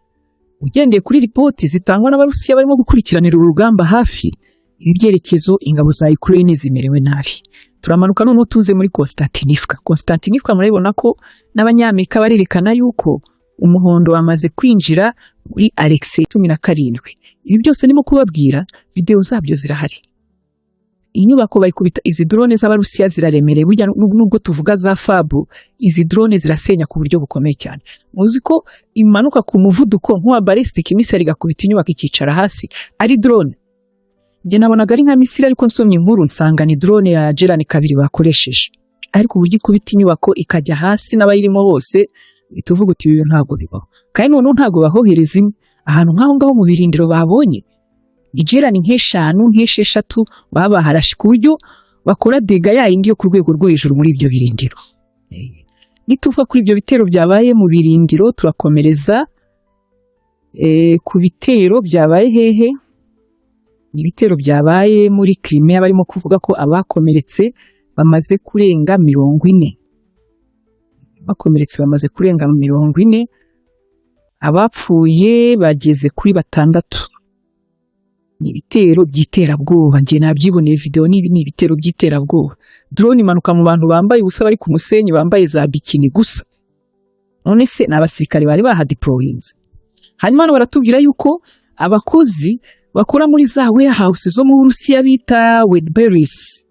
Ugendeye kuri ripoti zitangwa n'Abarusiya barimo gukurikiranira urugamba hafi, ibi byerekezo ingabo za Ukraine zimerewe nabi. Turamanuka noneho tuze muri Konstantinivka. Konstantinivka murabibona ko n'Abanyamerika barerekana yuko umuhondo wamaze kwinjira muri Alexei 17. Ibi byose ndimo kubabwira, video zabyo zirahari. Inyubako bayikubita. Izi drone z'Abarusiya ziraremereye burya, nubwo tuvuga za FAB, izi drone zirasenya ku buryo bukomeye cyane. Muzi ko imanuka ku muvuduko nk'uwa ballistic missile, igakubita inyubako ikicara hasi, ari drone. Njye nabonaga ari nka missile, ariko nsomye inkuru nsanga ni drone ya Gerani 2 bakoresheje. Ariko uburyo ikubita inyubako ikajya hasi n'abayirimo bose, uhita uvuga uti: "Ibi ntabwo bibaho." Kandi noneho ntabwo bahohereza imwe ahantu nk'aho ngaho mu birindiro babonye, igerani nk'eshanu, nk'esheshatu baba baharashe, ku buryo bakora dégâts yayindi yo ku rwego rwo hejuru muri ibyo birindiro. Nituva kuri ibyo bitero byabaye mu birindiro, turakomereza ku bitero byabaye hehe? Ni ibitero byabaye muri Crimea. Barimo kuvuga ko abakomeretse bamaze kurenga 40, bakomeretse bamaze kurenga 40, abapfuye bageze kuri batandatu. Ni ibitero by'iterabwoba, njye nabyiboneye video, ni ibitero by'iterabwoba. Drone imanuka mu bantu bambaye ubusa, bari ku musenyi, bambaye za bikini gusa. None se ni abasirikare bari bahadeployinze? Hanyuma hano baratubwira yuko abakozi bakora muri za warehouse zo mu Burusiya bita Wildberries,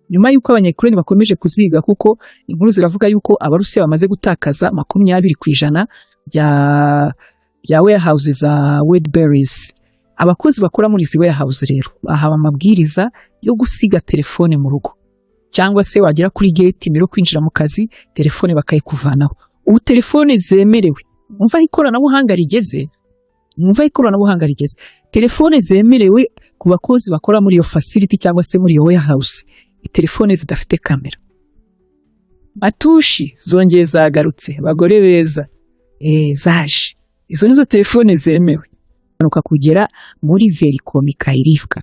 nyuma y'uko Abanya-Ukraine bakomeje kuziga, kuko inkuru ziravuga yuko Abarusiya bamaze gutakaza 20% bya warehouse za Wildberries, abakozi bakora muri izi warehouse rero bahawe amabwiriza yo gusiga telefone mu rugo. Cyangwa se wagera kuri gate mbere yo kwinjira mu kazi, telefone bakayikuvanaho. Ubu telefone zemerewe, mwumva aho ikoranabuhanga rigeze, mwumva aho ikoranabuhanga rigeze, telefone zemerewe ku bakozi bakora muri iyo facility cyangwa se muri iyo warehouse, telefone zidafite kamera. Matushi zongeye zagarutse, bagore beza, zaje. Izo nizo telefone zemewe. Manuka kugera muri Velykomykhailivka.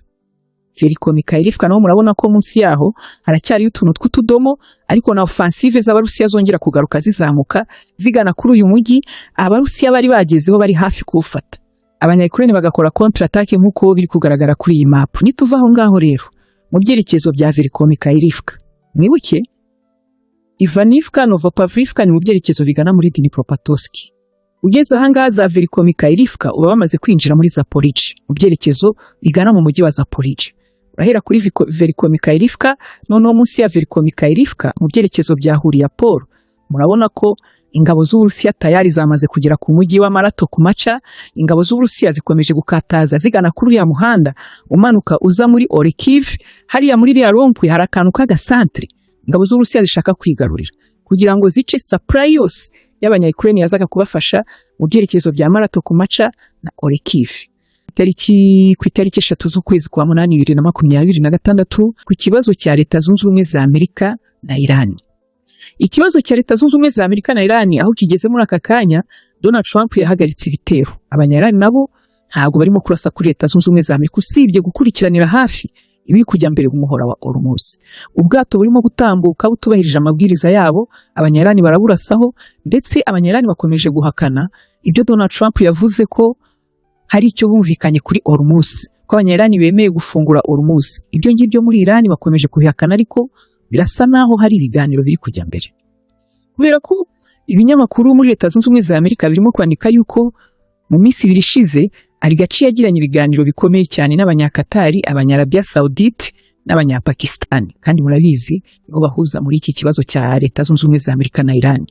Velykomykhailivka naho murabona ko munsi yaho haracyariyo utuntu tw'utudomo, ariko na offensive z'Abarusiya zongera kugaruka, zizamuka zigana kuri uyu mujyi Abarusiya bari bagezeho, bari hafi kuwufata, Abanya-Ukraine bagakora contre attaque nk'uko biri kugaragara kuri iyi map. Nituva aho ngaho rero mu byerekezo bya Velykomykhailivka, mwibuke Ivanivka, Novopavlivka ni mu byerekezo bigana muri Dnipropetrovsk. Ugeze ahangaha za Velykomykhailivka, uba bamaze kwinjira muri Zaporizhzhia, mu byerekezo bigana mu mujyi wa Zaporizhzhia. Urahera kuri Velykomykhailivka, noneho munsi ya Velykomykhailivka mu byerekezo bya Huliaipole, murabona ko ingabo z'Uburusiya tayari zamaze kugera ku mujyi wa Mala Tokmacha. Ingabo z'Uburusiya zikomeje gukataza zigana kuri uriya muhanda umanuka uza muri Orikhiv. Hariya muri iriya rond-point hari akantu k'agasantere ingabo z'Uburusiya zishaka kwigarurira kugira ngo zice supply yose y'Abanya-Ukraine yazaga kubafasha mu byerekezo bya Mala Tokmacha na Orikhiv. Tariki ku itariki 3 z'ukwezi kwa munani 2026, ku kibazo cya Leta Zunze Ubumwe za Amerika na Iran. Ikibazo cya Leta Zunze Ubumwe za Amerika na Iran aho kigeze muri aka kanya, Donald Trump yahagaritse ibitero. Abanya-Iran nabo ntabwo barimo kurasa kuri Leta Zunze Ubumwe za Amerika, usibye gukurikiranira hafi ibiri kujya mbere mu muhora wa Hormuz. Ubwato burimo gutambuka butubahirije amabwiriza yabo, Abanya-Iran baraburasaho. Ndetse Abanya-Iran bakomeje guhakana ibyo Donald Trump yavuze ko hari icyo bumvikanye kuri Hormuz, ko Abanya-Iran bemeye gufungura Hormuz. Ibyo ngibyo muri Iran bakomeje kubihakana, ariko birasa naho hari ibiganiro biri kujya mbere, kubera ko ibinyamakuru muri Leta Zunze Ubumwe za Amerika birimo kwandika yuko mu minsi 2 ishize Araghchi yagiranye ibiganiro bikomeye cyane n'Abanyakatari, Abanyarabia Saudite n'Abanyapakistani, kandi murabizi nibo bahuza muri iki kibazo cya Leta Zunze Ubumwe za Amerika na Iran.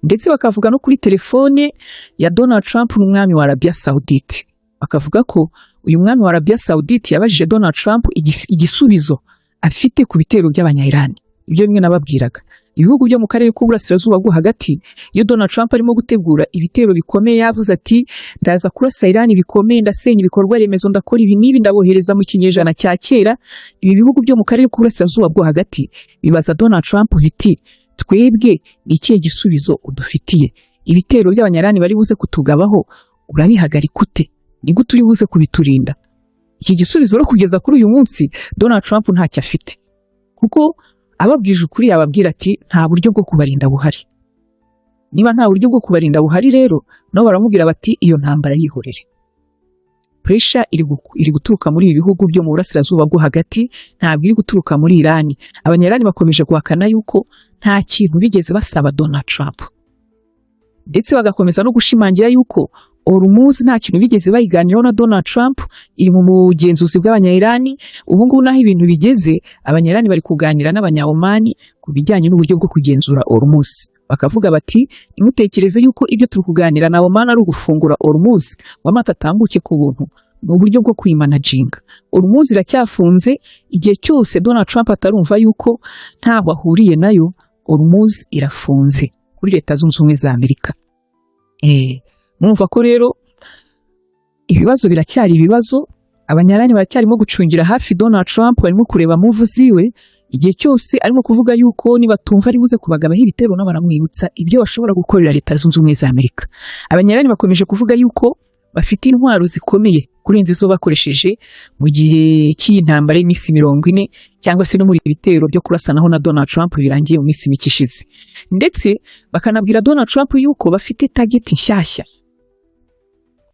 Ndetse bakavuga no kuri telefone ya Donald Trump n'umwami wa Arabia Saudite, bakavuga ko uyu mwami wa Arabia Saudite yabajije Donald Trump igisubizo afite ku bitero by'Abanya-Iran. Ibyo bimwe nababwiraga, ibihugu byo mu karere k'uburasirazuba bwo hagati, iyo Donald Trump arimo gutegura ibitero bikomeye, yavuze ati: "Ndaza kurasa Iran bikomeye, ndasenya ibikorwa remezo, ndakora ibi n'ibi, ndabohereza mu kinyejana cya kera." Ibi bihugu byo mu karere k'uburasirazuba bwo hagati bibaza Donald Trump biti: "Twebwe ni ikihe gisubizo udufitiye? Ibitero by'Abanyarani bari buze kutugabaho urabihagarika ute? Ni gute uri buze kubiturinda?" Iki gisubizo rero kugeza kuri uyu munsi Donald Trump ntacyo afite, kuko ababwije ukuri yababwira ati: "Nta buryo bwo kubarinda buhari." Niba nta buryo bwo kubarinda buhari rero, nabo baramubwira bati: "Iyo ntambara yihorere." Pressure iri guturuka muri ibi bihugu byo mu burasirazuba bwo hagati, ntabwo iri guturuka muri Irani. Abanyarani bakomeje guhakana yuko nta kintu bigeze basaba Donald Trump, ndetse bagakomeza no gushimangira yuko Hormuz nta kintu bigeze bayiganiraho na Donald Trump, iri mu bugenzuzi bw'Abanya-Irani. Ubu ngubu naho ibintu bigeze, Abanya-Irani bari kuganira n'Abanya-Omani ku bijyanye n'uburyo bwo kugenzura Hormuz. Bakavuga bati: "Ntimutekereze yuko ibyo turi kuganira na Oman ari ugufungura Hormuz ngo amato atambuke ku buntu, ni uburyo bwo kuyimanaginga." Hormuz iracyafunze igihe cyose Donald Trump atarumva yuko ntaho ahuriye nayo. Hormuz irafunze kuri Leta Zunze Ubumwe za Amerika. Murumva ko rero ibibazo biracyari ibibazo. Abanyarani baracyarimo gucungira hafi Donald Trump, barimo kureba move ziwe igihe cyose arimo kuvuga yuko nibatumva ari buze kubagabaho ibitero, nabo baramwibutsa ibyo bashobora gukorera Leta Zunze Ubumwe za Amerika. Abanyarani bakomeje kuvuga yuko bafite intwaro zikomeye kurenza izo bakoresheje mu gihe cy'iyi ntambara y'iminsi 40, cyangwa se no muri ibitero byo kurasanaho na Donald Trump birangiye mu minsi mike ishize. Ndetse bakanabwira Donald Trump yuko bafite target nshyashya,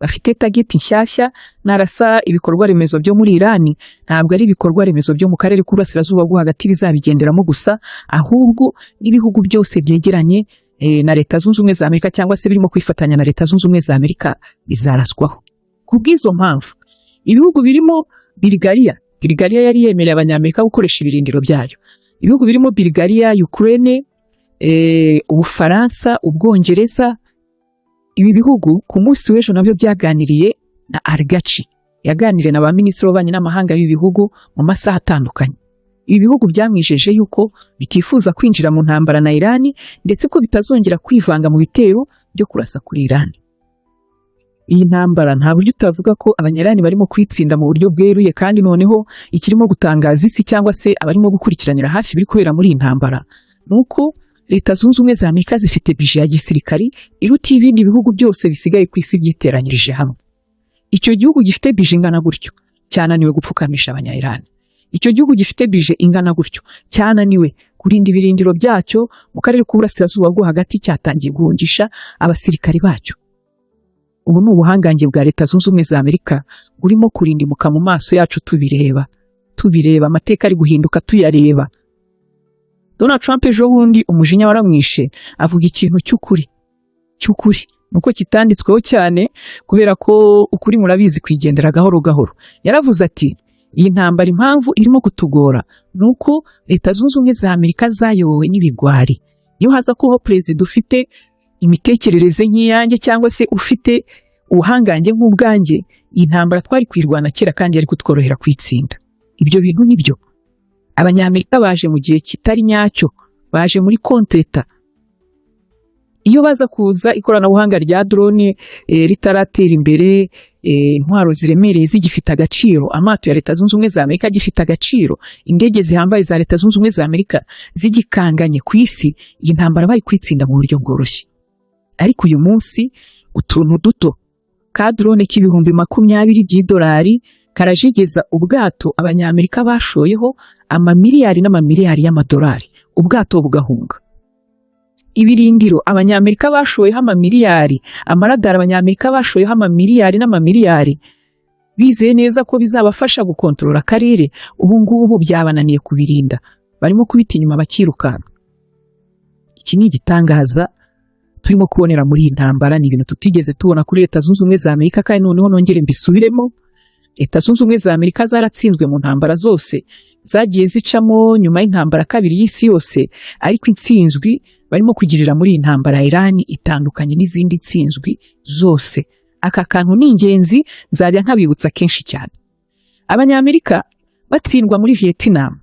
bafite target nshyashya. Narasa ibikorwa remezo byo muri Irani, ntabwo ari ibikorwa remezo byo mu karere k'uburasirazuba bwo hagati bizabigenderamo gusa, ahubwo n'ibihugu byose byegeranye na Leta Zunze Ubumwe za Amerika cyangwa se birimo kwifatanya na Leta Zunze Ubumwe za Amerika bizaraswaho. Ku bw'izo mpamvu, ibihugu birimo Bulgaria, Bulgaria yari yemereye Abanyamerika gukoresha ibirindiro byayo, ibihugu birimo Bulgaria, Ukraine, Ubufaransa, Ubwongereza, ibi bihugu ku munsi w'ejo nabyo byaganiriye na Araghchi, yaganiriye na ba minisitiri w'ububanyi n'amahanga b'ibi bihugu mu masaha atandukanye. Ibi bihugu byamwijeje yuko bitifuza kwinjira mu ntambara na Irani, ndetse ko bitazongera kwivanga mu bitero byo kurasa kuri Irani. Iyi ntambara nta buryo utavuga ko Abanyarani barimo kuyitsinda mu buryo bweruye, kandi noneho ikirimo gutangaza isi cyangwa se abarimo gukurikiranira hafi ibiri kubera muri iyi ntambara ni uko Leta Zunze Ubumwe za Amerika zifite budget ya gisirikari iruta ibindi bihugu byose bisigaye ku isi byiteranyirije hamwe. Icyo gihugu gifite budget ingana gutyo cyananiwe gupfukamisha Abanya-Iran. Icyo gihugu gifite budget ingana gutyo cyananiwe kurinda ibirindiro byacyo mu karere k'uburasirazuba bwo hagati, cyatangiye guhungisha abasirikari bacyo. Ubu ni ubuhangange bwa Leta Zunze Ubumwe za Amerika burimo kurindimuka mu maso yacu, tubireba, tubireba, amateka ari guhinduka tuyareba. Donald Trump ejo bundi umujinya waramwishe, avuga ikintu cy'ukuri nuko kitanditsweho cyane, kubera ko ukuri murabizi kwigendera gahoro gahoro. Yaravuze ati: "Iyi ntambara impamvu irimo kutugora ni uko Leta Zunze Ubumwe za Amerika zayobowe n'ibigwari. Iyo haza kubaho perezida ufite imitekerereze nk'iyanjye cyangwa se ufite ubuhangange nk'ubwanjye, iyi ntambara twari kuyirwana kera kandi yari kutworohera kuyitsinda." Ibyo bintu nibyo. Abanyamerika baje mu gihe kitari nyacyo, baje muri contretemps. Iyo baza kuza ikoranabuhanga rya drone ritaratera imbere, intwaro ziremereye zigifite agaciro, amato ya Leta Zunze Ubumwe za Amerika agifite agaciro, indege zihambaye za Leta Zunze Ubumwe za Amerika zigikanganye ku isi, iyi ntambara bari kuyitsinda mu buryo bworoshye. Ariko uyu munsi utuntu duto ka drone k'20,000 by'idolari karajigeza ubwato Abanyamerika bashoyeho amamiliyari n'amamiliyari y'amadolari, ubwato bugahunga. Ibirindiro Abanyamerika bashoyeho amamiliyari, amaradari Abanyamerika bashoyeho amamiliyari n'amamiliyari, bizeye neza ko bizabafasha gukontorora akarere, ubu ngubu byabananiye kubirinda, barimo kubita inyuma bakirukanka. Iki ni igitangaza turimo kubonera muri iyi ntambara, ni ibintu tutigeze tubona kuri Leta Zunze Ubumwe za Amerika. Kandi noneho nongere mbisubiremo, Leta Zunze Ubumwe za Amerika zaratsinzwe mu ntambara zose zagiye zicamo nyuma y'intambara kabiri y'isi yose, ariko intsinzwi barimo kugirira muri iyi ntambara ya Irani itandukanye n'izindi ntsinzwi zose. Aka kantu ni ingenzi, nzajya nkabibutsa kenshi cyane. Abanyamerika batsindwa muri Vietnam,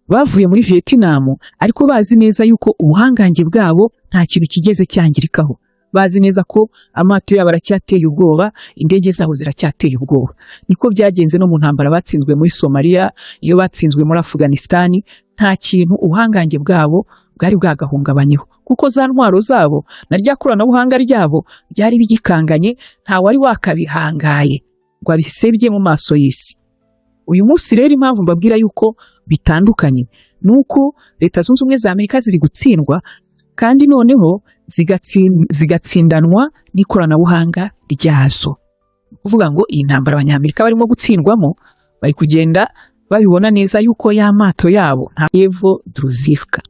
bavuye muri Vietnam ariko bazi neza yuko ubuhangange bwabo nta kintu kigeze cyangirikaho, bazi neza ko amato yabo aracyateye ubwoba, indege zabo ziracyateye ubwoba. Niko byagenze no mu ntambara batsinzwe muri Somalia, iyo batsinzwe muri Afghanistan, nta kintu ubuhangange bwabo bwari bwagahungabanyeho, kuko za ntwaro zabo na rya koranabuhanga ryabo byari bigikanganye, nta wari wakabihangaye ngo abisebye mu maso y'isi. Uyu munsi rero impamvu mbabwira yuko bitandukanye ni uko Leta Zunze Ubumwe za Amerika ziri gutsindwa, kandi noneho zigatsindanwa n'ikoranabuhanga ryazo. Ni ukuvuga ngo iyi ntambara Abanyamerika barimo gutsindwamo, bari kugenda babibona neza yuko ya mato yabo nta Evo Druzivka.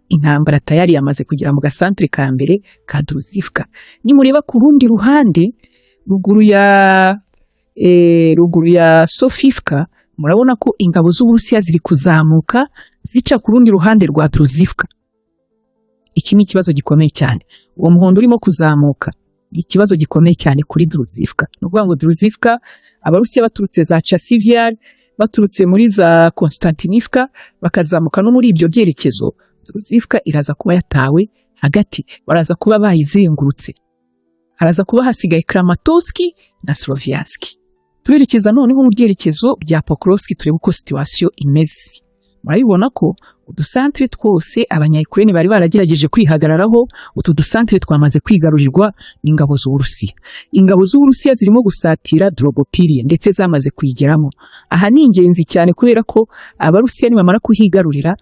Intambara tayari yamaze kugera mu gasantere ka mbere ka Druzivka. Nimureba ku rundi ruhande ruguru ya Sofivka, murabona ko ingabo z'Uburusiya ziri kuzamuka zica ku rundi ruhande rwa Druzivka. Iki ni ikibazo gikomeye cyane. Uwo muhondo urimo kuzamuka ni ikibazo gikomeye cyane kuri Druzivka. Ni ukuvuga ngo Druzivka, Abarusiya baturutse za Chasiv Yar, baturutse muri za Konstantinivka, bakazamuka no muri ibyo byerekezo, Druzivka iraza kuba yatawe hagati, baraza kuba bayizengurutse, haraza kuba hasigaye Kramatorsk na Sloviansk. Turerekeza noneho mu byerekezo bya Pokrovsk, turebe uko situation imeze. Murabibona ko udusantere twose Abanya-Ukraine bari baragerageje kwihagararaho, utu dusantere twamaze kwigarurirwa n'ingabo z'Uburusiya. Ingabo z'Uburusiya zirimo gusatira Drogopilie, ndetse zamaze kuyigeramo. Aha ni ingenzi cyane kubera ko Abarusiya nibamara kuhigarurira,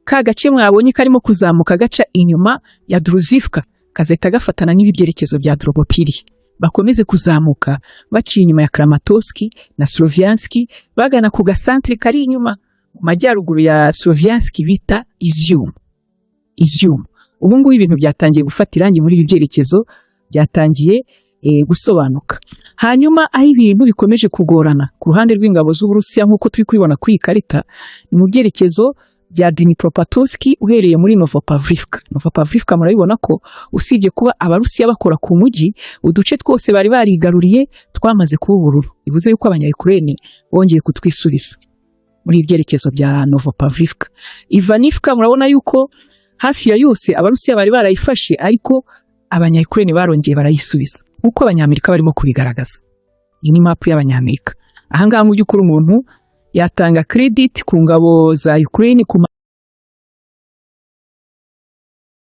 ka gace mwabonye karimo kuzamuka gaca inyuma ya Druzivka kazahita gafatana n'ibi byerekezo bya Drogopilie, bakomeze kuzamuka baciye inyuma ya Kramatorsk na Sloviansk, bagana ku gasantere kari inyuma mu majyaruguru ya Sloviansk bita Izium. Izium. Ubu ngubu ibintu byatangiye gufata irangi muri ibi byerekezo, byatangiye gusobanuka. Hanyuma aho ibintu bikomeje kugorana ku ruhande rw'ingabo z'Uburusiya, nk'uko turi kubibona kuri iyi karita, ni mu byerekezo bya Dnipropetrovsk uhereye muri Novopavlivka. Novopavlivka murabibona ko usibye kuba Abarusiya bakora ku mujyi, uduce twose bari barigaruriye twamaze kuba ubururu. Bivuze yuko Abanya-Ukraine bongeye kutwisubiza. Muri ibyerekezo bya Novopavlivka, Ivanivka, murabona yuko hafi ya yose Abarusiya bari barayifashe, ariko Abanya-Ukraine barongeye barayisubiza, nk'uko Abanyamerika barimo kubigaragaza. Iyi ni mapu y'Abanyamerika. Ahangaha mu by'ukuri umuntu yatanga credit ku ngabo za Ukraine ku